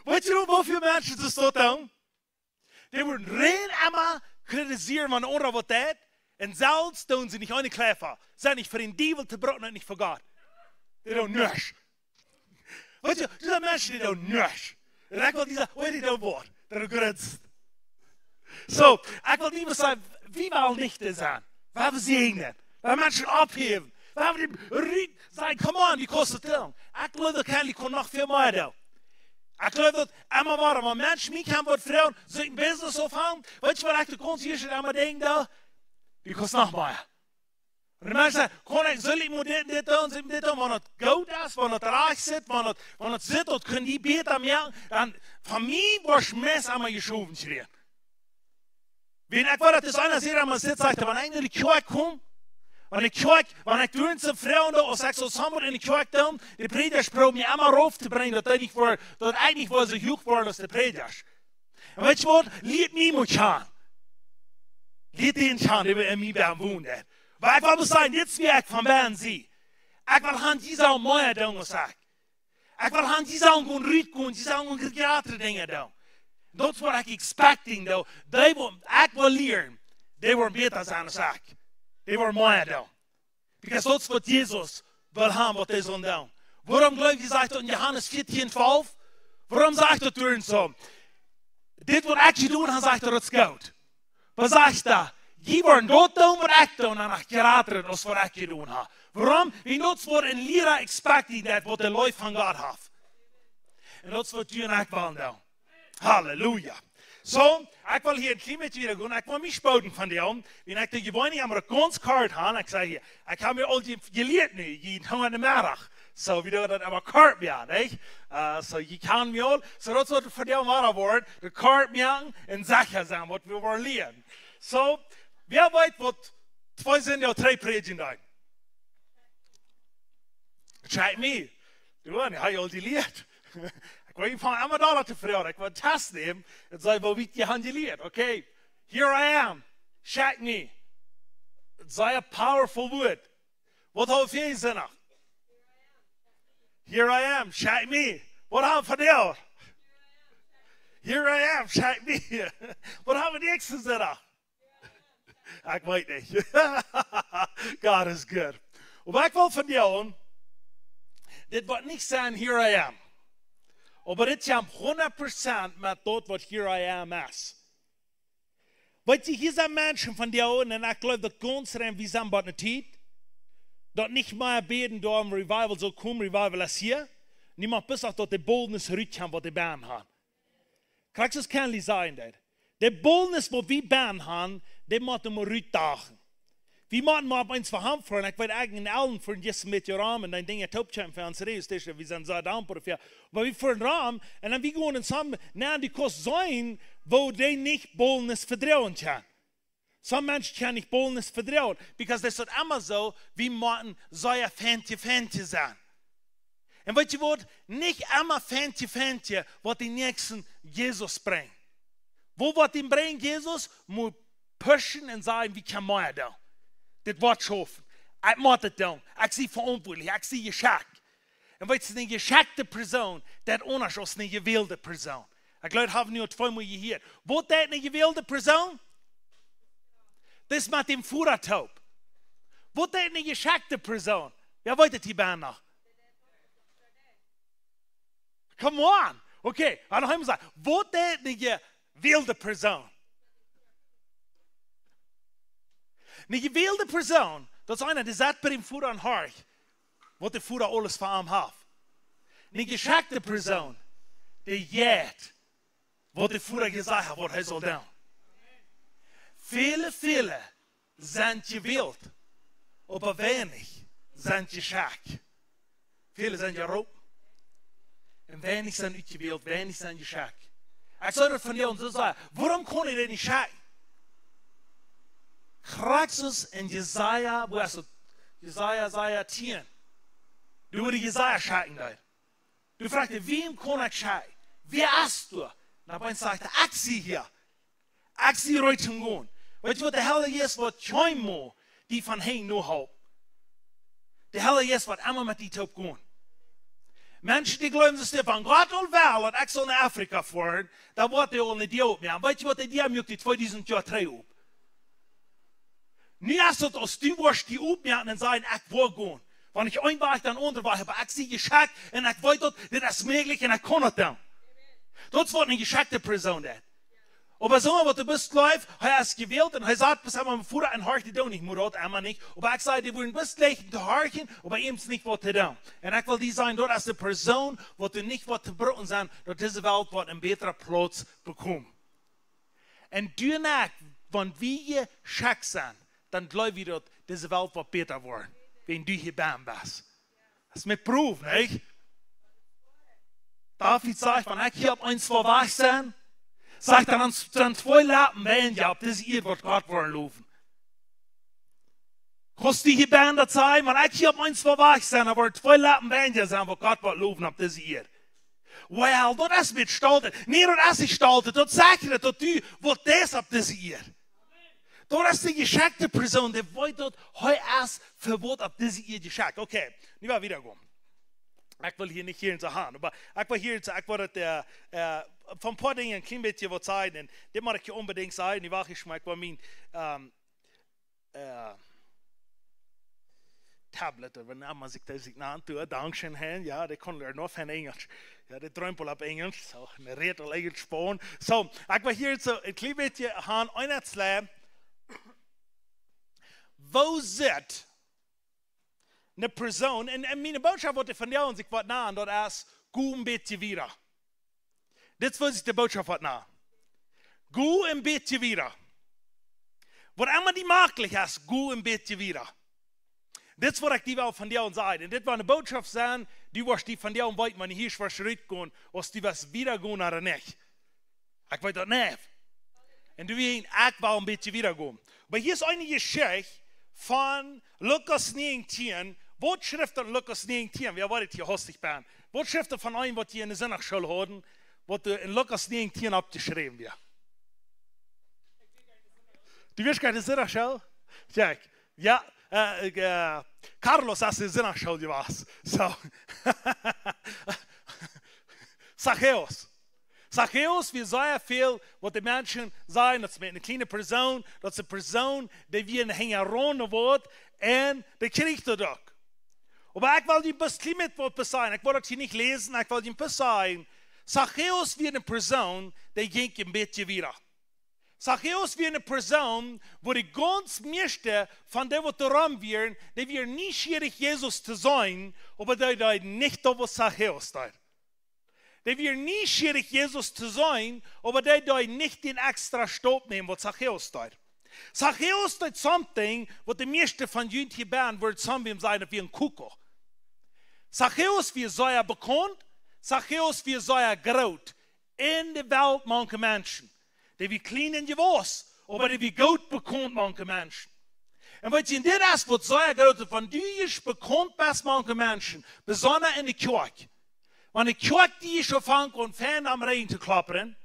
Weetst du, woo väl Menschen daut doonen? Dee woaren rein emma kritisieren, wan de aundra waut deit. Un selfst doonen see nich aun de Kjleefa. Sent nich fa dän Diewel to brucken un nich fa Gott. Dee doonen nuscht. Weetst du, dise Menschen, dee doonen nuscht. Un ekj well dee sajen, oh, dee doonen waut. Dee doonen grunzen. Soo, ekj well die sajen, wie wellen nich dee sennen. Wie wellen säajnen. Wie wellen Menschen oppheewen. Wie wellen dee rut sajen, come on, du kaust daut doonen. Ekj jleew, daut kaun, du kaust noch väl mea doonen. Ekj jleew daut emma wada, wan Menschen mie kjennen waut froagen, saul ekj een Business oppmoaken? Weetst du waut ekj de gaunze Tiet emma denkj, doo? Du kaust noch mea. Un de Menschen sajen, kaun ekj, saul ekj mau dit, dit doonen, saul ekj dit doonen, wan daut goot es, wan daut rajcht sitt, wan daut, wan daut sitt, daut kjenn jie bäta moaken, dan, fa mie woat meist emma jeschowen kjrieen. Wan ekj woa daut es eena, dee emma sitt, sajcht, wan ekj no de Kjoakj kom, wan de Kjoakj, wan ekj doo soo froagen, aus ekj soo soo en de Kjoakj doo, de Prädjasch proowt mie emma rauf to brinjen, daut ekj nich woa, daut ekj nich woa soo huach woaren aus de Prädjasch. Un weetst du waut? Lieren mie mau kjanen. Lieren dän kjanen, dee en mie wonen deit. Oba ekj well sajen, dit es woo ekj von bennen sie. Ekj well han, jie sellen mea doonen aus ekj. Ekj well han, jie sellen gonen rut gonen, jie sellen gonen jratre Dinja doonen. Daut es waut ekj expecting, doo. Dee woaren, ekj well lieren, dee woaren bäta sennen aus ekj. Dee woaren mea doonen. Because daut es waut Jesus well han, waut dee sellen doonen. Wuarom jleew jie, sajcht daut en Johanes vieetieen twalf? Wuarom sajcht daut doa soo? Dit waut ekj jedonen hab, sajcht daut, daut es goot. Oba sajcht daut, jie woaren daut doonen waut ekj doo, un noch jrata aus waut ekj jedonen hab. Wuarom? Wiels daut es waut een Liera expecting deit, waut de Leew von Gott haft. Un daut es waut du un ekj wellen doonen. Halleluja. So, ekj well hia een kjlien bät wieda gonen. Ekj well mie spoden von dee aun. Wan ekj de Jemeent emma gaunz kort han, ekj saj hia, ekj hab mie aul je-, jelieet nu, jieda Dach enne Meddach. So, wie doonen daut emma kort, jo, nich? Äh, so, jie kjanen mie aul. So, daut woat fa dee aun wada woaren, de kort moaken un secha sennen, waut wie woaren lieren. So, wäa weet, waut twee Sindach trigj prädjen deed? Check me. Du, dan hab ekj aul jelieet. Ekj weet nich, von emma doa to froagen. Ekj well Test nämen. Daut saj, waut wie hia han jelieet. Okay. Here I am. Check me. Daut es een powerful word. Waut hab wie hia noch? Here I am. Check me. Waut hab wie vondoag? Here I am. Check me. Waut hab wie näakjsten Sindach? Ekj weet nich. God is good. Oba ekj well vondoag, dit woat nich sennen here I am. Oba dit kjemt hundat Prozent met daut waut here I am es. Weet jie, hia sent Menschen vondoag, un ekj jleew daut gaunz rein, wie sent bie ne Tiet, daut nich mea bäden doaromm Revival saul komen, Revival es hia. Niemols besach daut de boldness rut kjemt waut dee bennen han. Krakjt soo aus Kenley säd daut. De boldness waut wie bennen han, dee mott wie rut dagen. Wie motten mau opp eent vehampfen, ekj weet eejentlich en Ellen fa een jistren bät rom, un dan Dinja toop kjeemen fa ons Radio Station, wie sent soo dankboa doafäa. Oba wie foaren rom, un dan wie gonen en some, na, dee kaust seenen, woo dee nich boldness vedroagen kjennen. Some Menschen kjennen nich boldness vedroagen, because daut es emma soo, wie motten sea fancy, fancy sennen. Un weet jie waut? Nich emma fancy, fancy, waut dän näakjsten Jesus brinjt. Woo woat dee brinjen, Jesus? Mott pushen un sajen, wie kjennen mea doonen. Dit woat schaufen. Ekj mott daut doonen. Ekj sie veauntwuatlich. Ekj sie jeschekjt. Un weet jie, ne jeschekjte Persoon, daut es aundasch aus ne jewälde Persoon. Ekj jleew, daut hab wie nu aul tweemol jehieet. Waut deit ne jewälde Persoon? Daut es met däm Voda toop. Waut deit ne jeschekjte Persoon? Jo, weet jie daut hia bennen noch? Come on. Okay, dan hab ekj jesajcht, waut deit ne jewälde Persoon? Ne jewälde Persoon, daut es eena, dee sitt bie däm Voda un horcht, waut de Voda aules fa am haft. Ne jeschekjte Persoon, dee jeit, waut de Voda jesajcht haft, waut hee saul doonen. Väle, väle sent jewält, oba weinich sent jeschekjt. Väle sent jeroopen. Un weinich sent utjewält, weinich sent jeschekjt. Ekj saj daut vondoag soo, saj, wuarom kaun ekj dee nich schekjen? Krakjt soo aus en Jesaja, woo es daut? Jesaja, Jesaja tieen. Doa wort Jesaja schekjen deed. Doa fruach hee, wäm kaun ekj schekjen? Wäa es doa? Un opp eemol sajcht hee, ekj sie hia. Ekj sie reed toom gonen. Weet jie waut, de Heilje Jeist woat kjeenmol die von hinjen nohoolen. De Heilje Jeist woat emma met die toop gonen. Menschen, dee jleewen, daut es von Gott aul well, daut ekj saul no Afrika foaren, dan woat dee aul ne Däa oppmoaken. Weet jie waut, de Däa muak dee tweedusent Joa trigj op. Nu es daut, aus du woascht die oppmoaken un sajen, ekj well gonen. Wan ekj een Wajch, dan aundre Wajch, oba ekj sie jeschekjt un ekj weet daut, dit es mäajlich un ekj kaun daut doonen. Daut es waut ne jeschekjte Persoon deit. Oba soo waut du best, jleew, hee es jewält un hee sajcht, best emma met Voda un horcht dee doonen nich, mott daut emma nich. Oba ekj saj, dee wudden best jlikj to horchen, oba eent nich waut to doonen. Un ekj well die sajen, daut es de Persoon, waut du nich waut to brucken sennen, daut dise Welt waut een bätren Plauz bekomt. Un du un ekj, wan wie jeschekjt sent, dan jleew wie daut dise Welt woat bäta woaren, wan du hia bennen best. Daut es met Proof, nich? David sajcht, wan ekj hia opp eemol wajch sie, sajcht hee, dan sent twee Lapen weinja opp dise Ieed waut Gott woaren lowen. Kaust du hia bennen daut sajen, wan ekj hia opp eemol wajch sie, dan woaren twee Lapen weinja sennen waut Gott woat lowen opp dise Ieed. Well, daut es met Stolt. Nä, daut es nich Stolt. Daut sajcht daut, daut du waut deist opp dise Ieed. Daut es de jeschekjte Persoon, dee weet daut hee es fa waut opp dise Ieed jeschekjt. Okay, nu woa wie wieda gonen. Ekj well hia nich hia en soo gonen, oba ekj well hia, ekj well daut, äh, äh, von een poa Dinja een kjlien bät waut sajen. Un dit mott ekj hia onbedinjt sajen, nu woa ekj schmakj, ekj well mien, ähm, äh, Tablet, ooda waut emma sikj daut nant, jo, dankscheen, Herr, jo, dee kaun leeren noch von Enjlisch. Jo, dee dreempelt opp Enjlisch, so, dee rät aul Enjlisch, Spaunsch. So, ekj well hia soo een kjlien bät gonen, eent, twee. Woo sitt ne Persoon, un, un miene Botschoft waut ekj vondoag sikj woa nanen, daut es, go een bät wieda. Dit es waut ekj de Botschoft woa nanen. Go een bät wieda. Waut emma die mäajlich es, go een bät wieda. Dit es waut ekj die well vondoag sajen. Un dit woat eene Bootschoft sennen, du woascht die vondoag weeten, wan du hia woascht rutkomen, aus du woascht wieda gonen ooda nich. Ekj weet daut nich. Un du woascht, ekj well een bät wieda gonen. Oba hia es eene Jeschicht von Lukas näajentieen. Waut schrift dan Lukas näajentieen? Wäa woat et hia hastich bie? Waut schrift et von eenem, waut hia enne Sindachschool haud, waut doa en Lukas näajentieen oppjeschräwen wia? Du woascht enne Sindachschool? Kjikj, jo, äh, äh, Carlos es enne Sindachschool jewast. Soo. Zachäus. Zachäus, wie sea väl, waut de Menschen sajen, daut es mau eene kjliene Persoon, daut es eene Persoon, dee wia een Henjaraun woat, un dee kjrieech daut uk. Oba ekj well die bloos kjlien bät waut sajen. Ekj well daut hia nich läsen, ekj well die bloos sajen. Zachäus wia eene Persoon, dee jinkj een bät wieda. Zachäus wia eene Persoon, wua de gaunz mieeschte von dee, waut doaromm wieren, dee wieren nieschierich, Jesus to seenen, oba dee deeden nich daut, waut Zachäus deed. Dee wieren nieschierich, Jesus to seenen, oba dee deeden nich dän extra Staup nämen, waut Zachäus deed. Zachäus deed something, waut de mieeschte von junt hia bie woaren, some wudden sajen, daut wia een Kuckuck. Zachäus wia sea bekaunt, Zachäus wia sea groot en de Welt mank de Menschen. Dee wia kjlien en jewast, oba dee wia goot bekaunt mank de Menschen. Un weetst, dit es waut sea groot es, wan du ieescht bekaunt best mank de Menschen, besonda enne Kjoakj. Wan de Kjoakj die ieescht aunfangt aun fein aum Rigjen to kloppen,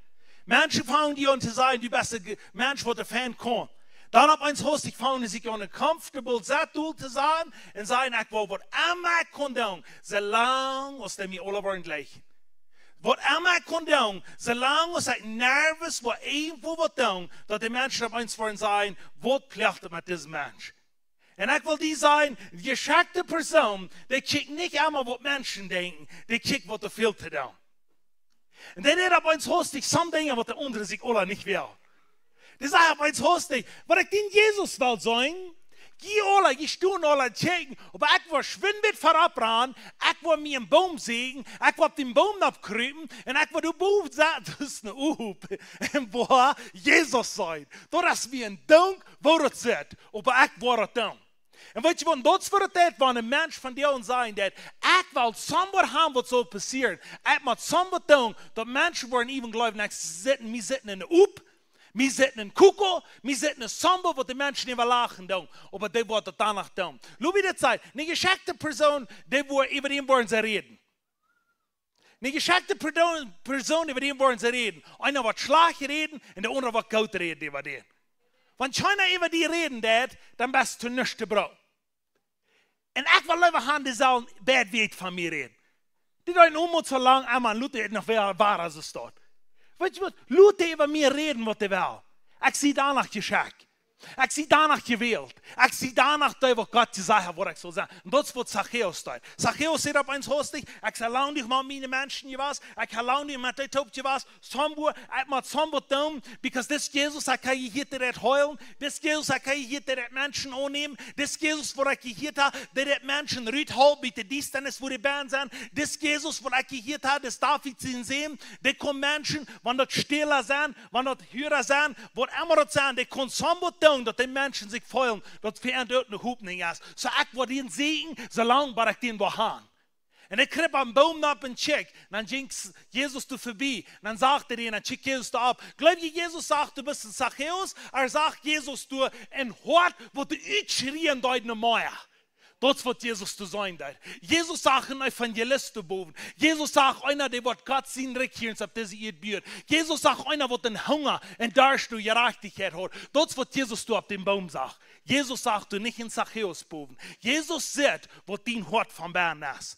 Menschen fangen die aun to sajen, du best een Ge-, Mensch, waut doa fein kaun. Dan opp eemol hastich fangen see sikj aun een comfortable Settool to sajen un sajen, ekj well waut emma ekj kaun doonen, soo lang aus dee mie aula woaren jlikjen. Waut emma ekj kaun doonen, soo lang aus ekj nervous woa irjentwoo waut doonen, daut de Menschen opp eemol woaren sajen, waut ploagt et met disen Mensch? Un ekj well die sajen, de jeschekjte Persoon, dee kjikjt nich emma waut Menschen denkjen, dee kjikjt waut doa fält to doonen. Un dee deed opp eemol hastich some Dinja, waut de aundre sikj aula nich wellen. Dee säd opp eemol hastich, waut ekj dän Jesus well seenen, jie aula, jie stonen aula un kjikjen, oba ekj woa schwind wiet verop rannen, ekj woa mie een Boom säkjen, ekj woa opp dän Boom nopp krupen, un ekj woa doa bowen sitten, daut es een Opp. Un woa Jesus seenen. Daut es mie een Dank, woo daut sitt, oba ekj woa daut doonen. Un weetst waut, daut es waut et deit, wan een Mensch vondoag sajen deit, ekj well something haben, waut saul passieren. Ekj mott something doonen, daut Menschen woaren even jleewen, ekj sitt, mie sitt een Opp, mie sitt een Kuckuck, mie sitt een something, waut de Menschen äwalachen doonen. Oba dee woaren daut doano doonen. Lot mie dit sajen, eene jeschekjte Persoon, dee woa-, äwa dän woaren see räden. Eene jeschekjte Perdo-, Persoon, äwa dän woaren see räden. Eena woat schlajcht räden un de aundra woat goot räden äwa dän. Wan kjeena äwa die räden deit, dan best du nuscht to brucken. Un ekj well leewa haben, dee sellen bad Wieed von mie räden. Dee deeden nu mau soo lang emma, lot et noch wäa, wäa soo steit. Weetst waut? Lot dee äwa mie räden, waut dee wellen. Ekj sie doano jeschekjt. Ekj sie doano jewält. Ekj sie doano, dee, waut Gott jesajcht haft, waut ekj saul sennen. Un daut es waut Zachäus deed. Zachäus säd opp eemol hastich, ekj sie lang nich met miene Menschen jewast. Ekj sie lang nich met dee toop jewast. Somewhere, ekj mott something doonen, because dis Jesus, ekj hab jehieet, dee deit heelen. Dis Jesus, ekj hab jehieet, dee deit Menschen aunnämen. Dis Jesus, waut ekj jehieet hab, dee deit Menschen rutholen ut de Diestanis, wua dee benen sent. Dis Jesus, waut ekj jehieet hab, dis David sien Sän, dee kaun Menschen, wan daut Stäla sent, wan daut Hura sent, waut emma daut sent, dee kaun something doonen, daut de Menschen sikj feelen, daut fa an doa ne Hopninj es. Soo ekj woa dän säkjen, soo lang bat ekj dän woa haben. Un hee krup aum Boom nopp un kjikjt, dan jinkj S-, Jesus doa verbie, dan sach hee dän, dan kjikjt Jesus doa opp. Jleew jie, Jesus sach doa bloos een Zachäus, ooda sach Jesus doa een Hoat, waut doa utschrieejen deed no mea? Daut es waut Jesus doa seenen deed. Jesus sach een Evangelist doa bowen. Jesus sach eena, dee waut Gott sien Rikj hia opp dise Ieed buen. Jesus sach eena, waut een Hunga un Darscht no Jerajchtichkjeit haud. Daut es waut Jesus doa opp dän Boom sach. Jesus sach doa nich een Zachäus bowen. Jesus sitt, waut dien Hoat von benen es.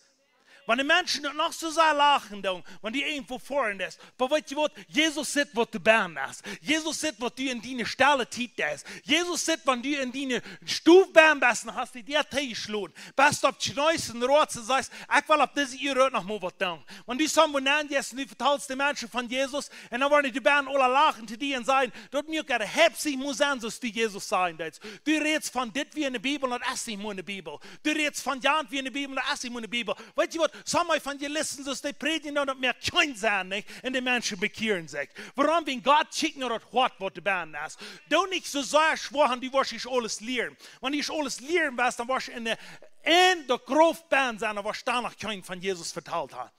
Wan de Menschen daut noch soo sea lachen doonen, wan du irjentwua foaren deist, oba weetst waut? Jesus sitt, waut doa benen es. Jesus sitt, waut du en diene stelle Tiet deist. Jesus sitt, wan du en diene Stow benen best un hast de Däa toojeschloten. Best opp Kjnees un roatst un sajchst, ekj well opp dise Ieed noch mau waut doonen. Wan du somewhere nenjeist un du vetalst de Menschen von Jesus, un dan woaren dee benen aula lachen to die un sajen, daut muak et hepsich mott sennen, soo aus du Jesus sajen deist. Du rätst von dit wia enne Bibel, daut es nich mea enne Bibel. Du rätst von jant wia enne Bibel, daut es nich mea enne Bibel. Weetst waut? Some Evangelisten, soo aus dee prädjen, dan daut moakt kjeen Senn, nich? Un de Menschen bekjieren sikj. Wuarom? Wan Gott kjikjt no daut Hoat, waut doa bennen es. Doo nich soo sea schwoa han, du woascht ieescht aules lieren. Wan du ieescht aules lieren wurscht, dan woascht du enne, enne Groof bennen sennen, dan woascht du noch kjeen von Jesus vetalt han.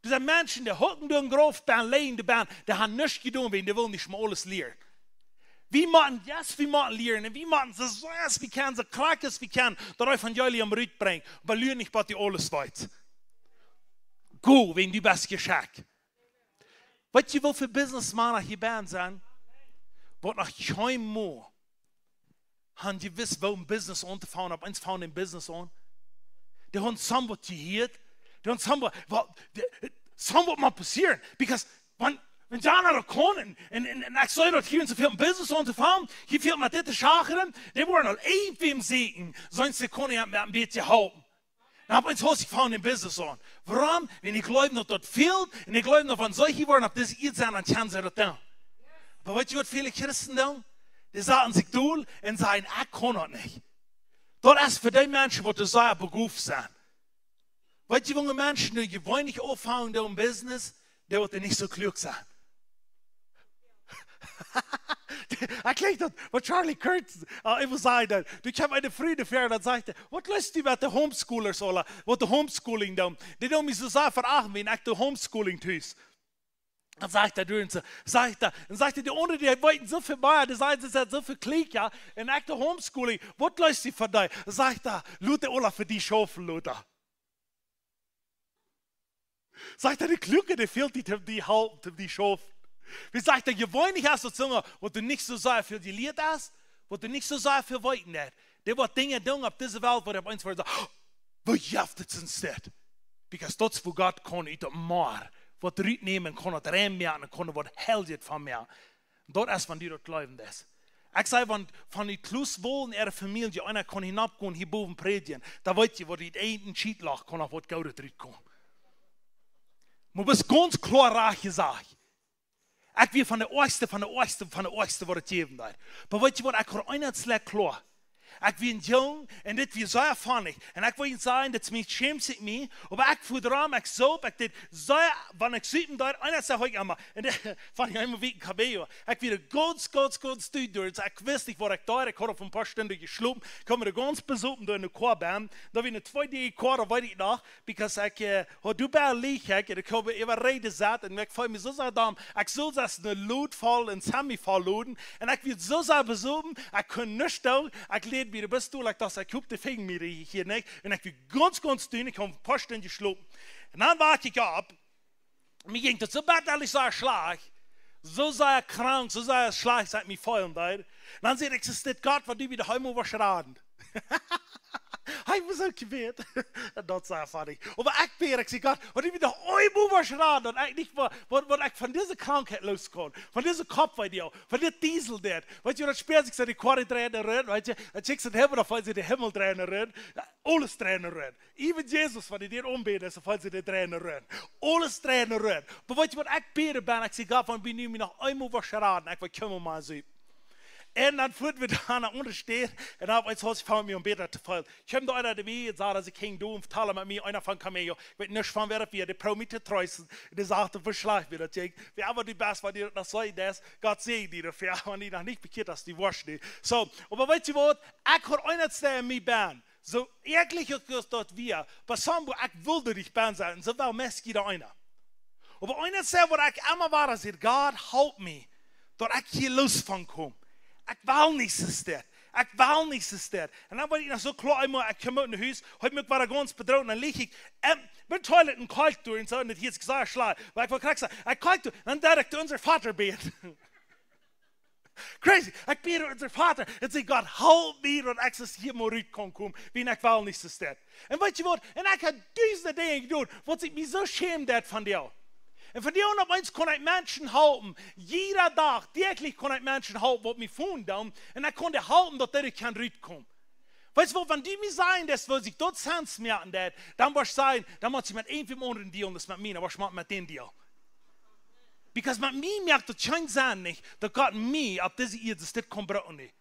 Doa sent Menschen, dee hucken doa enne Groof bennen, lijen doa bennen, dee han nuscht jedonen, wiels dee wellen nich mea aules lieren. Wie motten, yes, wie motten lieren. Un wie motten soo sea aus wie kjennen, soo krakjt aus wie kjennen, daut Evangelium rutbrinjen. Oba lua nich, waut du aules weetst. Go, wan du best jeschekjt. Weetst du, woo väl Businessmän hia bennen sent, waut noch kjeenmol han jewist, woo een Business auntofangen, opp eemol fangen een Business aun. Dee han somewhat jehieet. Dee han somewhat, waut, dee, somewhat mott passieren. Because wan, wan Jana doa kaun un, un, un, un ekj saj daut hia soo väl een Business auntofangen, hia väl met dit to schakjren, dee woaren aul eent wäm sieekjen, sest see kjennen met een bät halpen. Dan opp eemol haust du fangen een Business aun. Wuarom? Wiels ekj jleew daut daut fält, un ekj jleew daut wan see hia woaren opp dise Ieed sennen, dan kjennen see daut doonen. Oba weetst du, waut väle Christen doonen? Dee saten sikj dol un sajen: "Ekj kaun daut nich." Daut es fa dee Menschen, waut doa sea begooft sent. Weetst du, woo Menschen, dee jeweenlich aunfangen doonen Business, dee woaren nich soo kluak sennen. Ekj jleew daut, waut Charlie Kirk, äh, eemol säd, daut, doa kjeem eene Fru ver, dan säd hee: "Waut leist du met de Homeschoolers, Ola? Waut de Homeschooling doonen?" Dee doonen mie soo sea verachten, wan ekj doo Homeschooling tus. Dan sajcht hee, doa un soo, sajcht hee, dan sajcht hee, dee aundre, dee weeten soo väl mea, dee sajen, see sent soo väl kjlieekja, un ekj doo Homeschooling, waut leist du von dee? Sajcht hee: "Lot de Ola fa die schaufen, lot dee." Sajcht hee, de Kluake, dee fält die, dee halpt die schaufen. Wie sajcht hee, jeweenlich es daut soo, waut du nich soo sea väl jelieet hast, waut du nich soo sea väl weeten deist. Dee woat Dinja doonen opp dise Welt, waut opp eemol woat sajen: "Oh, woo jeft et soont dit?" Because daut es, woo Gott kaun ut daut Moa waut rutnämen, kaun daut rein moaken, kaun waut Heiljet von moaken. Daut es, wan du daut jleewen deist. Ekj saj, wan, wan ekj Klaus Wall un äare Famielje, eena kaun hia nopp gonen, hia bowen prädjen, dan weetst du, waut ut een Schietloch kaun noch waut Goodet rutkomen. Oba daut es gaunz kloa rajcht jesajcht. Ekj wia von de oajchste, von de oajchste, von de oajchste, waut et jäwen deed. Oba weetst du waut, ekj haud eent sea kloa. Ekj wia een Jung, un dit wia sea funny. Un ekj well nich sajen, daut mie schämt sikj mie, oba ekj fua rom, ekj soop, ekj deed sea, wan ekj supen deed, eent säd ekj emma, un daut funk ekj emma wia een Cabello. Ekj wia gaunz, gaunz, gaunz dol doa. Ekj wist nich, waut ekj deed. Ekj haud aul een poa Stunden jeschlopen. Ekj kjeem gaunz besopen doa enne Koa bennen. Daut wia eene twee D Koa, daut weet ekj noch. Because ekj, äh, haud doa bie Licht, ekj, un ekj haud äwa Räd jesat, un ekj feeld mie soo sea domm. Ekj sull sest eene Lod voll un Semi voll loden, un ekj wia soo sea besopen, ekj kunn nuscht doonen, ekj läd mie de Pistol, ekj docht, ekj hoop, dee finjen mie hia nich, un ekj wia gaunz, gaunz dol, ekj haud een poa Stunden jeschlopen. Un dan woak ekj opp, mie jinkj daut soo bitterlich soo schlajcht, soo sea krank, soo sea schlajcht, daut mie feelen deed. Un dan säd ekj: "Es dit Gott, waut du mie doa eemol woascht raden?" Hee wia soo jewant. Daut es sea funny. Oba ekj bäd, ekj saj: "Gott, waut du mie doa eemol woascht raden, daut ekj nich woa, waut, waut ekj von dise Krankheit loskomm, von dise Koppwee, von dit Diesel, dit." Weetst du, daut spält sikj soo, de Koa dreien rut, weetst du, daut sikj soo de Himmel, daut felt sikj de Himmel dreien rut, aules dreien rut. Even Jesus, wan dee dit aunbät, es, felt sikj de dreien rut. Aules dreien rut. Oba weetst du waut, ekj bäd dan, ekj saj: "Gott, wan du mie noch eemol woascht raden, ekj woa kjeenmol mea supen." Un dan fuaren wie dan no eene aundre Staut, un dan opp eemol haud ekj von mie een bät to väl. Ekj kjeem doa eena, dee wia, saj, daut ekj jinkj doa un vetald met mie, eena von Camino, ekj weet nich von wäa daut wia, dee proowd mie to treesten, un dee säd, woo schlajcht mie daut jinkj. Wie haben die best, wan du daut noch soo deist, Gott säajen die doafäa, wan du noch nich bekjieet hast, dee woascht nich. Soo, oba weetst du waut, ekj haud eent säd mie bennen, soo ekjlich aus daut wia, oba somehow, ekj wull doa nich bennen sennen, un soo well meist jieda eena. Oba eent säd, waut ekj emma wada säd: "Gott, help mie, daut ekj hia loos von kom. Ekj well nich soo dit. Ekj well nich soo dit." Un dan woa ekj noch soo kloa, eemol, ekj kjeem ut no Hus, haud mie wada gaunz bedroht, un dan leet ekj, ähm, bie de Toilette een Kalk doa un soo, un daut hieet sikj sea schlajcht. Oba ekj well krakjt sajen, ekj kalk doa, un dan deed ekj onsen Voda bäden. Crazy. Ekj bäd onsen Voda un saj: "Gott, help mie, daut ekj hia mol rut kaun komen, wiels ekj well nich soo dit." Un weetst du waut? Un ekj hab dusende Dinja jedonen, waut ekj mie soo schämd haud von dee. Un von dee aun opp eemol kunn ekj Menschen halpen. Jieda Dach, däajlich kunn ekj Menschen halpen, waut mie feelen deeden. Un ekj kunn dee halpen, daut dee kunnen rutkomen. Weetst du waut, wan du mie sajen deist, woo sikj daut Senn moaken deed, dan woascht du sajen, dan mott ekj met eent von de aundre dealen, daut es met mie, dan woascht du met dän dealen. Because met mie moakt daut kjeen Senn nich, daut Gott mie opp dise Ieed dit kaun brucken, nich.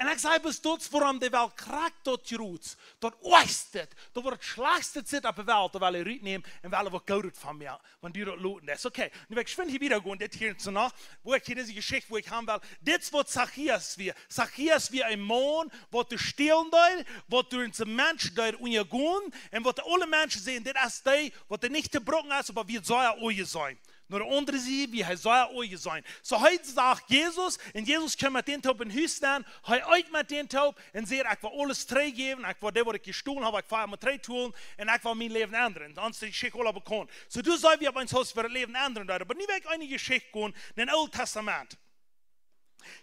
Un ekj saj, best daut wuarom de Welt krakjt daut jrots, daut oajste, daut woat daut schlajchtste sitt opp de Welt, daut well hee rutnämen un well waut Goodet von mie, wan du daut loten deist. Okay, nu well ekj schwind hia wieda gonen, dit hia un soo noch, woo ekj hia dise Jeschicht, woo ekj han well. Dit es waut Zachäus wia. Zachäus wia een Maun, waut doa stälen deed, waut doa een Mensch deed unjagonen, un waut de aule Menschen säden, dit es dee, waut doa nich to brucken es, oba wia sea oaja sennen. No de aundre Sied, wia hee sea oaja sennen. Soo hee sach Jesus, un Jesus kjeem met dän toop em Hus nenn, hee eet met dän toop, un säd: "Ekj well aules trigjjäwen, ekj well dee, waut ekj jestolen hab, ekj well mie trigjholen, un ekj well mien Läwen endren." Dan es de Jeschicht aul bekaunt. Soo, du sajchst, wie haben ons Haus fa daut Läwen endren, oba nu well ekj eene Jeschicht gonen, en daut Oole Tastament.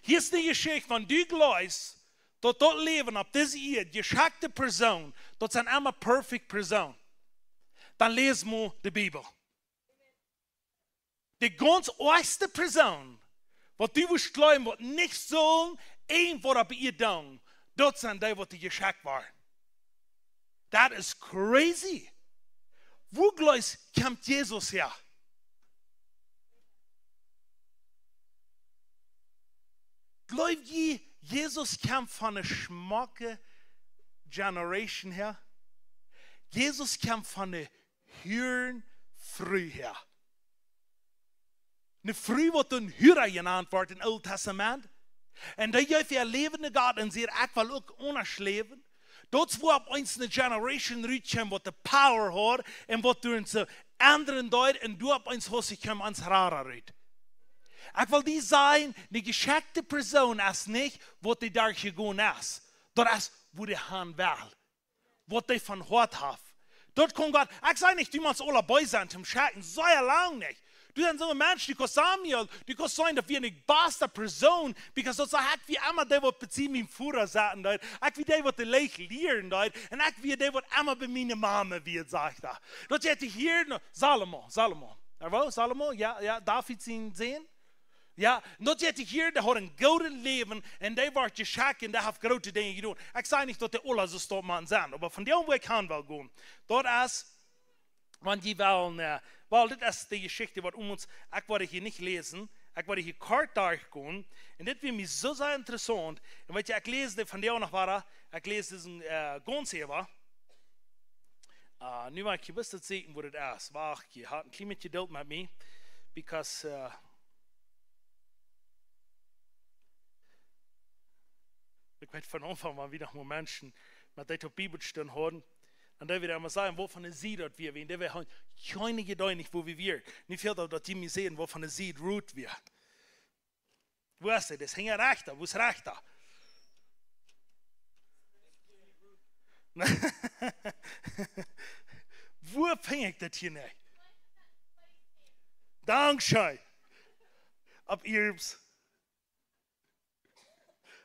Hia es eene Jeschicht von, du jleefst, daut daut Läwen opp dise Ieed, jeschekjte Persoonen, daut sent emma perfekjte Persoonen. Dan läs mol de Bibel. De gaunz oajste Persoon, waut du wurscht jleewen, waut nich sull irjentwaut opp de Ieed doonen, daut sent dee, waut die jeschekjt woaren. That is crazy. Woo jleefst, kjemt Jesus häa? Jleew jie, Jesus kjemt von eene schmocke Generation häa? Jesus kjemt von eene Hurenfru häa. Eene Fru, waut eene Hure jenant woat em Oolen Tastament. Un dee jeef äa Läwen aun Gott un säd: "Ekj well uk aundasch läwen." Daut es woo opp eemol eene Generation rutkjeem, waut de power haud un waut doa soo endren deed, un doa opp eemol haud see kjeem ons Rara rut. Ekj well die sajen, de jeschekjte Persoon es nich, waut dee doa jegonen es. Daut es, woo dee han well. Waut dee von Hoat haft. Daut kaun Gott, ekj saj nich, du motst aule bees sennen, toom schekjen, sea lang nich. Du best soon Mensch, du kaust Samuel, du kaust sennen, daut wia de baste Persoon, because daut saj ekj, wia emma dee, waut bie mien Voda saut, daut. Ekj wia dee, waut de Leew lieren deed, un ekj wia dee, waut emma bie miene Mame wia, sajcht hee. Daut jeit hia no Salomo, Salomo. Jawell, Salomo, jo, jo, David sien Sän. Jo, un daut jeit hia, dee haud een goodet Läwen un dee woat jeschekjt un dee haft groote Dinja jedonen. Ekj saj nich, daut dee aule soo stoakj Mana sent, oba von dee, wua ekj han well gonen, daut es, wan jie wellen, äh, well, dit es de Jeschicht, waut om ons, ekj woa hia nich läsen, ekj woa hia kort derchgonen, un dit wia mie soo sea interessaunt, un weetst, ekj läs dee von dee noch wieda, ekj läs disen, äh, gaunz äwa. Äh, nu mott ekj jewess daut seenen, wua daut es. Wacht, jie haben een kjlien bät Jeduld met mie, because, äh, ekj weet von Aunfank, wan wie noch mau Menschen met dee Bibelstund hauden, un dee wia emma sajen, wua von de Sied daut wia, wan dee wia, haud kjeene Idee nich, wua wie wieren. Nu fält daut, daut jie mie sajen, wua von de Sied Ruth wia. Wua es dee? Daut es hinja rajchts, wua es rajchts? Wua finj ekj daut hia nich? Dankscheen. Opp Irbs.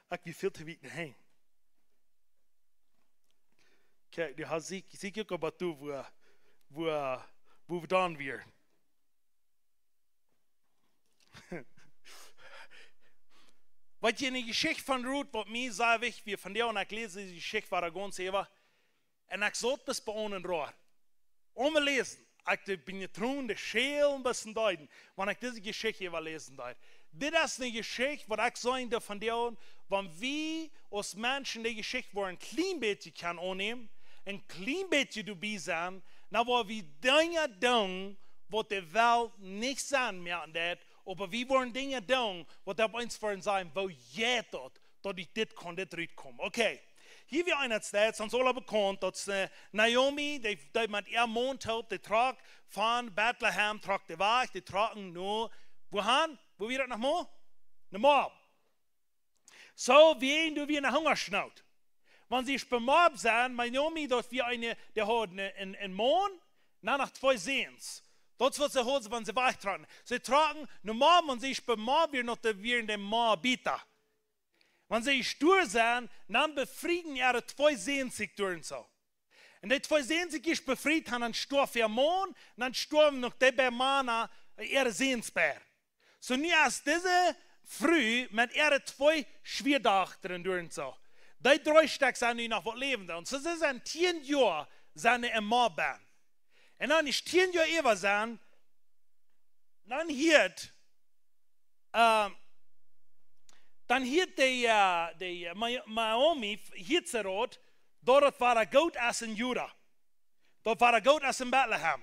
Ekj wia väl to wiet hinjen. Kjikj, du hast, see, see, kjikj, oba du, wua, wua, wua wie dan wieren. Waut jie enne Jeschicht von Ruth, waut mie sea wichtich wia, von dee, un ekj läs dise Jeschicht wieda gaunz äwa, un ekj saut bie mie aun un roa. Omm läsen, ekj deed bie mie tronen de Schäl een bät deeden, wan ekj dise Jeschicht äwa läsen deed. Dit es eene Jeschicht, waut ekj saj, de von dee, wan wie aus Menschen dee Jeschicht woaren een kjlien bät kjennen aunnämen, een kjlien bät doabie sennen, dan woa wie Dinja doonen, waut de Welt nich sennen mea aun deit, oba wie woaren Dinja doonen, waut opp eemol woaren sajen, woo jeit daut, daut ekj dit kaun, dit rutkomen. Okay. Hia wia eena, daut es ons aula bekaunt, daut es, äh, Naomi, dee, dee met äa Maun toop, dee trock von Betlehem, trock dee wajch, dee trocken no, wua han? Wua wia daut noch mol? No Moab. Soo, wie doa wia eene Hungasnoot. Wan see bie Moab sent, Naomi, daut wia eene, dee haud een, een, een Maun, dan noch twee Säns. Daut es waut see haud, wan see wajchtrocken. See trocken no Moab, wan see bie Moab wieren, daut doa wieren de Moabita. Wan see doa sent, dan befrieden äare twee Säns sikj doa un soo. Un dee twee Säns sikj befriet han, dan storf äa Maun, dan storwen noch dee beid Mana äare Säns beid. Soo nu es dise Fru met äare twee Schwiadochta doa un soo. Dee dree Stekj sent nu noch waut läwen doa. Un soo see sent tieen Joa sent see en Moab. Un dan es tieen Joa äwa sent, dan hieet, ähm, Dan hieet de, äh, de, äh, Ma-, Naomi, hieet see daut, daut et wada goot es en Juda. Daut wada goot es en Betlehem.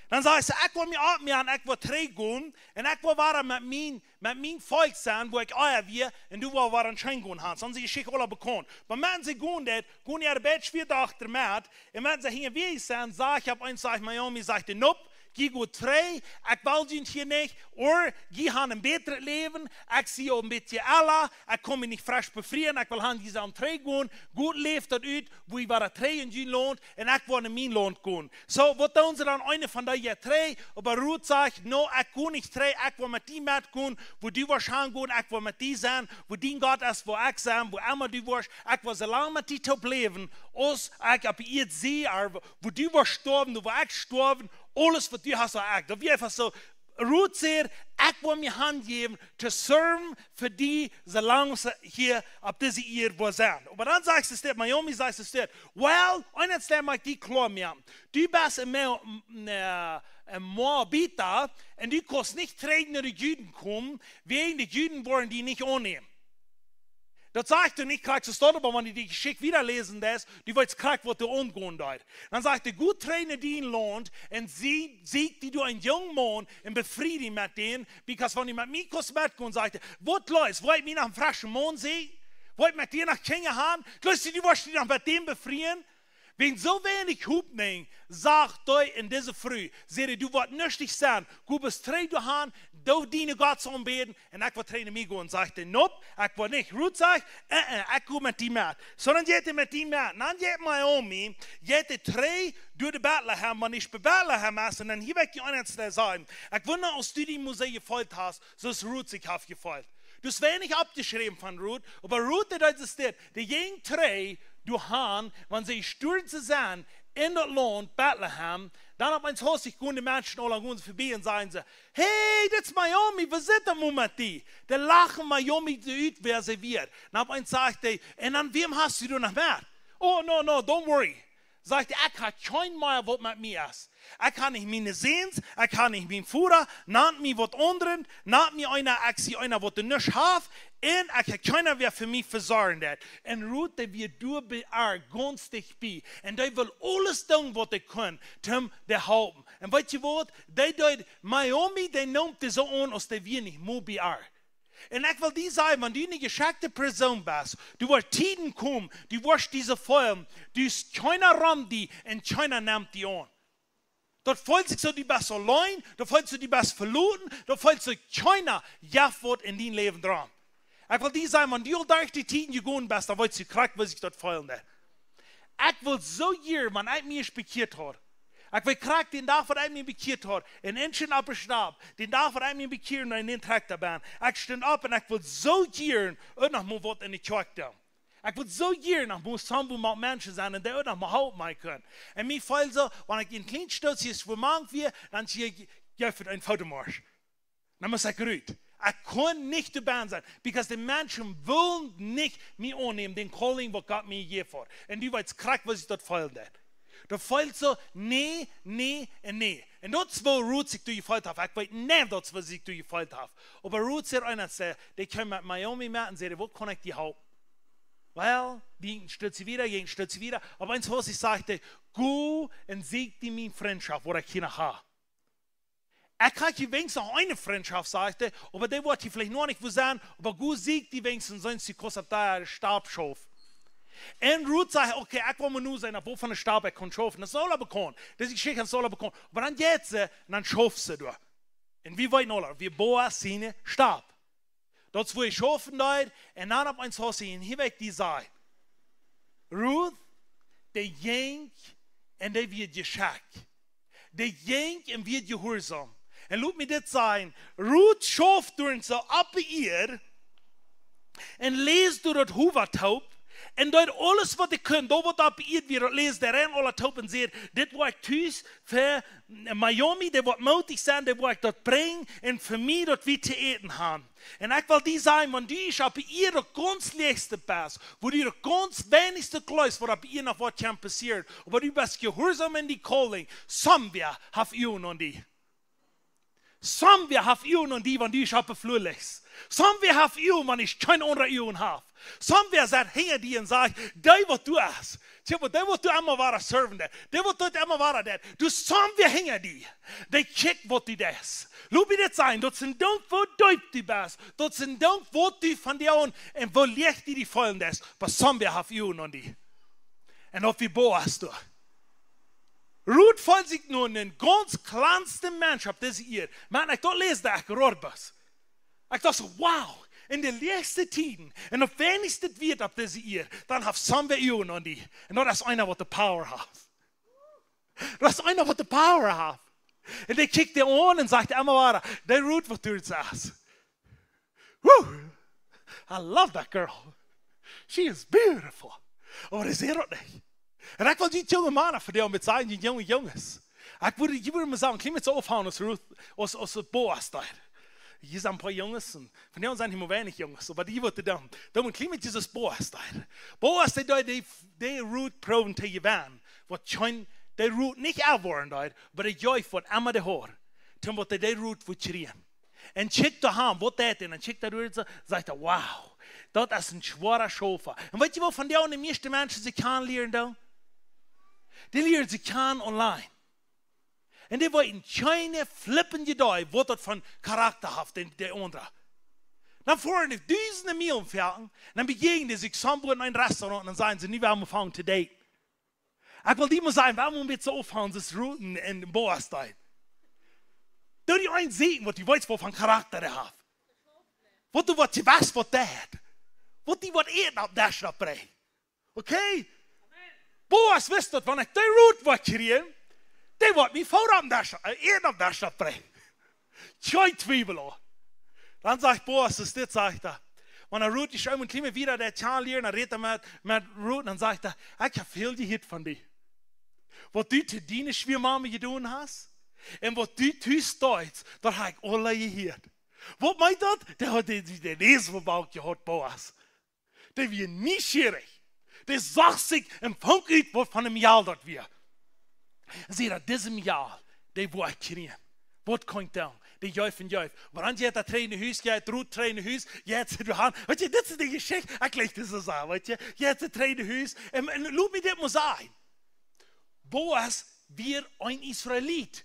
Dan sajcht see: "Ekj woa mie oppmoaken, ekj woa trigj gonen, un ekj woa wada met mien, met mien Volkj sennen, wua ekj ea wia, un doa woa wie wada scheen gonen han." Soo es de Jeschicht aula bekaunt. Oba wan see gonen deit, gonen äare beid Schwiadochta met, un wan see hinjawäajes sent, sajcht opp eemol, sajcht Naomi, sajcht dee: "Nope, jie go trigj, ekj well junt hia nich, ooda jie han een bätret Läwen, ekj sie aul een bät ella, ekj kaun mie nich fresch befrieen, ekj well han, jie sellen trigj gonen, goot läft daut ut, wua jie wada trigj en jun Launt, un ekj woa en mien Launt gonen." Soo, waut doonen see dan? Eene von dee jeit trigj, oba Ruth sajcht: "No, ekj go nich trigj, ekj woa met die metgonen, wua du woascht han gonen, ekj woa met die sennen, wua dien Gott es, woa ekj sennen, wua emma du woascht, ekj woa soo lang met die toop läwen, aus ekj opp Ieed sie, ooda wua du woascht stoawen, doa woa ekj stoawen, aules waut du hast, woa ekj." Daut wia eefach soo, Ruth sajcht: "Ekj woa mie hanjäwen to serven fa die, soo lang aus ekj hia opp dise Ieed woa sennen." Oba dan sajcht see dit, Naomi sajcht dit: "Well, eent es, dan mott ekj die kloa moaken. Du best een Mo-, m-, äh, een Moabita, un du kaust nich trigj no de Juden komen, wäajen de Juden woaren die nich aunnämen." Daut sajcht doa nich krakjt soo, oba wan du de Jeschicht wieda läsen deist, du weetst krakjt waut doa aungonen deed. Dan sajcht hee: "Go trigj no dien Launt un sie-, sieekj die doa een jungen Maun un befrie die met dän, because wan du met mie kaust metgonen", sajcht hee, "waut leet, woa ekj mie noch een freschen Maun seenen? Woa ekj met dän noch Kjinja han? Jleefst du, du woascht die noch met dän befrieen?" Wan soo weinich Hopninj sach hee en dise Fru, säd hee: "Du woascht nuschtich sennen, go bloos trigj doa han, doo dienen Gott aunbäden, un ekj woa trigj no mie gonen." Sajcht hee: "Nope, ekj woa nich." Ruth sajcht: "Äh, äh, ekj go met die met." Soo dan jeit hee met die met. Dan jeit Naomi, jeit hee trigj doa no Betlehem, wan ekj bie Betlehem es, un dan hia woa ekj die eent sajen. Ekj wunda, aus du die mol soo jefeelt hast, soo aus Ruth sikj haft jefeelt. Du hast weinich oppjeschräwen von Ruth, oba Ruth, dee deed dit, dee jinkj trigj doa han, wan see stonen to sennen en daut Launt Betlehem, dan opp eemol hieet see, gonen de Menschen aula aun see verbie un sajen see: "Hey, dit es Naomi, waut es daut met die?" Dee lachen Naomi ut, wäa see wia. Dan opp eemol sajcht hee: "Un dan, wäm hast du doa noch met?" "Oh, no, no, don't worry." Sajcht hee: "Ekj hab kjeen mea waut met mie es. Ekj hab nich miene Säns, ekj hab nich mien Voda, nant mie waut aundret, nant mie eena, ekj sie eena waut nuscht haft, un ekj hab kjeena, wäa fa mie vesorjen deit." Un Ruth, dee wia doa bie ar gaunz dicht bie. Un dee wull aules doonen waut hee kunn, om dee halpen. Un weetst du waut? Dee deed, Naomi, dee neem dee soo aun, aus dee wia nich mol bie ar. Un ekj well die sajen, wan du eene jeschekjte Persoon best, du woascht Tieden komen, du woascht dise feelen, du hast kjeena rom die un kjeena nemt die aun. Daut feelt sikj soo, du best auleen, daut feelt sikj soo, du best veloten, daut feelt sikj soo, kjeena jeft waut en dien Läwen dran. Ekj well die sajen, wan du aul derch dee Tieden jegonen best, dan weetst du krakjt, woo sikj daut feelen deit. Ekj wull soo jieren, wan ekj mie bekjieet haud. Ekj weet krakjt dän Dach, waut ekj mie bekjieet haud. Un ekj stunt opp de Stap. Dän Dach, waut ekj mie bekjieed, en dän Trakta bie. Ekj stunt opp un ekj wull soo jieren uk noch mol waut en de Kjoakj doonen. Ekj wull soo jieren noch mol toop met Menschen sennen un dee uk noch mol halpen mie kunnen. Un mie feeld soo, wan ekj een kjlien Stootje wajch wia, dan jeef et een Fotomarsch. Dan must ekj rut. Ekj kunn nich doabie sennen, because de Menschen wullen nich mie aunnämen, dän calling, waut Gott mie jejäft haud. Un du weetst krakjt, woo sikj daut feelen deit. Daut feelt soo, nä, nä un nä. Un daut es, woo Ruth sikj doa jefeelt haft. Ekj weet nich, daut es, woo sikj doa jefeelt haft. Oba Ruth säd eent, säd, dee kjeem met Naomi met un säd: "Waut kaun ekj die halpen?" Well, dee een Stootje wieda, dee een Stootje wieda. Opp eemol hieet et, sajcht hee: "Go un sieekj die miene Frintschoft, waut ekj hia noch hab. Ekj hab hia weens noch eene Frintschoft," sajcht hee, "oba dee woat hia veleicht noch nich woo sennen, oba go sieekj die weens, sent see kost opp de Stap schaufen." Un Ruth sajcht: "Okay, ekj well mau nu seenen, opp waut fa eene Stap ekj kaun schaufen." Daut es aula bekaunt. Dise Jeschicht es aula bekaunt. Oba dan jeit see, un dan schauft see doa. Un wie weeten aula, wia Boas siene Stap. Daut es, wua hee schaufen deed, un dan opp eemol hieet et, un hia woat die sajen: Ruth, dee jinkj un dee wia jeschekjt. Dee jinkj un wia jehuarsom. Un lot mie dit sajen: Ruth schauft doa soo opp de Ieed un läst doa daut Hua toop un deed aules, waut hee kunn, daut waut opp de Ieed wia, daut läst hee rein aula toop un säd: "Dit woa ekj tus fa Naomi, dee woat mootich sennen, dee woa ekj daut brinjen, un fa mie daut wie to äten han." Un ekj well die sajen, wan du ieescht opp de Ieed daut gaunz läachste best, wua du daut gaunz weinichste jleefst, waut opp de Ieed noch waut kaun passieren, oba du best jehuarsom en dien calling, somebody haft Uagen aun die. Somewhere haft Uagen aun die, wan du opp de Flua lichst. Somewhere haft Uagen, wan du kjeene aundre Uagen hast. Somewhere sett hinja die un sajcht: Dee waut du hast. Soo, dee waut du emma wada serven deist. Dee waut du emma wada deist. Du, somewhere hinja die. Dee kjikjt waut du deist. Lot mie dit sajen, daut es een Dinkj woo deep du best. Daut es een Dinkj waut du von die aun un woo leicht du die feelen deist. Oba somewhere haft Uagen aun die. Un opp wie Boas doa. Ruth feelt sikj nu een gaunz kjlanste Mensch opp dise Ieed. Maun, ekj daut läs, daut ekj roat wia. Ekj docht soo: Wow, en de latste Tieden, un opp weinichste Wieed opp dise Ieed, dan haft somewhere Uagen aun die. Un daut es eena waut de power haft. Daut es eena waut de power haft. Un dee kjikjt die aun un sajcht emma wada: Dee Ruth waut du sajchst. Woo! I love that girl. She is beautiful. Oba dee sajcht daut nich. Un ekj well die junge Mana fa die met sajen, die junge Junges. Ekj wudd, jie wudden mie sajen, kjlien bät soo opphieren aus Ruth, aus, aus Boas deed. Hia sent een poa Junges un von dee sent hia mau weinich Junges. Oba dee wudden dan, dan een kjlien bät aus Boas deed. Boas, dee, dee, dee, dee Ruth proowen to jewennen. Waut kjeene, dee Ruth nich erwoaren deed, oba dee jeef waut emma dee haud. Toom waut dee, dee Ruth wudd kjrieen. Un kjikjt doa han, waut deit hee? Un kjikjt doa derch, sajcht hee: Wow, daut es een schwoara Schaufa. Un weetst du, woo von dee aun de mieeschte Menschen sikj kjanen lieren doonen? Dee lieren sikj kjanen online. Un dee weeten kjeene flippende Idee, waut daut fa Charakta haft, dee, dee aundra. Dan foaren dee dusende Mielen foaken, dan bejäajnen dee sikj somewhere en een Restaurant un dan sajen see: Nu woa wie aunfangen to daten. Ekj well die mau sajen, wuarom wie soo oft aun dis Ruth un Boas deeden. Doo die eent seenen, waut du weetst, waut fa Charakta dee haft. Waut du, waut du weetst, waut dee haft. Waut die waut Äten opp dän Desch brinjt. Okay? Boas wist daut, wan ekj dee Ruth woa kjrieen, dee woat mie Foda opp dän Desch, äh, Äten opp dän Desch brinjen. Kjeen Twiewel aun. Dan sajcht Boas, es dit, sajcht hee. Wan hee Ruth, dee schuw een kjlien bät wieda, dee kjanen lieren, dan rät hee met, met Ruth, dan sajcht hee: Ekj hab väl jehieet von die. Waut du to diene Schwiamame jedonen hast, un waut du tus deetst, daut hab ekj aula jehieet. Waut meent daut? Dee haud dee, dee, dee Näs vebaut jehaut, Boas. Dee wia nieschierich. Dee sach sikj un funk ut, waut fa een Mejal daut wia. See, daut dise Mejal, dee woa ekj kjrieen. Waut kaun ekj doonen? Dee jeef un jeef. Oba dan jeit hee trigj no Hus, jeit Ruth trigj no Hus, jeit see doa han. Weetst du, dit es de Jeschicht. Ekj jlikj dit soo sea, weetst du. Jeit see trigj no Hus. Un, un lot mie dit mau sajen. Boas wia een Israelit.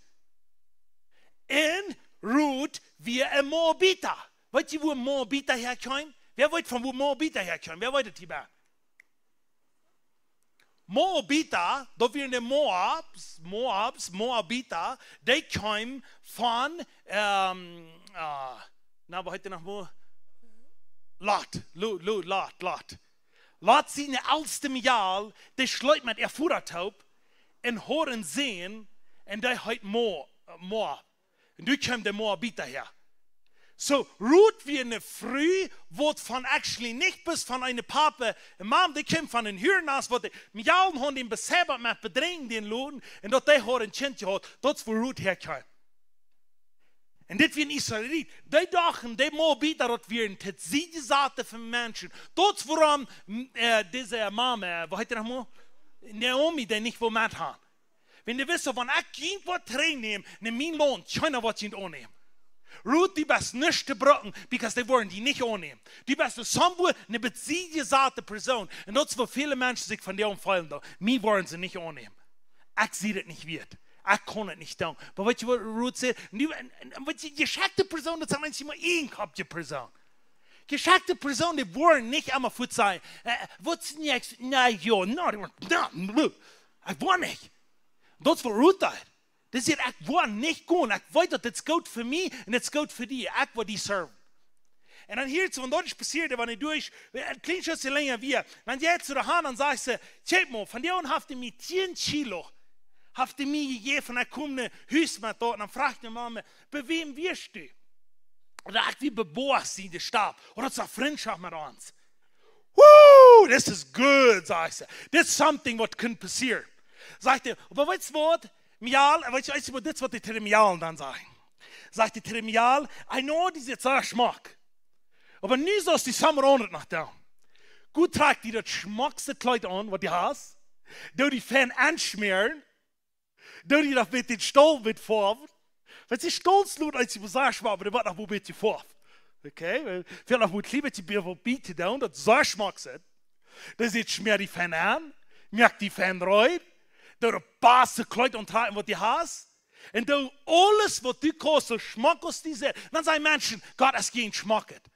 Un Ruth wia een Moabita. Weetst du, wua Moabita häakjeemen? Wäa weet von wua Moabita häakjeemen? Wäa weet daut hia? Moabita, daut wieren de Moabs, Moabs, Moabita, dee kjeemen von, ähm, äh, na, woo heet dee noch mau? Lot, Lu-, Lu-, Lot, Lot. Lot siene elste Mejal, dee schleep met äa Voda toop un haud een Sän, un dee heet Mo-, Moab. Un doa kjeemen de Moabita häa. Soo, Ruth wia eene Fru, waut von actually nich bloos von een Papa un Mame, dee kjeem von een Huarennast, waut de Mejalen hauden dän besebbat met Bedräajen, dän loten, un daut dee haud een Kjint jehaut, daut es wua Ruth häakjeem. Un dit wia een Israelit. Dee dochten, dee Moabita, daut wieren Tosiedjesatte von Menschen. Daut es wuarom, m, äh, dise Mame, äh, woo heet dee noch mau? Naomi, dee nich wull met han. Wan dee wist, wan ekj junt woa trigjnämen, no mien Launt, kjeena woat junt aunnämen. Ruth, du best nuscht to brucken, because dee woaren die nich aunnämen. Du best somewhere eene tosiedjesatte Persoon. Un daut es wua väle Menschen sikj von die aunfeelen doonen. Mie woaren see nich aunnämen. Ekj sie daut nich wieet. Ekj kaun daut nich doonen. Oba weetst du, waut Ruth sajcht? Nu, un, un, un weetst du, jeschekjte Persoon, daut sent eenjemol eenkoppje Persoon. Jeschekjte Persoon, dee woaren nich emma fuaz sajen: Äh, waut es next? Na jo, na, na, na, ekj woa nich. Daut es waut Ruth deed. Dee säd: Ekj woa nich gonen. Ekj weet, daut dit es goot fa mie un dit es goot fa die. Ekj woa die serven. Un dan hia es waut doa passieet, wan hee doa, een kjlien Stootje lenja wia. Dan jeit see doa han un sajcht see: Kjikj mau, vondoag haft hee mie tieen Kilo, haft hee mie jejäft, un ekj kom no Hus met daut. Un dan fruach de Mame: Bie wäm wieescht du? Ooda ekj wia bie Boas en de Staut. Ooda daut es eene Frintschoft met ons. Woo, this is good, sajcht see. This is something what can passieren. Sajcht hee: Oba weetst du waut, Mejal, weetst du, weetst du waut, dit es waut dee to de Mejal dan säd. Sajcht dee to de Mejal: I know, dee sitt sea schmock. Oba nu saust du something aundret noch doonen. Go trakj die daut schmockste Kjleet aun, waut du hast. Doo die fein aunschmäaren. Doo die daut met dän Stolt met foawen. Daut es stolt, Leute, aus sie soo schmock, oba dee woat noch een bät jefoft. Okay? Well, väl noch een kjlien bät Bia woat bie to doonen, daut soo schmock es. Dee sitt schmäa dee fein aun, moakt dee fein reed, doo daut baste Kjleet auntrakjen, waut du hast. Un doo aules, waut du kaust, soo schmock aus dee sent. Dan sajen Menschen, Gott es kjeen Schmocket.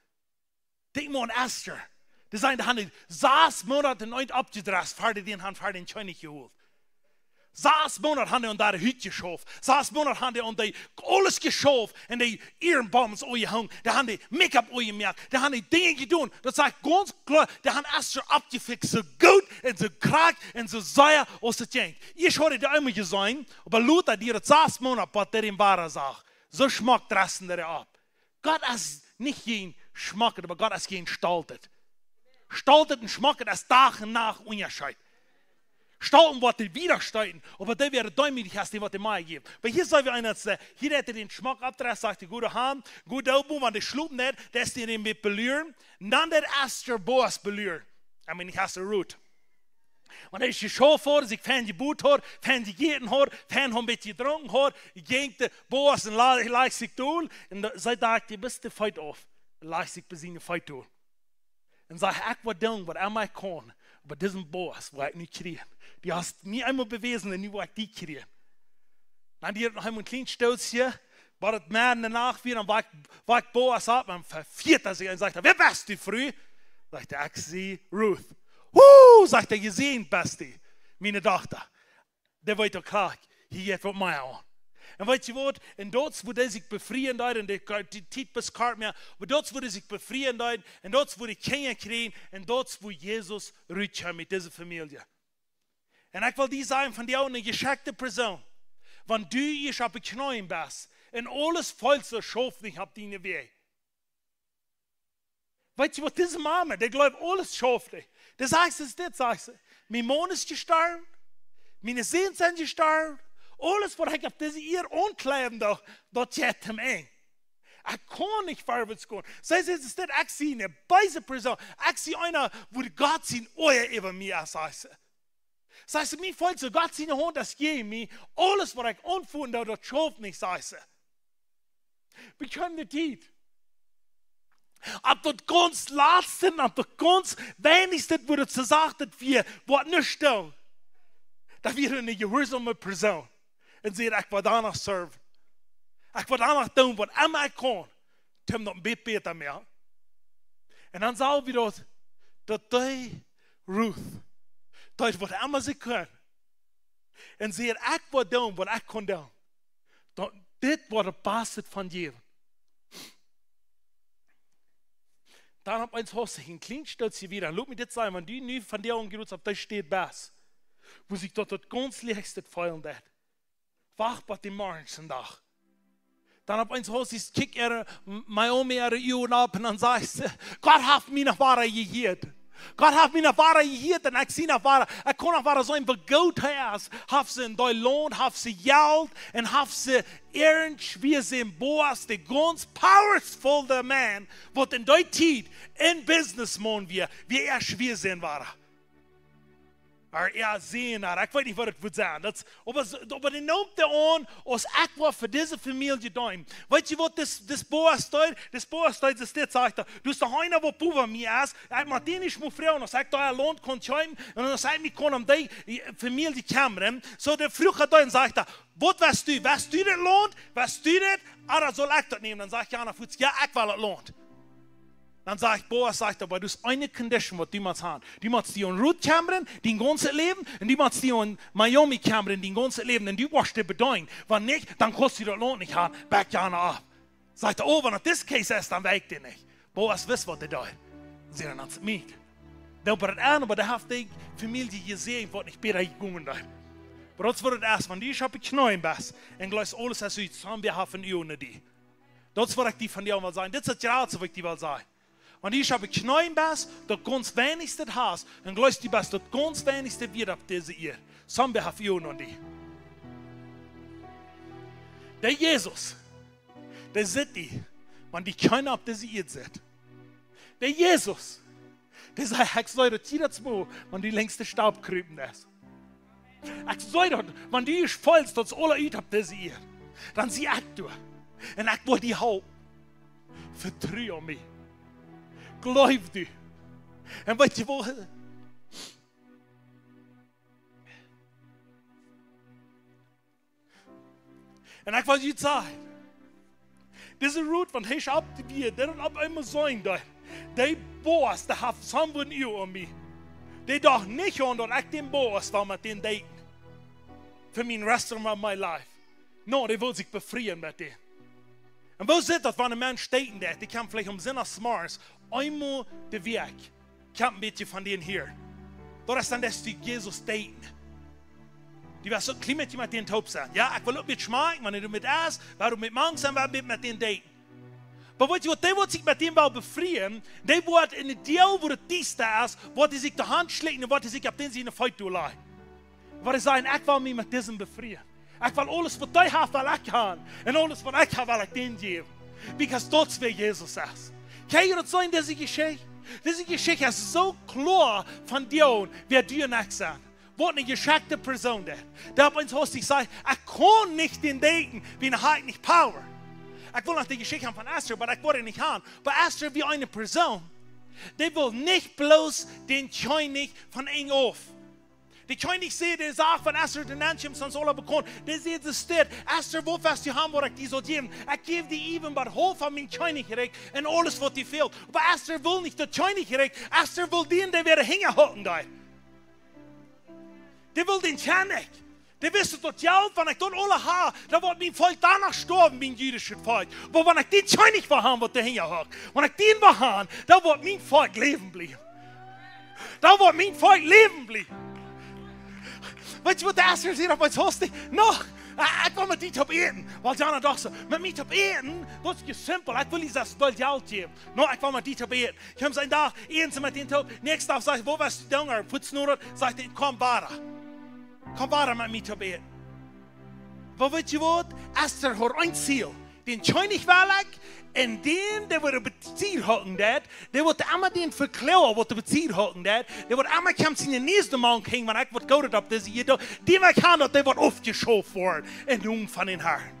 Denkj mol aun Ester. Dee sent, dee hauden sas Moonat en eent oppjedrest, ver dee dän hauden ver dän Kjennich jehoolt. Sas Moonat hauden dee aun äare Hut jeschauft. Sas Moonat hauden dee aun dee aules jeschauft. Un dee Ehrenbomben aunjehongen. Dee hauden dee Make-up aunjemoakt. Dee hauden dee Dinja jedonen. Daut sach gaunz kloa. Dee hauden Ester oppjefixt. Soo goot un soo krakjt un soo sea aus et jinkj. Ekj haud dee eemol jeseenen, oba lota dee daut sas Moonat, waut dee em Wada sach. Soo schmock dresten dee opp. Gott es nich kjeen Schmocket, oba Gott es kjeen Stoltet. Stoltet un Schmocket es Dach un Nacht Unjascheet. Stolten woat dee wieda steeten, oba dee woat deemootich aus dee, waut dee mea jeft. Oba hia seen wie eena, hia haft hee dän Schmock oppjedrest, sajcht hee, goot, han, goot, doo, wan dee schlopen deit, daut es dee dän bät beluren. Un dan deit Ester Boas beluren. I mean, nich Ester, Ruth. Wan hee jeschauft haud, sikj fein jebut haud, fein jejäten haud, fein een bät jedrunken haud, jinkj de Boas un la-, lajcht sikj dol, un dee säd: "Doo die bloos de Feet auf." Lajcht sikj bie siene Feet dol. Un sajcht: "Ekj woa doonen, waut emma ekj kaun, oba disen Boas woa ekj nu kjrieen. Du hast mie eemol bewäsen un nu woa ekj die kjrieen." Dan dee noch eemol een kjlien Stootje, waut et mea en de Nacht wia, dan woakjt, woakjt Boas opp un vefieet sikj un sajcht: "Wäa best du, Fru?" Sajcht hee: "Ekj sie Ruth." "Woo!" sajcht hee, "jesäajent best du, miene Dochta." Dee weet uk krakjt, hia jeit waut mea aun. Un weet jie waut? Un daut es, woo dee sikj befrieen deed, un dee, dee Tiet es kort mea, oba daut es, woo dee sikj befrieen deed, un daut es, woo dee Kjinja kjrieech, un daut es, woo Jesus rutkjeem met dise Famielje. Un ekj well die sajen, von die uk eene jeschekjte Persoon, wan du ieescht opp de Kjneeen best, un aules feelt soo, schauft nich opp diene Wäaj. Weet jie waut, dise Mama, dee jleeft, aules schauft nich. Dee sajcht, es dit, sajcht see: "Mien Maun es jestorwen, miene Säns sent jestorwen, aules, waut ekj opp dise Ieed aunkjleewen doo, daut jeit tom Enj. Ekj kaun nich verwoats gonen." See sajcht, es dit, ekj sie eene beese Persoon, ekj sie eena, woo Gott sien Oaja äwa mie es, sajcht see. Sajcht see, mie feelt soo, Gott siene Haunt es jäajen mie, aules, waut ekj aunfoten doo, daut schauft nich, sajcht see. Wie kjennen de Tiet? Opp daut gaunz latste, opp daut gaunz weinichste, woo daut soo sajcht, daut wie waut nich doonen, daut wie eene jehuarsome Persoon. Un säd: "Ekj woa doano serven. Ekj woa doano doonen, waut emma ekj kaun, toom daut een bät bäta moaken." Un dan sach wie daut, daut dee Ruth, dee waut emma see kunn, un säd: "Ekj woa doonen, waut ekj kaun doonen, daut dit woat daut baste von jäwen." Dan opp eemol haud see een kjlien Stootje wada. Lot mie dit sajen, wan du nu von die aun jrots opp dee Städ best, woo sikj daut, daut gaunz licht feelen deit, wacht bat dän morgendschen Dach. Dan opp eemol haud see, kjikjt äare, M-, Naomi äare Uagen opp un dan sajcht see: "Gott haft mie noch wada jehieet. Gott haft mie noch wada jehieet un ekj sie noch wada, ekj kaun noch wada seenen, woo goot hee es." Haft see en daut Launt, haft see Jelt un haft see äaren Schwiasän Boas, dee gaunz powerful Maun, waut en dee Tiet een Businessmaun wia, wia äa Schwiasän wada. Oba äa Sän, ekj weet nich, waut et mott sennen. Daut, oba s-, oba dee nemt dee aun, aus ekj woa fa dise Famielje doonen. Weet jie waut dis, dis Boas deed? Dis Boas deed, es dit, sajcht hee: "Du best doch eena, waut bowa mie es. Ekj mott die nich mea froagen, aus ekj doa Launt kaun kjeepen, un aus ekj mie kaun om dee Famielje kjemmren." Soo, dee fruach hee dan, sajcht hee: "Waut west du? West du dit Launt? West du dit? Ooda saul ekj daut nämen?" Dan sajcht jana fuaz: "Jo, ekj well daut Launt." Dan sajcht Boas, sajcht hee: "Oba du hast eene Condition, waut du motst haben. Du motst die aun Ruth kjemmren, dien gaunzet Läwen, un du motst die aun Naomi kjemmren, dien gaunzet Läwen, un du woascht die bedeenen. Wan nich, dan kaust du daut Launt nich haben, bat jana auf." Sajcht hee: "Oh, wan daut dis Case es, dan well ekj die nich." Boas wist, waut hee deed. See, dan haud see mie. Dee brukt aun, oba dee haft dee Famielje jesäajent, waut nich bäta jegonen deed. Oba daut es, waut et es, wan du opp de Kjneeen best un jleefst, aules es ut, dan wie haben een Uagen no die. Daut es, waut ekj die von die aun well sajen. Dit es daut jratste, waut ekj die well sajen. Wan du opp de Kjneeen best, daut gaunz weinichste hast, un jleefst, du best daut gaunz weinichste wieet opp dise Ieed, dan wie haben een Uagen no die. Dee Jesus, dee sitt die, wan du kjeenmol opp dise Ieed sitst. Dee Jesus, dee säd: "Ekj see daut jiedet Mol, wan du lenjd de Stap krupen deist. Ekj see daut, wan du feelst, daut es aules ut opp dise Ieed. Dan sie ekj doa. Un ekj woa die halpen. Vetru opp mie. Jleew du. Un weetst du waut? Un ekj well junt sajen, dise Ruth, wan hee opp de Welt, dee dan opp eemol seenen deed, dee Boas, dee haft someone new opp mie. Dee docht nich aun daut ekj dän Boas well met dän daten. For the rest of my life. No, dee well sikj befrieen met dän. Un woo sitt daut, wan een Mensch daten deit? Dee kjemt veleicht om Sindach zemorjes, eemol de Wäakj, kjemt een bät von dän hia. Daut es dan, daut du Jesus daten. Du woascht soo een kjlien bät met dän toop sennen. Jo, ekj well uk met schmakjen, wan du met es, wan du met mank sennen, wan du met dän daten. Oba weetst du waut, dee woat sikj met dän well befrieen, dee woat en de Deel, wua daut diesta es, woat hee sikj de Haunt schlikjen un woat hee sikj opp dän siene Feet doa lajen. Woat hee sajen, ekj well mie met disen befrieen. Ekj well aules waut dee haft, well ekj haben. Un aules waut ekj hab, well ekj dän jäwen. Because daut es wäa Jesus es. Kjenn jie daut seenen, dise Jeschicht? Dise Jeschicht es soo kloa von dän, wäa du un ekj sent. Waut eene jeschekjte Persoon deit. Dee opp eemol haft sikj jesajcht, ekj kaun nich dän daten, wiels hee haft nich power. Ekj well noch de Jeschicht haben von Esther, oba ekj woa dee nich haben. Oba Esther wia eene Persoon, dee wull nich bloos dän Kjennich von Enj auf. De Kjennich säd, dee sach von Esther, de Menschen sent aula bekaunt. Dee säd, see steit, Esther, waut woascht du haben, waut ekj die saul jäwen? Ekj jäw die even waut haulf von mien Kjennichrikj un aules waut die fält. Oba Esther wull nich daut Kjennichrikj. Esther wull dän, dee wada hinjahocken deed. Dee wull dän Kjennich. Dee wist daut Jelt, wan ekj daut aula hab, dan woat mien Volkj doano stoawen, mien jüdischet Volkj. Oba wan ekj dän Kjennich well haben, waut doa hinja hockt, wan ekj dän well haben, dan woat mien Volkj läwen bliewen. Dan woat mien Volkj läwen bliewen. Weetst du waut, de Esther säd opp eemol, no, ekj well met die toop äten. Wiels Jana docht soo, met mie toop äten, daut es simpel. Ekj well die daut Jelt jäwen. No, ekj well met die toop äten. Ekj hab een Dach, eens met dän toop, näakjsten Dach sajcht hee, waut woascht du doonen? Fuaz no daut, sajcht hee, komm wada. Komm wada met mie toop äten. Oba weetst du waut? Esther haud een Ziel. Dän Kjennich well ekj, un dän, dee wada bie de Tia hocken deit, dee woat emma dän vekloagen, waut bie de Tia hocken deit, dee woat emma kjemt siene Nies de Mank hänjen, wan ekj waut Goodet opp dise Ieed doo, dän well ekj haben, daut dee woat aufjeschauft woaren, em Nomen von dän Harn.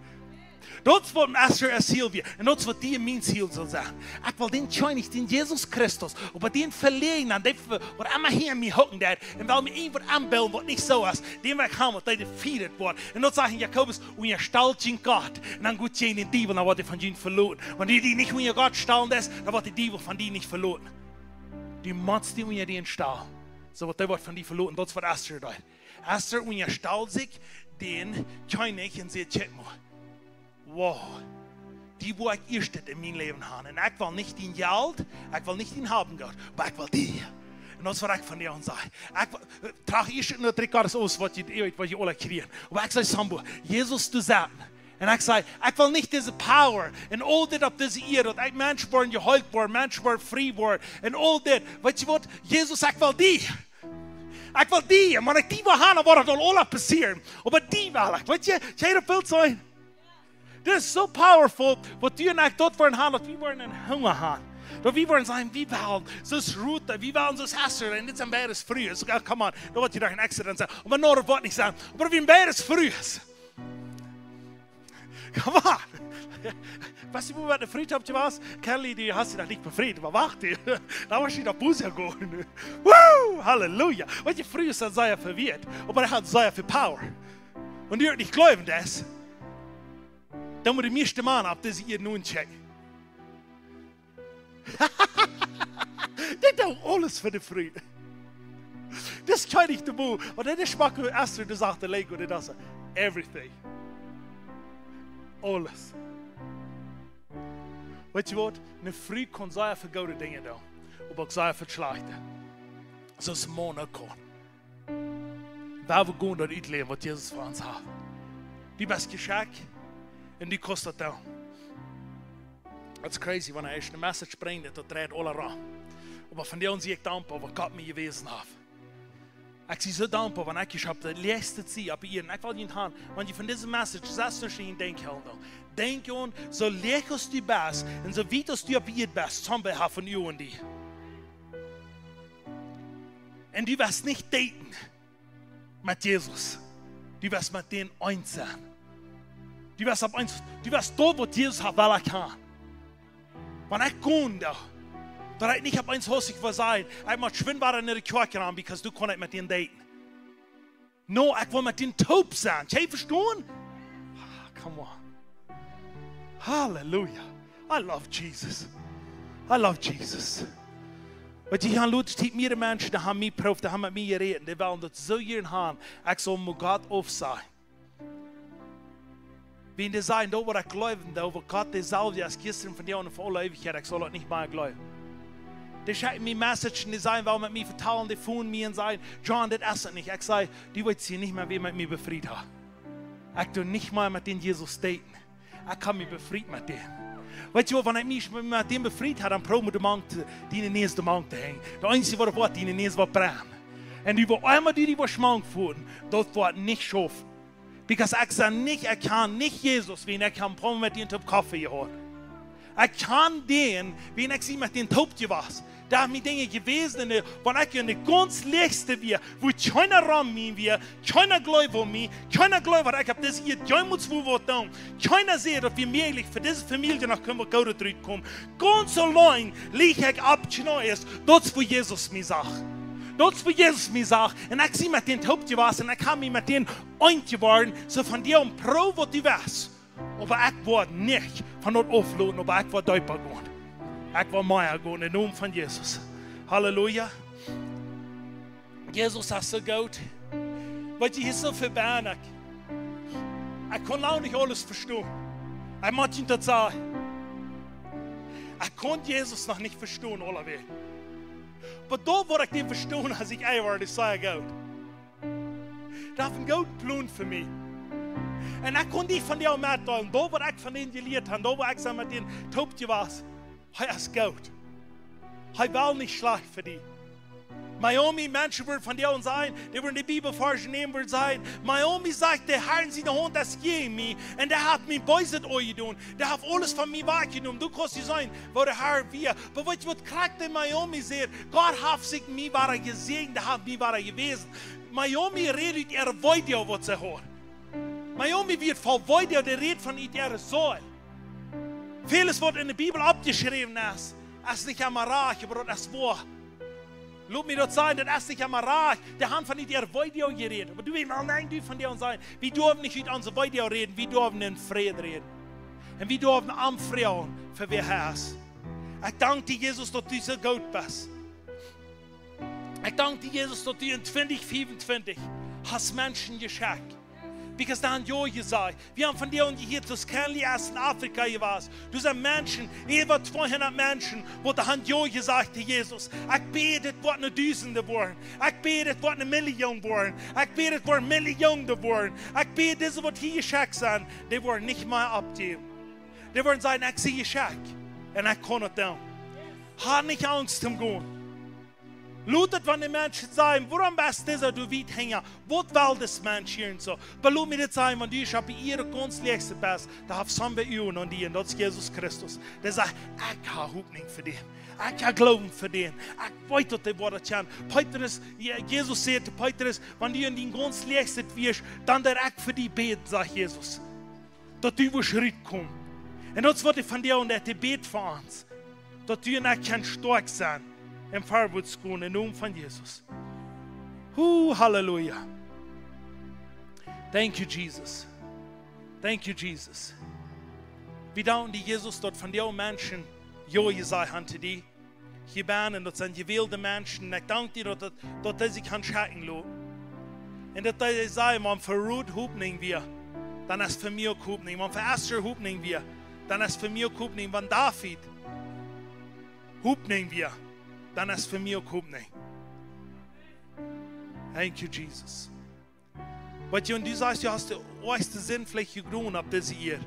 Daut es waut Esther äa Ziel wia. Un daut es waut dien un mien Ziel saul sennen. Ekj well dän Kjennich, dän Jesus Christus, oba dän veläajnen, dee, waut emma hinja mie hocken deit, un well mie irjent waut aunbillen, waut nich soo es, dän well ekj haben, daut dee defeated woat. Un daut sajcht en Jakobus, unjastalt junt Gott, un dan goot jäajen dän Diewel, dan woat hee von junt veloten. Wan du die nich unja Gott stalen deist, dan woat de Diewel von die nich veloten. Du motst die unja dän stalen. Soo woat dee waut von die veloten, daut es waut Esther deed. Esther unjastalt sikj dän Kjennich un säd, kjikj mol, wow, die woa ekj ieescht en mien Läwen haben. Un ekj well nich dien Jelt, ekj well nich dien Haben, Gott, oba ekj well die. Un daut es waut ekj von die aun saj. Ekj well, trach ieescht en daut Rikj Gottes aus, waut jie, waut jie aula kjrieen. Oba ekj saj, Sambo, Jesus, du sajchst. Un ekj saj, ekj well nich dise power un aul dit opp dise Ieed, daut ekj Menschen woaren jeheelt woaren, Menschen woaren frie woaren un aul dit. Weetst du waut? Jesus, ekj well die. Ekj well die, wan ekj die well haben, dan woat daut aul aula passieren. Oba die well ekj, weetst du, kjenn jie daut Bilt seenen? Daut es soo powerful, waut du un ekj daut woaren haben, daut wie woaren een Hunga haben. Daut wie woaren sajen, wie wellen, soo aus Ruth, wie wellen soo aus Esther, un dit sent beides Frues. Soo, come on, daut woat je doch een Accident sennen. Oba no, daut woat nich sennen. Oba wie sent beides Frues. Come on. Weetst du, wua wie de Fru haben jewast? Kelly, du hast die noch nich befriet, oba wacht, du. Dan woascht du no Hus gonen. Woo, Halleluja. Weetst du, Frues sent sea vewirrt, oba dee haben sea väl power. Un dee nich jleewen, daut, dan mott de mieeschte Mana opp dise Ieed nu checken. Dee doonen aules fa de Fru. Daut es kjeen nich de Boel. Oba dee schmakjt Esther, dee sajcht de Lego, dee daut, everything. Aules. Weetst du waut? Eene Fru kaun sea väl goode Dinja doonen, oba uk sea väl schlajchte. Soo aus een Maun uk kaun. Wua wie gonen daut utläwen, waut Jesus fa ons haft. Du best jeschekjt un du kaust daut doonen. Daut es crazy, wan ekj eene Message brinj, daut dreit aula rom. Oba von dee sie ekj dankboa, waut Gott mie jewäsen haft. Ekj sie soo dankboa, wan ekj hia opp de latste Tiet opp de Ieed. Ekj well junt haben, wan jie von dise Message sest, dan denkj aun, denkj aun, soo läach aus du best un soo wiet aus du opp de Ieed best, somebody haft een Uag aun die. Un du woascht nich daten met Jesus. Du woascht met dän eent sennen. Du woascht opp eemol, du woascht daut, waut Jesus haft, well ekj han. Wan ekj kunn, dan, daut ekj nich opp eemol haud, ekj wull sajen, ekj mott schwind wada no de Kjoakj gonen, because du kaust nich met dän daten. No, ekj well met dän toop sennen. Kjenn jie vestonen? Ah, come on. Halleluja. I love Jesus. I love Jesus. Waut jie hia lota, es mea Menschen, dee haben mie jeprooft, dee haben met mie jerät, dee wellen daut soo jieren han, ekj saul mau Gott aufsajen. Wan dee sajen, daut waut ekj jleewen doo, waut Gott deeselwja es jistren, vondoag un fa aule Eewichkjeit, ekj saul daut nich mea jleewen. Dee schekjen mie Messages un dee sajen, wellen met mie vetalen, dee phone mie un sajen, John, dit es et nich. Ekj saj, du weetst nich mea, wäa mie befriet haft. Ekj doo nich mea met dän Jesus daten. Ekj hab mie befriet met dän. Weetst du, wan ekj mie met dän befriet hab, dan proow mie de Mank, diene Näs de Mank to hangen. Daut eensje, waut woat, diene Näs woat brennen. Un du woascht emma die, die woascht mank voelen, daut woat nich schaufen. Because ekj saj nich, ekj kjan nich Jesus, wan ekj hab een poa Mol met dän toop Koffe jehaut. Ekj kjan dän, wan ekj sie met dän toop jewast. Doa sent mie Dinja jewast, un, äh, wan ekj en de gaunz läachste wia, wua kjeena rom mie wia, kjeena jleewd aun mie, kjeena jleewd, waut ekj opp dise Ieed jemols wull waut doonen. Kjeena säd, daut wie mäajlich fa dise Famielje noch kjennen waut Goodet rutkomen. Gaunz auleen leech ekj opp Kjnees, daut es wua Jesus mie sach. Daut es wua Jesus mie sach. Un ekj sie met dän toop jewast un ekj hab mie met dän eent jeworden, soo von dee aun proow waut du west. Oba ekj woa nich von daut aufloten, oba ekj woa deepa gonen. Ekj woa mea gonen, em Nomen von Jesus. Halleluja. Jesus es soo goot. Weetst du, hia es soo väl bie mie. Ekj kaun noch nich aules vestonen. Ekj mott junt daut sajen. Ekj kaun Jesus noch nich vestonen, aulawäajen. Oba daut, waut ekj dän vestonen, aus ekj ea wort, es sea goot. Dee haft een gooden Plon fa mie. Un ekj kaun die vondoag metdeelen, daut waut ekj von dän jelieet hab, daut waut ekj saj met dän toop jewast. Hee es goot. Hee well nich schlajcht fa die. Naomi, Menschen wudden vondoag sajen, dee wudden de Bibelvarsch nämen, wudden sajen, Naomi sajcht, de Herr siene Haunt es jäajen mie, un dee haft mie Beeset aunjedonen, dee haft aules von mie wajchjenomen. Du kaust nich seenen, woo de Herr wia. Oba weetst du, waut krakjt de Naomi sajcht? Gott haft sikj mie wada jesäajent, dee haft mie wada jewäsen. Naomi rät ut äare Weedoag, waut see haud. Naomi wia voll Weedoag, dee rät von äare Seel. Väles, waut en de Bibel oppjeschräwen es, es nich emma rajcht, oba daut es woa. Lot mie daut sajen, daut es nich emma rajcht. Dee haben von äare Weedoag jerät. Oba du, ekj well nich du von dee sajen, wie derwen nich ut onse Weedoag räden, wie derwen en Fräd räden. Un wie derwen am froagen, fa wäa hee es. Ekj dank die, Jesus, daut du soo goot best. Ekj dank die, Jesus, daut du en twintich fiefuntwintich hast Menschen jeschekjt. Because dee haben jo jesajcht. Wie haben von dee aunjehieet, daut Kenley es en Afrika jewast. Doa sent Menschen, äwa tweehundat Menschen, waut dee haben jo jesajcht to Jesus. Ekj bäd, daut woat ne Dusende woaren. Ekj bäd, daut woat ne Million woaren. Ekj bäd, daut woaren Milliaunde woaren. Ekj bäd, dise, waut hia jeschekjt sent, dee woaren nich mea oppjäwen. Dee woaren sajen, ekj sie jeschekjt. Un ekj kaun daut doonen. Hab nich Angst toom gonen. Lot et, wan de Menschen sajen, wuarom best du soo wiet hinjen? Waut well dis Mensch hia un soo? Oba lot mie dit sajen, wan du opp de Ieed gaunz läachst best, dan haft somebody Uagen aun die, un daut es Jesus Christus. Dee sajcht, ekj hab Hopninj fa dän. Ekj hab Gloowen fa dän. Ekj weet, daut dee woat daut kjennen. Petrus, Je-, Jesus säd to Petrus, wan du en dien gaunz läachst wieescht, dan woa ekj fa die bäden, sajcht Jesus. Daut du woascht rutkomen. Un daut es, waut ekj von die un daut dee bät fa ons. Daut du un ekj kjennen stoakj sennen un verwoats gonen em Nomen von Jesus. Hu, halleluja. Thank you, Jesus. Thank you, Jesus. Wie danken die, Jesus, daut von die Menschen jo jesajcht haben to die. Hia bie mie, daut sent jewälde Menschen. Un ekj dank die, daut, daut, daut dee sikj kjennen schekjen loten. Un daut dee sajen, wan fa Ruth Hopninj wia, dan es fa mie uk Hopninj. Wan fa Esther Hopninj wia, dan es fa mie uk Hopninj. Wan David Hopninj wia, dan es fa mie uk Hopninj. Thank you, Jesus. Weetst du, un du sajchst, du hast de oajchste Sind veleicht jedonen opp dise Ieed.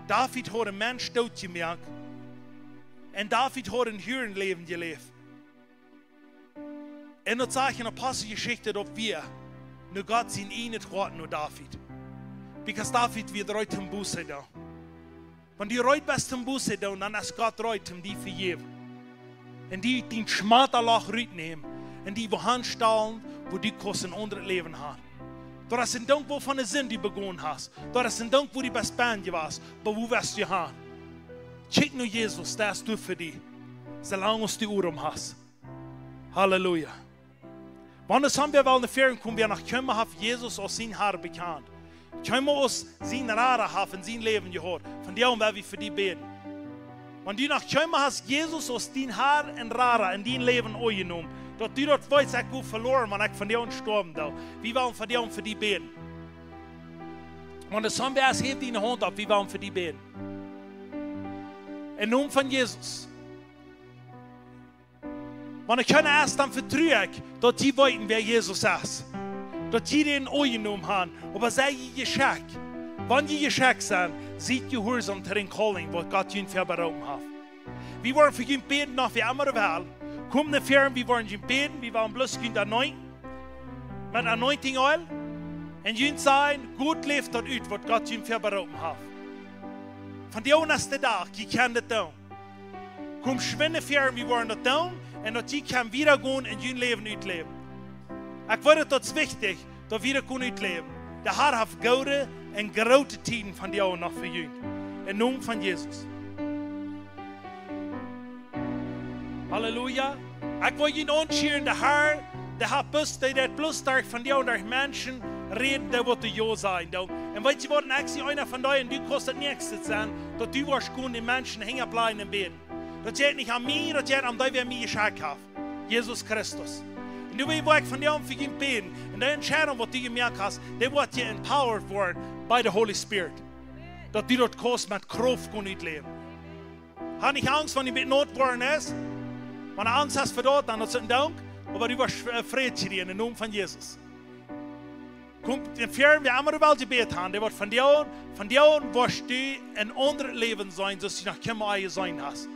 David haud een Mensch doot jemoakt. Un David haud een Hurenläwen jeläft. Un daut sajcht en Aposteljeschicht, daut wia no Gott sien ieejnet Hoat no David. Because David wia reed toom Buße doonen. Wan du reed best toom Buße doonen, dan es Gott reed toom die vejäwen. Un die ut dien Schmataloch rutnämen. Un die wua hanstalen, wua du kaust een aundret Läwen haben. Daut es een Dinkj, wua von de Sind du begonen hast. Daut es een Dinkj, wua du best bang jewast. Oba wua west du han? Kjikj no Jesus, dee es doa fa die. Soo lang aus du Odem hast. Halleluja. Wan wie wellen no väaren komen, wäa noch kjeenmol haft Jesus aus sien Har bekjant, kjeenmol aus sien Rada haft en sien Läwen jehaut, vondoag well wie fa die bäden. Wan du noch kjeenmol hast Jesus aus dien Har un Rada en dien Läwen aunjenomen, daut du daut weetst, ekj go veloaren, wan ekj vondoag stoawen doo. Wie wellen vondoag fa die bäden. Wan doa wäa es, heeft diene Haunt opp, wie wellen fa die bäden. Em Nomen von Jesus. Wan doa kjeena es, dan vetru ekj, daut jie weeten, wäa Jesus es. Daut jie dän aunjenomen han. Oba sie jie jeschekjt? Wan jie jeschekjt sent, siet jehuarsom to dän Calling, waut Gott junt väaberoopen haft. Wie woaren fa junt bäden, noch wäa emma well. Komt no väaren, wie woaren junt bäden, wie woaren bloos junt anointen. Met anointing oil. Un junt sajen, Gott läft daut ut, waut Gott junt väaberoopen haft. Vondoag es de Dach, jie kjennen daut doonen. Komt schwind no väaren, wie woaren daut doonen, un daut jie kjennen wieda gonen un jun Läwen utläwen. Ekj weet, daut es wichtich, daut wie daut kjennen utläwen. De Har haft goode un groote Tieden vondoag noch fa junt. Em Nomen von Jesus. Halleluja. Ekj well junt aunschieren, de Har, dee haft bloos, dee deit bloos derch vondoag derch Menschen räden, dee waut doa jo sajen doonen. Un weetst du waut, un ekj sie eena von dee, un du kaust daut näakjste sennen, daut du woascht gonen de Menschen hinjableiwen un bäden. Daut jeit nich aun mie, daut jeit aun dee, wäa mie jeschekjt haft. Jesus Christus. Un nu well ekj vondoag fa junt bäden. Un de Entscheidunk, waut du jemoakt hast, dee woat je empowered woaren by the Holy Spirit. Daut du daut kaust met Krauft kjennen utläwen. Ha nich Angst, wan du met Noot woaren es. Wan du Angst hast fa daut, dan es daut een Dinkj. Oba du woascht, äh, Fräd kjrieen em Nomen von Jesus. Komt no väaren, wäa emma well jebät han, dee woat vondoag, vondoag woascht du een aundret Läwen seenen, soo aus du noch kjeenmol jeseenen hast.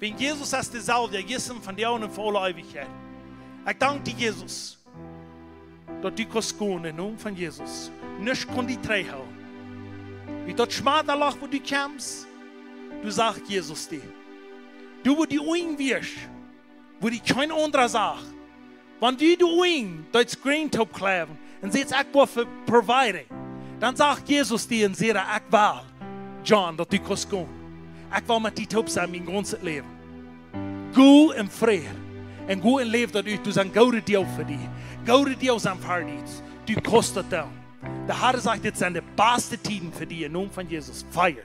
Wiels Jesus es deselwja, jistren, vondoag un fa aule Eewichkjeit. Ekj dank die, Jesus, daut du kaust gonen em Nomen von Jesus. Nuscht kaun die trigjhoolen. Wiels daut Schmautaloch, wua du kjemst, doa sajcht Jesus die. Doa, wua du unjen wieescht, wua die kjeen aundra sach. Wan du doa unjen, daut es green toop kjleewen, un sajcht, ekj well fa providing, dan sajcht Jesus die un sajcht, ekj well, John, daut du kaust gonen. Ekj well met die toop sennen mien gaunzet Läwen. Go en Fräd. Un go un läw daut ut. Doa sent goode Doag fa die. Goode Doag sent fa die. Du kaust daut doonen. De Har sajcht, dit sent de baste Tieden fa die em Nomen von Jesus. Fire.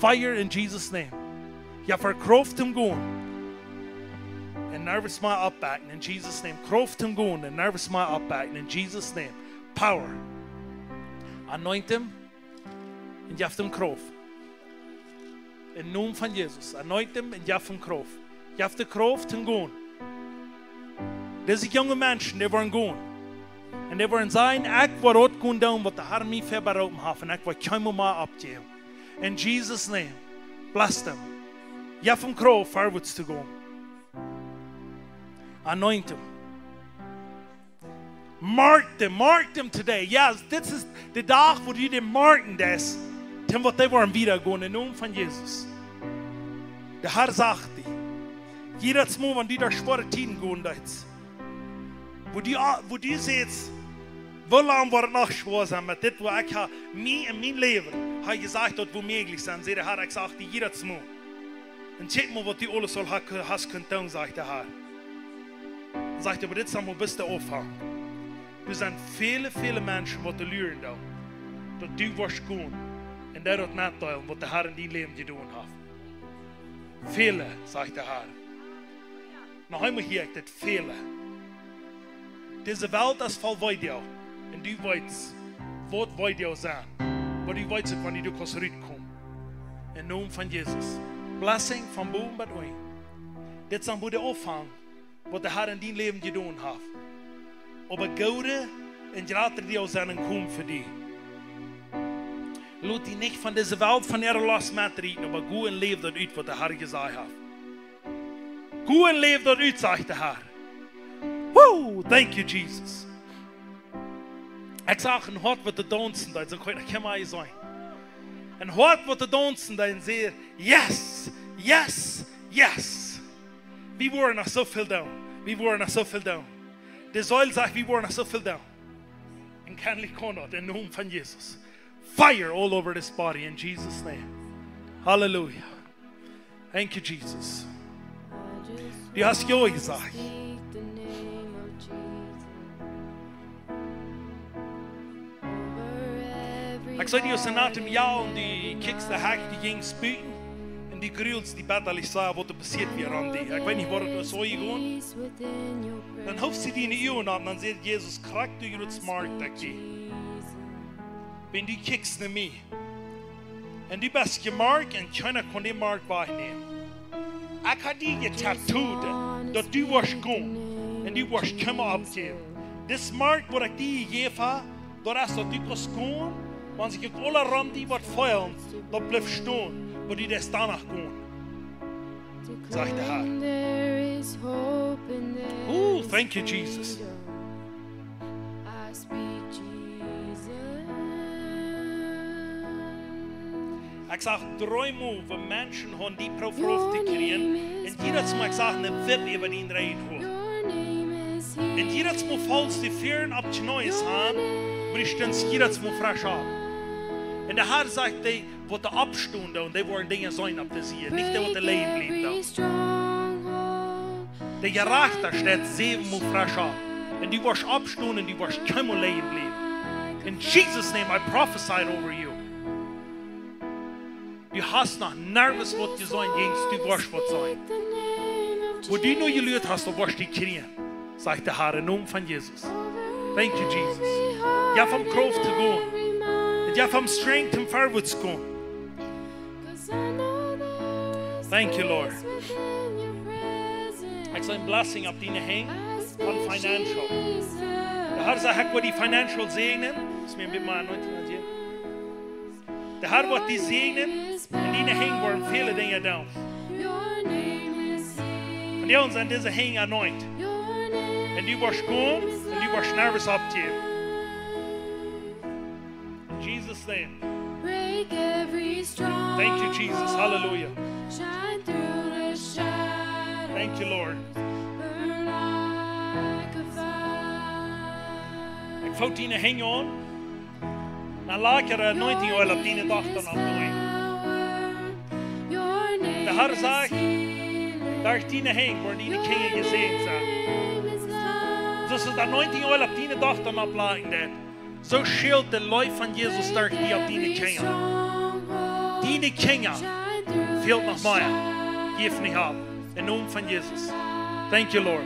Fire in Jesus' name. Jeff am Krauft toom gonen. Un nervous mol oppbakjen in Jesus' name. Krauft toom gonen un nervous mol oppbakjen in Jesus' name. Power. Anoint him un jeff am Krauft. Em Nomen von Jesus. Anoint him un jeff am Krauft. Jeff am Krauft toom gonen. Dise junge Menschen, dee woaren gonen. Un dee woaren sajen, ekj woa daut kjennen doonen, waut de Har mie väaberoopen haft. Un ekj woa kjeenmol mea oppjäwen. In Jesus' name. Bless them. Jeff am Krauft, forwards to go. Anoint him. Mark them, mark them today. Yes, dit es de Dach, wua du dee marken deist. Dee waut dee woaren wieda gonen em Nomen von Jesus. De Har sajcht die. Jiedet Mol, wan du derch schwoare Tieden gonen deist. Wua du, wua du sajchst, woo lang woat daut noch schwoa sennen met dit, wua ekj ha, mie en mien Läwen, ha jesajcht, daut woat mäajlich sennen, sajcht de Har, ekj saj die, jiedet Mol. Un kjikj mol, waut du aules aul ha-, hast kunt doonen, sajcht de Har. Un sajcht, oba dit es mau bloos de Aunfank. Doa sent väle, väle Menschen, waut doa luren doonen, daut du woascht gonen un dee daut metdeelen, waut de Har en dien Läwen jedonen haft. Väle, sajcht de Har. Noch eemol hia, ekj, dit väle. Dise Welt es voll Weedoag. Un du weetst, waut Weedoag sent. Oba du weetst uk, wanea du kaust rutkomen. Em Nomen von Jesus. Blessing von bowen bat unjen. Dit es mau de Aunfank, waut de Har en dien Läwen jedonen haft. Oba goode un jratre Doag sent komen fa die. Lot die nich von dise Welt von äare Lost metrieten, oba go un läw daut ut, waut de Har jesajcht haft. Go un läw daut ut, sajcht de Har. Woo, thank you, Jesus. Ekj sach een Hoat, waut doa daunzen deed, soo kaun ekj daut kjeenmol seenen. Een Hoat, waut doa daunzen deed un säd, yes, yes, yes. Wie woaren noch soo väl doonen. Wie woaren noch soo väl doonen. De Seel sajcht, wie woaren noch soo väl doonen. En kennlich kaun daut, em Nomen von Jesus. Fire all over this body in Jesus' name. Hallelujah. Thank you, Jesus. Du hast jo jesajcht. Ekj saj die, aus du no däm Joa un du kjikjst de Hekj, du jinjst buten, un du grulst die bätalich soo, waut doa passieet wia aun die. Ekj weet nich, waut daut wia, soo jegonen. Dan halfst du diene Uagen opp, dan sajcht Jesus: Krakjt, du jroots Mark, daut ekj die. Wan du kjikjst no mie. Un du best jemarkt un kjeena kaun dän Mark wajchnämen. Ekj hab die jetatooet, daut du woascht gonen. Un du woascht kjennen oppjäwen. Dis Mark, waut ekj die jejäft hab, daut es daut du kaust gonen, wan sikj uk aula rom die waut feelen, daut blift stonen, oba du deist doano gonen. Sajcht de Herr. Oh, thank you, Jesus. Ekj sach dreemol, wua Menschen hauden die proowt rauf to kjrieen. Un jiedatsmol, ekj sach eene Wip äwa dien Reed hooch. Un jiedatsmol follst du wieda opp Kjnees aun, oba du stunst jiedatsmol fresch opp. Un de Herr sajcht, dee waut doa oppstonen doonen, dee woaren Dinja seenen opp de Sied, nich dee waut doa lijen bliewen doonen. De Jerajchta steit säwenmol fresch opp. Un du woascht oppstonen un du woascht kjeenmol lijen bliewen. In Jesus' name, I prophesy it over you. Du hast noch nirjens waut jeseenen, jie, du woascht waut seenen. Wua du no jeluat hast, doa woascht du kjrieen, sajcht de Herr, em Nomen von Jesus. Thank you, Jesus. Jeff am Krauft to gonen. Un jeff am Strength, om verwoats to gonen. Thank you, Lord. Ekj sach eene Blessing opp diene Henj von financial. De Herr sajcht, ekj well die financial säajnen. Es mie een bät mea anointing aun die. De Herr woat die säajnen un diene Henj woaren väle Dinja doonen. Vondoag sent dise Henj anointed. Un du woascht gonen un du woascht nirjens oppjäwen. In Jesus' name. Thank you, Jesus. Hallelujah. Thank you, Lord. Ekj foot diene Henj aun. Dan lat ekj de anointing oil opp diene Dochta nopp gonen. De Herr sajcht, derch diene Henj woaren diene Kjinja jesäajent sennen. Soo aus de anointing oil opp diene Dochta nopp lajen deed, soo schilt de Leew von Jesus derch die opp diene Kjinja. Diene Kjinja fält noch mea. Jeff nich opp. Em Nomen von Jesus. Thank you, Lord.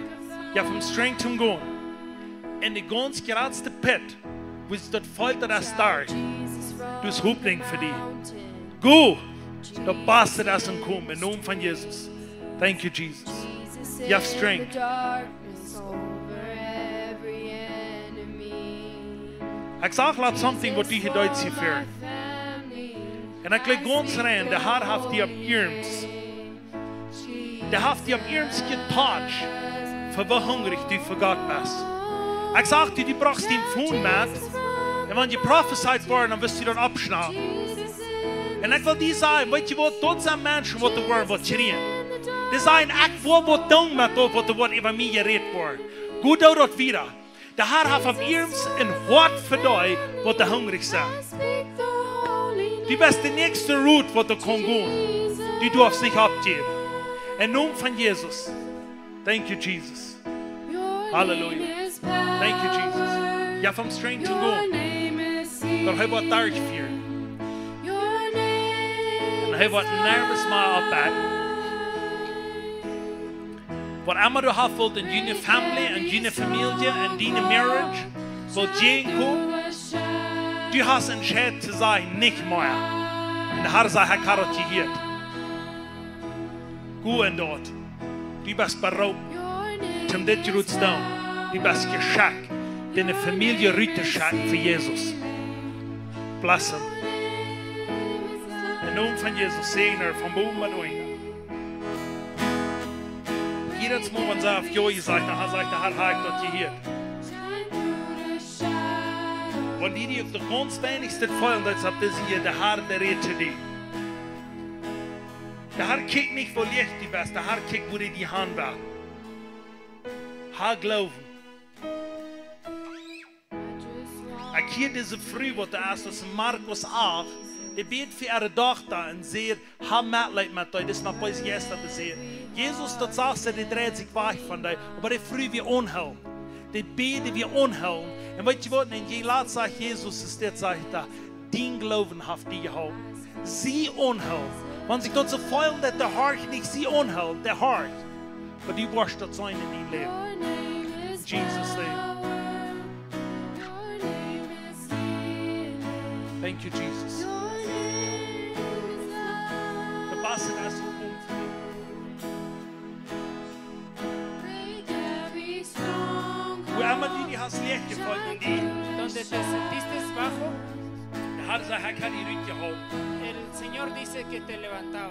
Jeff am Strength to gonen. En de gaunz jratste Pit, wua daut feelt, daut es doa. Du hast Hopninj fa die. Go! Daut baste es aunkomen, em Nomen von Jesus. Thank you, Jesus. Jeff Strength. Ekj sach lat something waut du hia deist hia ver. Un ekj jleew gaunz rein, de Herr haft die opp earnest. Dee haft die opp earnest jetoucht, fa woo hungrich du fa Gott best. Ekj sach die, du brochst dien Phone met. Un wan jeprofezeit woat, dan woascht du daut oppschnaupen. Un ekj well die sajen, weetst du waut, daut sent Menschen waut doa woaren waut kjrieen. Dee sajen, ekj well waut doonen met daut waut doa woat äwa mie jerät woaren. Go doo daut wieda. De Herr haft opp earnest een Hoat fa dee waut doa hungrich sent. Du best de näakjste Route waut doa kaun gonen. Du darfst nich oppjäwen. Em Nomen von Jesus. Thank you, Jesus. Hallelujah. Thank you, Jesus. Jeff am Strength to gonen. Daut hee woat derchfieren. Un hee woat nirjens mea oppbakjen. Waut emma du hast wult en diene Famielje, en diene Famielje, en diene Marriage, waut jäajenkomen, du hast entscheit to sajen, nich mea. Un de Herr sajcht, ekj hab daut jehieet. Go en daut. Du best beroopen, om dit Jroots to doonen. Du best jeschekjt, diene Famielje rut to schekjen fa Jesus. Bless him. Em Nomen von Jesus, säajen hee von bowen bat unjen. Jiedatsmol wan see haft jo jesajcht, dan sajcht de Herr, hab ekj daut jehieet. Wan du die uk de gaunz weinichste feelen, daut es opp dise Ieed, de Herr, dee rät to die. De Herr kjikjt nich woo leicht du best, de Herr kjikjt woo du die han west. Ha Gloowen. Ekj hia dise Fru, waut doa es, daut es Markus acht, dee bät fa äare Dochta un sajcht: "Hab Metleet met dee, dee es met beese Jeista besaut." Jesus, daut sajcht see, dee dreid sikj wajch von dee, oba dee Fru wia aunhoolent. Dee bäd, dee wia aunhoolent. Un weet jie waut, un je lat sajcht Jesus, es dit, sajcht hee: "Dien Gloowen haft die jeholpen. Sie aunhoolent." Wan sikj daut soo fält, daut de Herr nich sie aunhelt, de Herr. Oba du woascht daut seenen en dien Läwen. In Jesus' name. Thank you, Jesus. De Bass es oben. Wua emma du die hast leeg jefeelt en die, Donde te sentiste bajo, de Herr sajcht, ekj hab die rutjeholpen. El Señor dice que te levantó.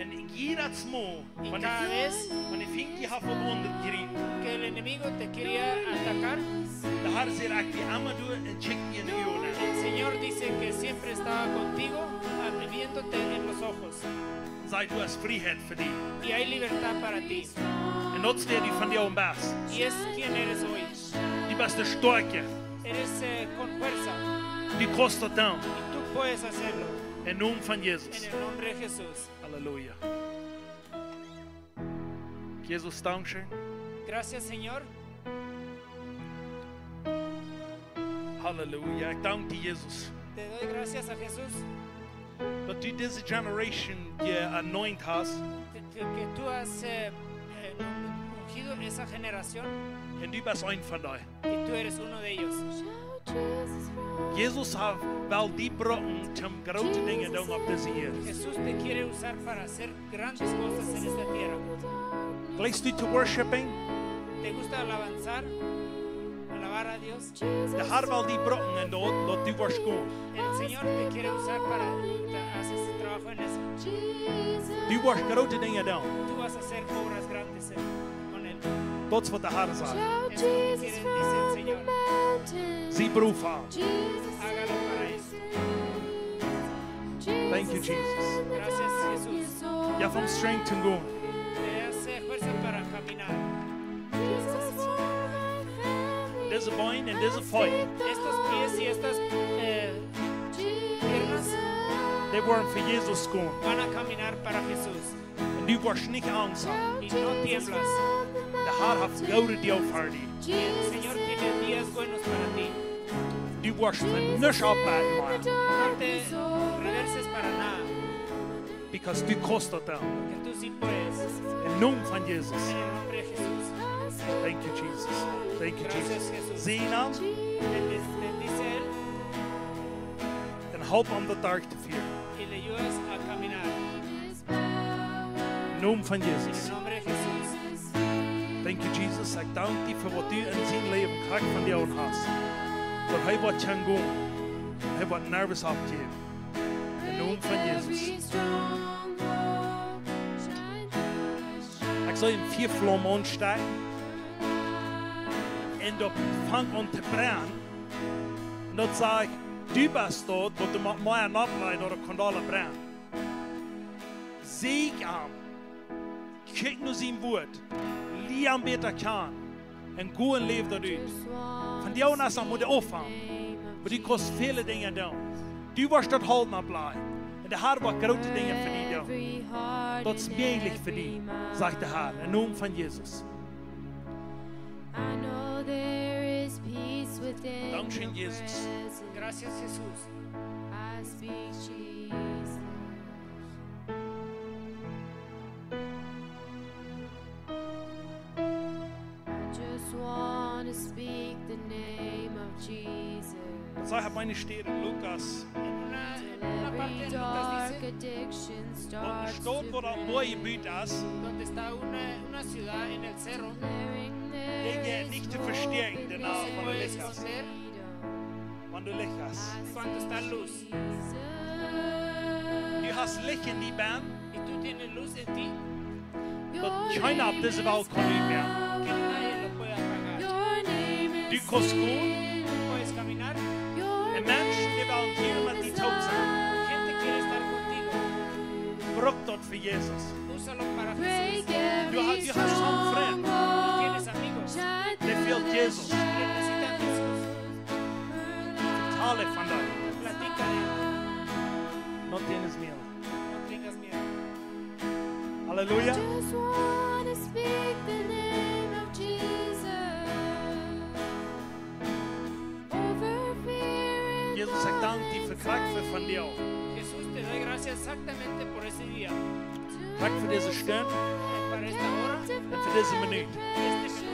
Un jiedet Mol, Y wan cada vez wan de Fient die haft waut aunjejräpt, que el enemigo te quería atacar, de Herr sajcht, ekj sie emma doa un kjikj die enne Uagen aun. El Señor dice que siempre estaba contigo, abriéndote en los ojos. Un sajcht, du hast Frieheit fa die. Y hay libertad para ti. Un daut es wäa du vondoag best. Y es quien eres hoy. Du best de Stoakja. Eres, eh, con fuerza. Du kaust daut doonen. Y tú puedes hacerlo. Em Nomen von Jesus. En el nombre de Jesús. Halleluja. Jesus, dankscheen. Gracias, Señor. Halleluja. Ekj dank die, Jesus, Te doy gracias a Jesús daut du dise Generation jeanointed hast. Que, que tú has, eh, eh, ungido esa generación. Un du best eena von dee. Y tú eres uno de ellos. Jesus, hee well die brucken toom groote Dinja doonen opp dise Ieed. Jesús te quiere usar para hacer grandes cosas en esta tierra. Jlikjst du to worshiping? ¿Te gusta alabanzar? Alabar a Dios. De Herr well die brucken un daut, daut du woascht gonen. El Señor te quiere usar para hacer ese trabajo en eso. Du woascht groote Dinja doonen. Tú vas a hacer obras grandes, eh, con él. Daut es waut de Herr sajcht. Eso es lo que quiere, dice el Señor. Sie Proef. Hágalo para él. Thank you, Jesus. Gracias, Jesús. Jeff am strength to go. Le hace fuerza para caminar. Dise Been un dise Feet, Estos pies y estas, eh, piernas dee woaren fa Jesus gonen. Van a caminar para Jesús. Un du woascht nich Angst haben. Y no tiemblas. De Herr haft goode Doag fa die. El Señor tiene días buenos para ti. Du woascht fa nuscht oppjäwen. No te reverses para nada. Because du kaust daut doonen. Porque tú sí puedes. Em Nomen von Jesus. En el nombre de Jesús. Thank you, Jesus. Thank you, Jesus. Gracias, Jesús. Säajen am. Bendice a él. Un halp am daut derchtofieren. Y le ayudas a caminar. Em Nomen von Jesus. En el nombre de Jesús. Thank you, Jesus. Ekj dank die fa waut du en sien Läwen krakjt vondoag hast. Daut hee woat kjennen gonen. Hee woat nuscht oppjäwen. Em Nomen von Jesus. Ekj see een Fia flaum aunstoaken. Un daut fangt aun to brennen. Un daut sajcht: "Du best daut, waut du motst mea nopp leien, daut daut kaun dolla brennen." Sieekj am. Kjikj no sien Wort. Lia am bäta kjanen. Un go un läw daut ut. Vondoag es noch mau de Aunfank. Oba du kaust väle Dinja doonen. Du woascht daut Holt nopp lajen. Un de Herr woat groote Dinja fa die doonen. Daut es mäajlich fa die, sajcht de Herr, em Nomen von Jesus. I know there is peace within your presence. Dankscheen, Jesus. Gracias, Jesús. I speak Jesus. I just want to speak the name of Jesus. Daut sajcht opp eene Städ en Lukas. En una, en una parte en Lucas dice, donde está una, una ciudad en el cerro, dee jeit nich to vestäakjen, de Nacht, wan du Licht hast. Wan du Licht hast. Cuando está luz. Du hast Licht en die bennen. Y tú tienes luz en ti. Daut kjeena opp dise Welt kaun utmoaken. Que nadie lo puede apagar. Du kaust gonen. Tú puedes caminar. Un Menschen, dee wellen hia met die toop sennen. Gente quiere estar contigo. Bruk daut fa Jesus. Úsalo para Jesús. Du ha-, du hast soon Frint. Tú tienes amigos. Dee fält Jesus. Necesitan Jesús. Háblale von dee. Platica de él. No tienes miedo. No tengas miedo. Halleluja. Just wanna speak the name of Jesus over fear and Jesus, ekj dank die fa krakjt fa vondoag. Jesús, te doy gracias exactamente por ese día. Dank fa dise Stund. Para esta hora. Un fa dise Minut. Este minuto.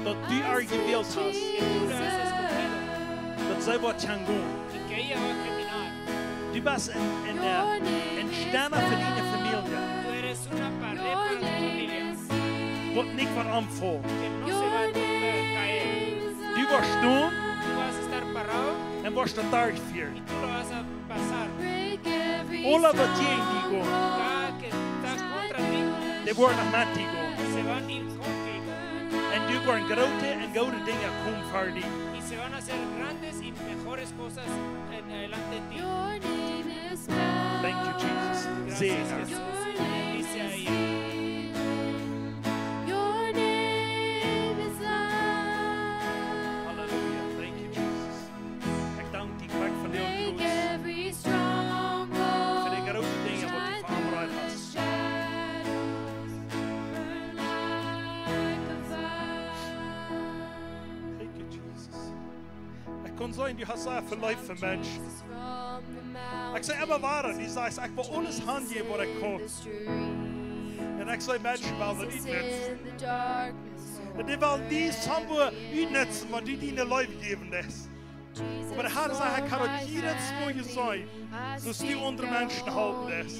Daut du äa jewält hast. Que tú la has escogido. Daut see woat kjennen gonen. Y que ella va a caminar. Du best een, een, eh, een Stenna fa diene Famielje. Tú eres una pared para tu familia. Waut nich woat omfaulen. Que no se va a caer. Du woascht stonen. Tú vas a estar parado. Un woascht daut derchfieren. Y tú lo vas a pasar. Aule waut jäajen die gonen, cada que está contra ti, dee woaren met die gonen. Se van a ir contigo. Un doa woaren groote un goode Dinja komen fa die. Y se van a hacer grandes y mejores cosas en adelante de ti. Thank you, Jesus. Gracias, Jesús. Bendice a ella. Halleluja. Thank you, Jesus. Ekj dank die, Gott, fa dise Jugend. Fa de groote Dinja waut du fa am bereit hast. Thank you, Jesus. Ekj kaun seenen, du hast sea väl Leew fa Menschen. Ekj saj emma wada, du sajchst, ekj well aules hanjäwen waut ekj kaun. Un ekj saj, Menschen wellen daut nich nutzen. Un dee wellen die soo utnutzen, wan du diene Leew jäwen deist. Oba de Herr sajcht, ekj hab daut hia enne Stekj jeseenen, soo aus du aundre Menschen halpen deist.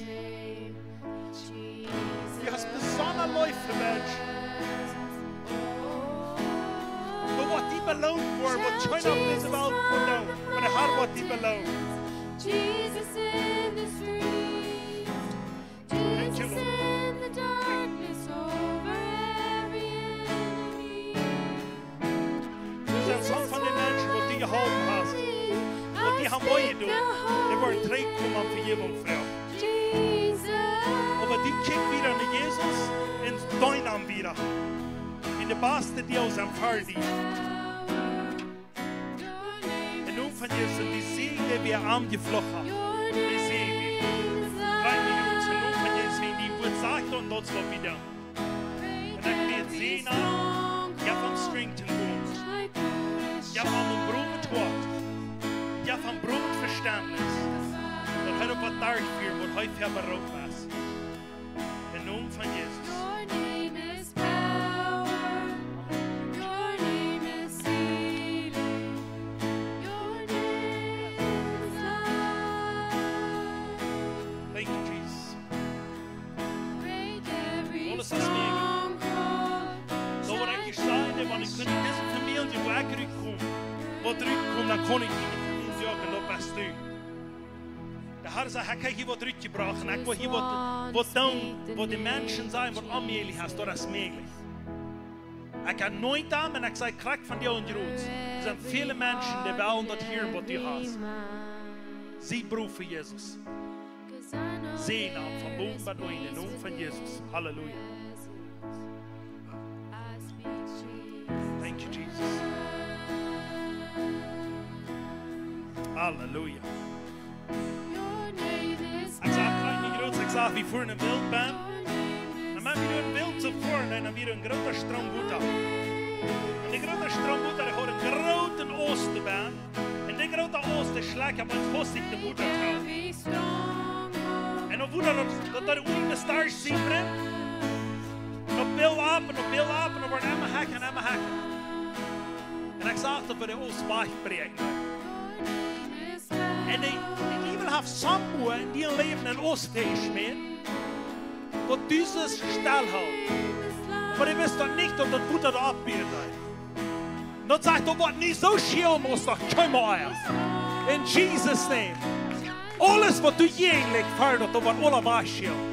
Du hast besonda Leew fa Menschen. Doa woat die beloont woaren, waut kjeena opp dise Welt kaun doonen, oba de Herr woat die beloont. Thank you, Lord. Doa sent some von de Menschen, waut du jeholpen hast, waut die haben wee jedonen, dee woaren trigjkomen un Vejäwunk froagen. Oba du kjikjst wada no Jesus un deist am wada. Un de baste Dinja sent fa die. Em Nomen von Jesus, dee Säajen, dee wie aunjeflochten haben, dee Säajen, wie, drei Minuten, em Nomen von Jesus, wie die Welt sajen, daut es waut wie doonen. Un ekj bäd, Säajen, jeff am Strength to go. Jeff am een broadet Hoat. Jeff am broadet Vestentnis. Daut hee opp waut derchfieren, waut hee fa beroopen es. Em Nomen von Jesus. Thank you, Jesus. Aules es mäajlich. Soo waut ekj hia saj, wan ekj en dise Famielje, wua ekj rutkom, waut rutkom, dan kaun ekj nich sajen, daut best du. De Herr sajcht, ekj hab hia waut rutjebrocht un ekj well hia waut, waut doonen, waut de Menschen sajen, waut onmäajlich es, daut es mäajlich. Ekj anoint am un ekj saj, krakjt vondoag un jrots. Doa sent väle Menschen, dee wellen daut hieren, waut du hast. See broaw fa Jesus. Säajen am von bowen bat unjen, em Nomen von Jesus. Halleluja. Thank you, Jesus. Halleluja. Ekj saj, ekj weet nich, ekj saj, wie fuaren em Welt benn. Dan wan wie doa em Welt soo fuaren, dan wia een groota Stroom Wota. Un de groota Stroom Wota, dee haud een grooten Oast doabie. Un de groota Oast, dee schlajcht opp eent haustich de Wota too. Un dan wort daut, daut doa unjen de Stars sien brennt. Un daut build opp, un daut build opp, un daut wort emma hecha un emma hecha. Un ekj saj, daut wort de Oast wajchbräakjen. Un de, de Diewel haft somehow en dien Läwen een Oast jeschmäten, daut du sust stell hoolen. Oba du wist daut nich, daut daut Wota doa opphilt. Daut sajcht, daut woat nich soo scheen aus daut kjeem ea. In Jesus' name. Aules waut du jäajlich fieescht, daut woat aula wajchschmäten.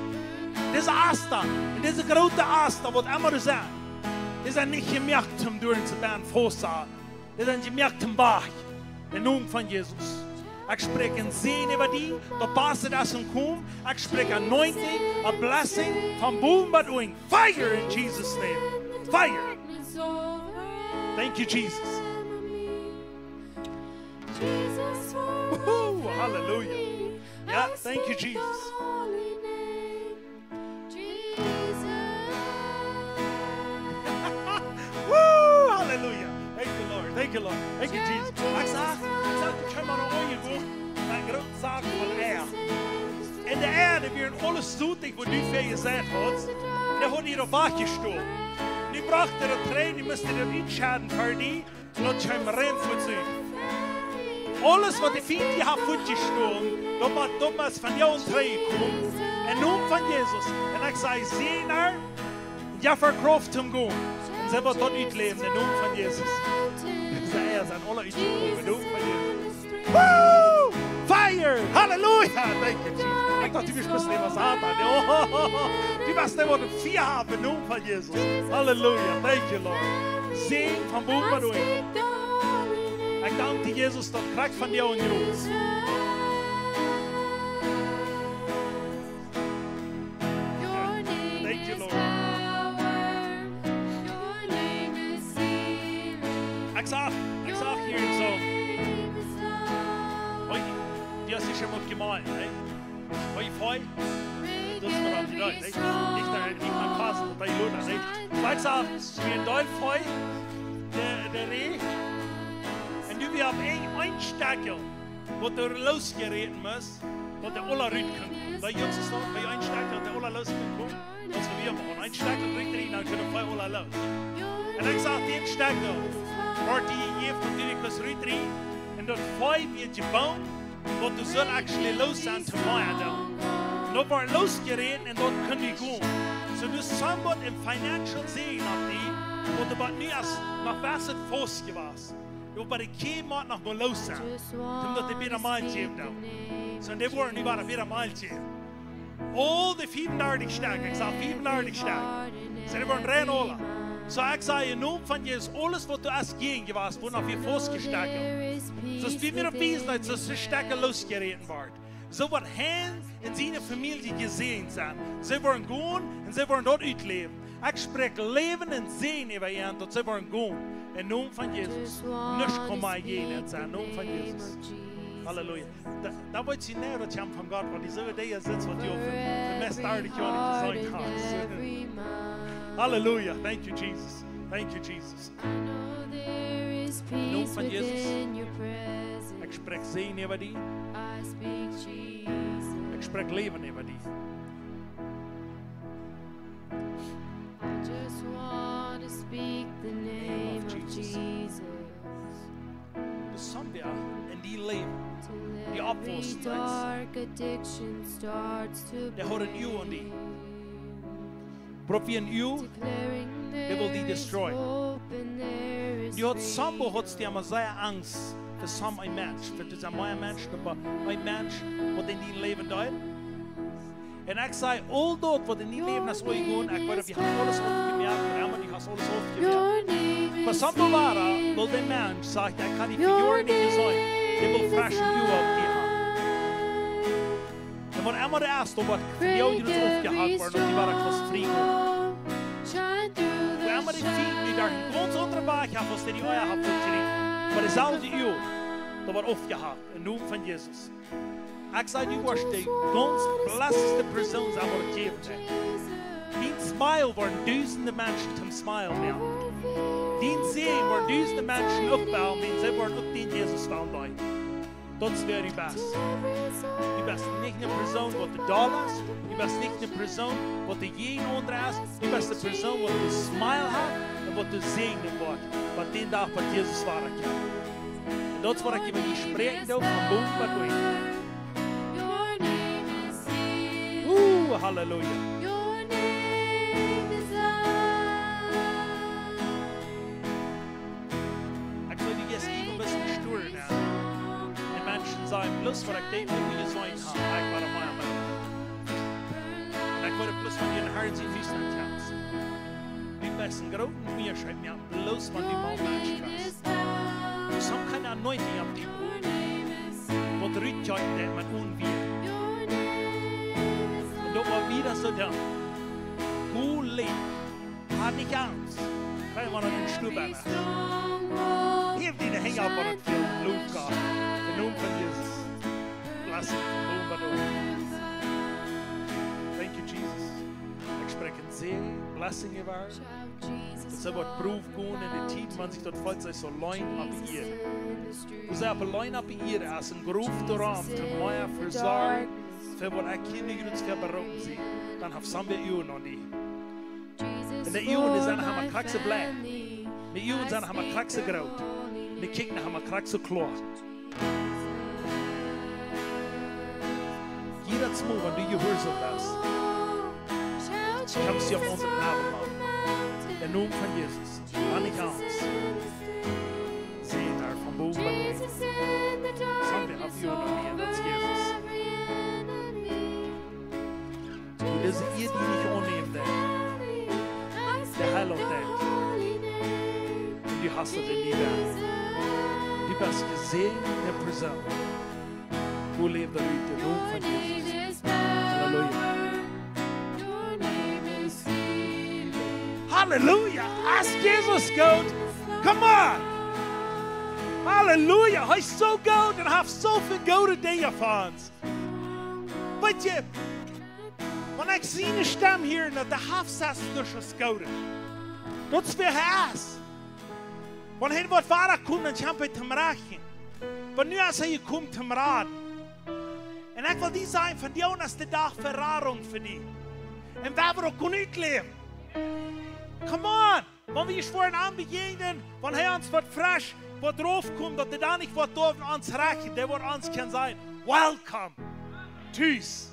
Dise Asta, un dise groote Asta, waut emma doa sent, dee sent nich jemoakt om doa en to benn faust to hoolen. Dee sent jemoakt om wajch. Em Nomen von Jesus. Ekj spräakj een Säajen äwa die, daut baste es aum komen. Ekj spräakj anointing, a blessing, von bowen bat unjen. Fire in Jesus' name. Fire. Thank you, Jesus. Halleluja. Ja, thank you, Jesus. Woo, halleluja. Thank you, Lord. Thank you, Lord. Thank you, Jesus. Ekj sach, ekj sach, ekj hab mau noch aunjegonen. Een groote Sach von Ea. En de Ea, dee wia aules doot, ekj wudd nu väl jesajcht haud. Dee haud hia opp Bak jestonen. Nu brocht hee daut trigj, nu must hee daut utscheiden fa die. Lot kjeem rein fuaz ut. Aules waut de Fient hia haft fuaz jestonen, daut mott, daut mott von die trigj komen. Em Nomen von Jesus. En ekj saj, säajen äa, jeff äa Krauft toom gonen. En see woat daut utläwen, em Nomen von Jesus. Ekj saj, jo, sent aule utjekomen, em Nomen von Jesus. Woo! Fire! Halleluja! Thank you, Jesus. Ekj docht, du best bloos een Satan. Oh, du best een, waut een Fia haben, em Nomen von Jesus. Halleluja. Thank you, Lord. Säajen von bowen bat unjen. Ekj dank die, Jesus, daut krakjt von die aunjeropt. Thank you, Lord. Ekj sach, ekj sach hia soo. Hoi, du hast dich schon mal gemalt, ne? Hoi, hoi. Daut es waut du deist, ne? Nich doa, nich mea passen, daut dee Luna, ne? Ekj sach, wie een Deel hoi, de, de Ree. En du, wie haben een, een Stekjel, waut doa losjeräten mott, daut dee aula rut kaun komen. Bie Junges es daut, bie een Stekjel, daut dee aula los kaun komen. Daut es waut wie moaken. Een Stekjel rut, dan kjennen dee aula los. En ekj sach, dit Stekjel, woat die jejäft, daut du kaust rut. En daut Fia woat jebungen, waut du sust actually los sennen to mea doonen. En daut woat losjeräten en daut kaun nich gonen. Soo, du hast somewhat een financial Säajen opp die, waut du bie nu aus noch waut faust jewast. Oba de Kjäm mott noch mol los sennen. Om daut dee bäta mol jäwen doonen. Soo, dee woaren nu bäta, bäta mol jäwen. Aul dee fiefundartich Stekj, ekj sach fiefundartich Stekj. Soo, dee woaren rein aula. Soo, ekj saj em Nomen von Jesus, aules waut du hast jäajen jewast, woat noch wada faustjestekjelt. Soo aus wie mie opp wiesen, daut soo Stekjel losjeräten woat. Soo woat hee en siene Famielje jesäajent sennen. See woaren gonen en see woaren daut utläwen. Ekj spräakj Läwen en Säajen äwa an, daut see woaren gonen. Em Nomen von Jesus. Nuscht kaun mea jäajen an sennen. Em Nomen von Jesus. Halleluja. Daut, daut woat sie näher daut Schaum von Gott, waut dee soo dee sitzt, waut du fa, fa mea startig Joaren nich jeseenen hast. Halleluja. Thank you, Jesus. Thank you, Jesus. Em Nomen von Jesus. Ekj spräakj Säajen äwa die. Ekj spräakj Läwen äwa die. Just wanna speak the name of Jesus. Doa es somebody en dien Läwen, dee oppwaussen deit. Dee haft een Uag opp die. Oba wie een Uag, dee well die destroyen. Du hast somebody, hast du emma sea Angst fa soon een Mensch, fa soon een Mensch, oba een Mensch, waut en dien Läwen deit. En ekj saj, aul daut waut en dien Läwen es aunjegonen, ekj weet, du hast aules oppjemoakt, waut emma, du hast aules oppjemoakt. Oba somebody wia, well, de Mensch sajcht, ekj kaun die fa Joaren nich seenen, dee well freschen Uag opp die haben. En waut emma daut es, daut woat fa Joaren oppjehakt woaren, daut du wada kaust frie gonen. Waut emma dee Fient, dee doa een gaunz aundren Wajch haft, aus dee, dee ea haft jekjräajen. Oba deeselwje Uag, daut woat oppjehakt, em Nomen von Jesus. Ekj saj, du woascht de gaunz blessedste Persoon sennen, waut et jäwen deit. Dien Smile woaren dusende Menschen toom Smile moaken. Dien Säajen woaren dusende Menschen oppbuen, wan see woaren uk dän Jesus wellen deenen. Daut es wäa du best. Du best nich eene Persoon, waut doll es. Du best nich eene Persoon, waut jäajen aundre es. Du best eene Persoon, waut een Smile haft en waut säajnen woat. Waut dän Dach, waut Jesus wada kjemt. En daut es waut ekj äwa die spräakjen doo, von bowen bat unjen. Uh, halleluja. Ekj wull die ieescht een bät stuaren, jo. De Menschen sajen, bloos waut ekj deed, woo jie sent, ha, ekj wia mea. En ekj wull bloos von dien Hart seenen, woo du kjemst. Du best een grooten Unjascheet, jo. Bloos wan du mol Menschen kjrichst. Du hast kjeene Anointing opp die. Waut rut jeit, daut met onwia. En daut woat wada soo doonen. Go läwen. Hab nich Angst. Kjeen, wan du em Stool best. Hef diene Henj opp, wan et väl Loft jeft. Em Nomen von Jesus. Blessing von bowen bat unjen. Thank you, Jesus. Ekj spräakj een Säajen, blessing äwa. Daut see woat Prow gonen en de Tiet, wan sikj daut feelt, see es auleen opp de Ieed. Wan see auleen opp de Ieed es, een Groff doaraun, fa mea Vesorjen, fa waut ekj hia nich jrods fa beroopen sie, dan haft somebody Uagen aun die. Un de Uagen, dee sent noch emma krakjt soo blank. De Uagen sent noch emma krakjt soo groot. Un de Kjikj noch emma krakjt soo kloa. Jiedet Mol, wan du jehuarsom best, kjemst du opp onse Kjneeen. Em Nomen von Jesus. Aun nich aundasch. See doa von bowen bat unjen. Somebody haft Uagen aun die, daut es Jesus. Woo dise Ieed die nich aunnämen deit, de Heilunk deit. Un du hast daut en die. Du best jesäajent, de Persoon. Woo läft daut ut, em Nomen von Jesus? Halleluja. Halleluja. Es Jesus goot? Come on. Halleluja. Hee es soo goot un haft soo väl goode Dinja fa ons. Weetst du, wan ekj siene Stemm hia, daut de Haft es, daut es Gott. Daut es wäa hee es. Wan hee woat wada komen, dan kjemt hee toom Rajcht. Oba nu es hee jekomen toom Raden. Un ekj well die sajen, vondoag es de Dach von Radunk fa die. Un woo wie uk kjennen utläwen. Come on! Wan wie ieescht woaren aun bejäajnen, wan hee ons waut fresch, waut rauf kjemt, daut hee dan nich waut doa ons rajcht, dee woat ons kjennen sajen: Welcome. Tus.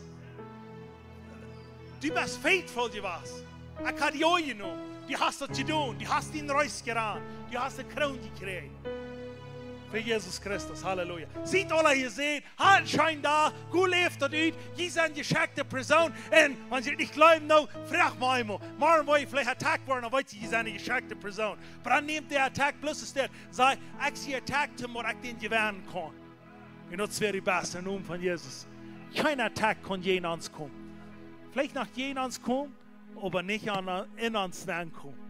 Du best faithful jewast. Ekj hab die aunjenomen. Du hast daut jedonen. Du hast dän Race jerant. Du hast de Kroon jekjräajen. Fa Jesus Christus. Halleluja. Siet aula jesäajent. Hab eenen scheenen Dach. Gott läft daut ut. Jie sent jeschekjte Persoon. Un wan jie nich jleewen, nu, froag mie eemol. Morjen woa jie veleicht attacked woaren, dan weet jie, jie sent eene jeschekjte Persoon. Oba dan nämt de Attack bloos aus dit. Saj: Ekj sie attacked, oba ekj dän jewennen kaun. Un daut es wäa de baste, em Nomen von Jesus. Kjeene Attack kaun jäajen ons komen. Veleicht noch jäajen ons komen, oba nich aun, en ons nenkomen.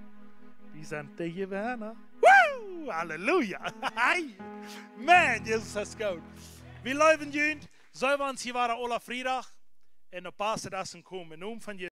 Wie sent de Jewenna. Woo! Halleluja! Hey! Maun, Jesus es goot. Wie leewen junt. Seenen wie ons hia wada aule Friedach. Un opp Pasen daut es en komen. Em Nomen von Jesus.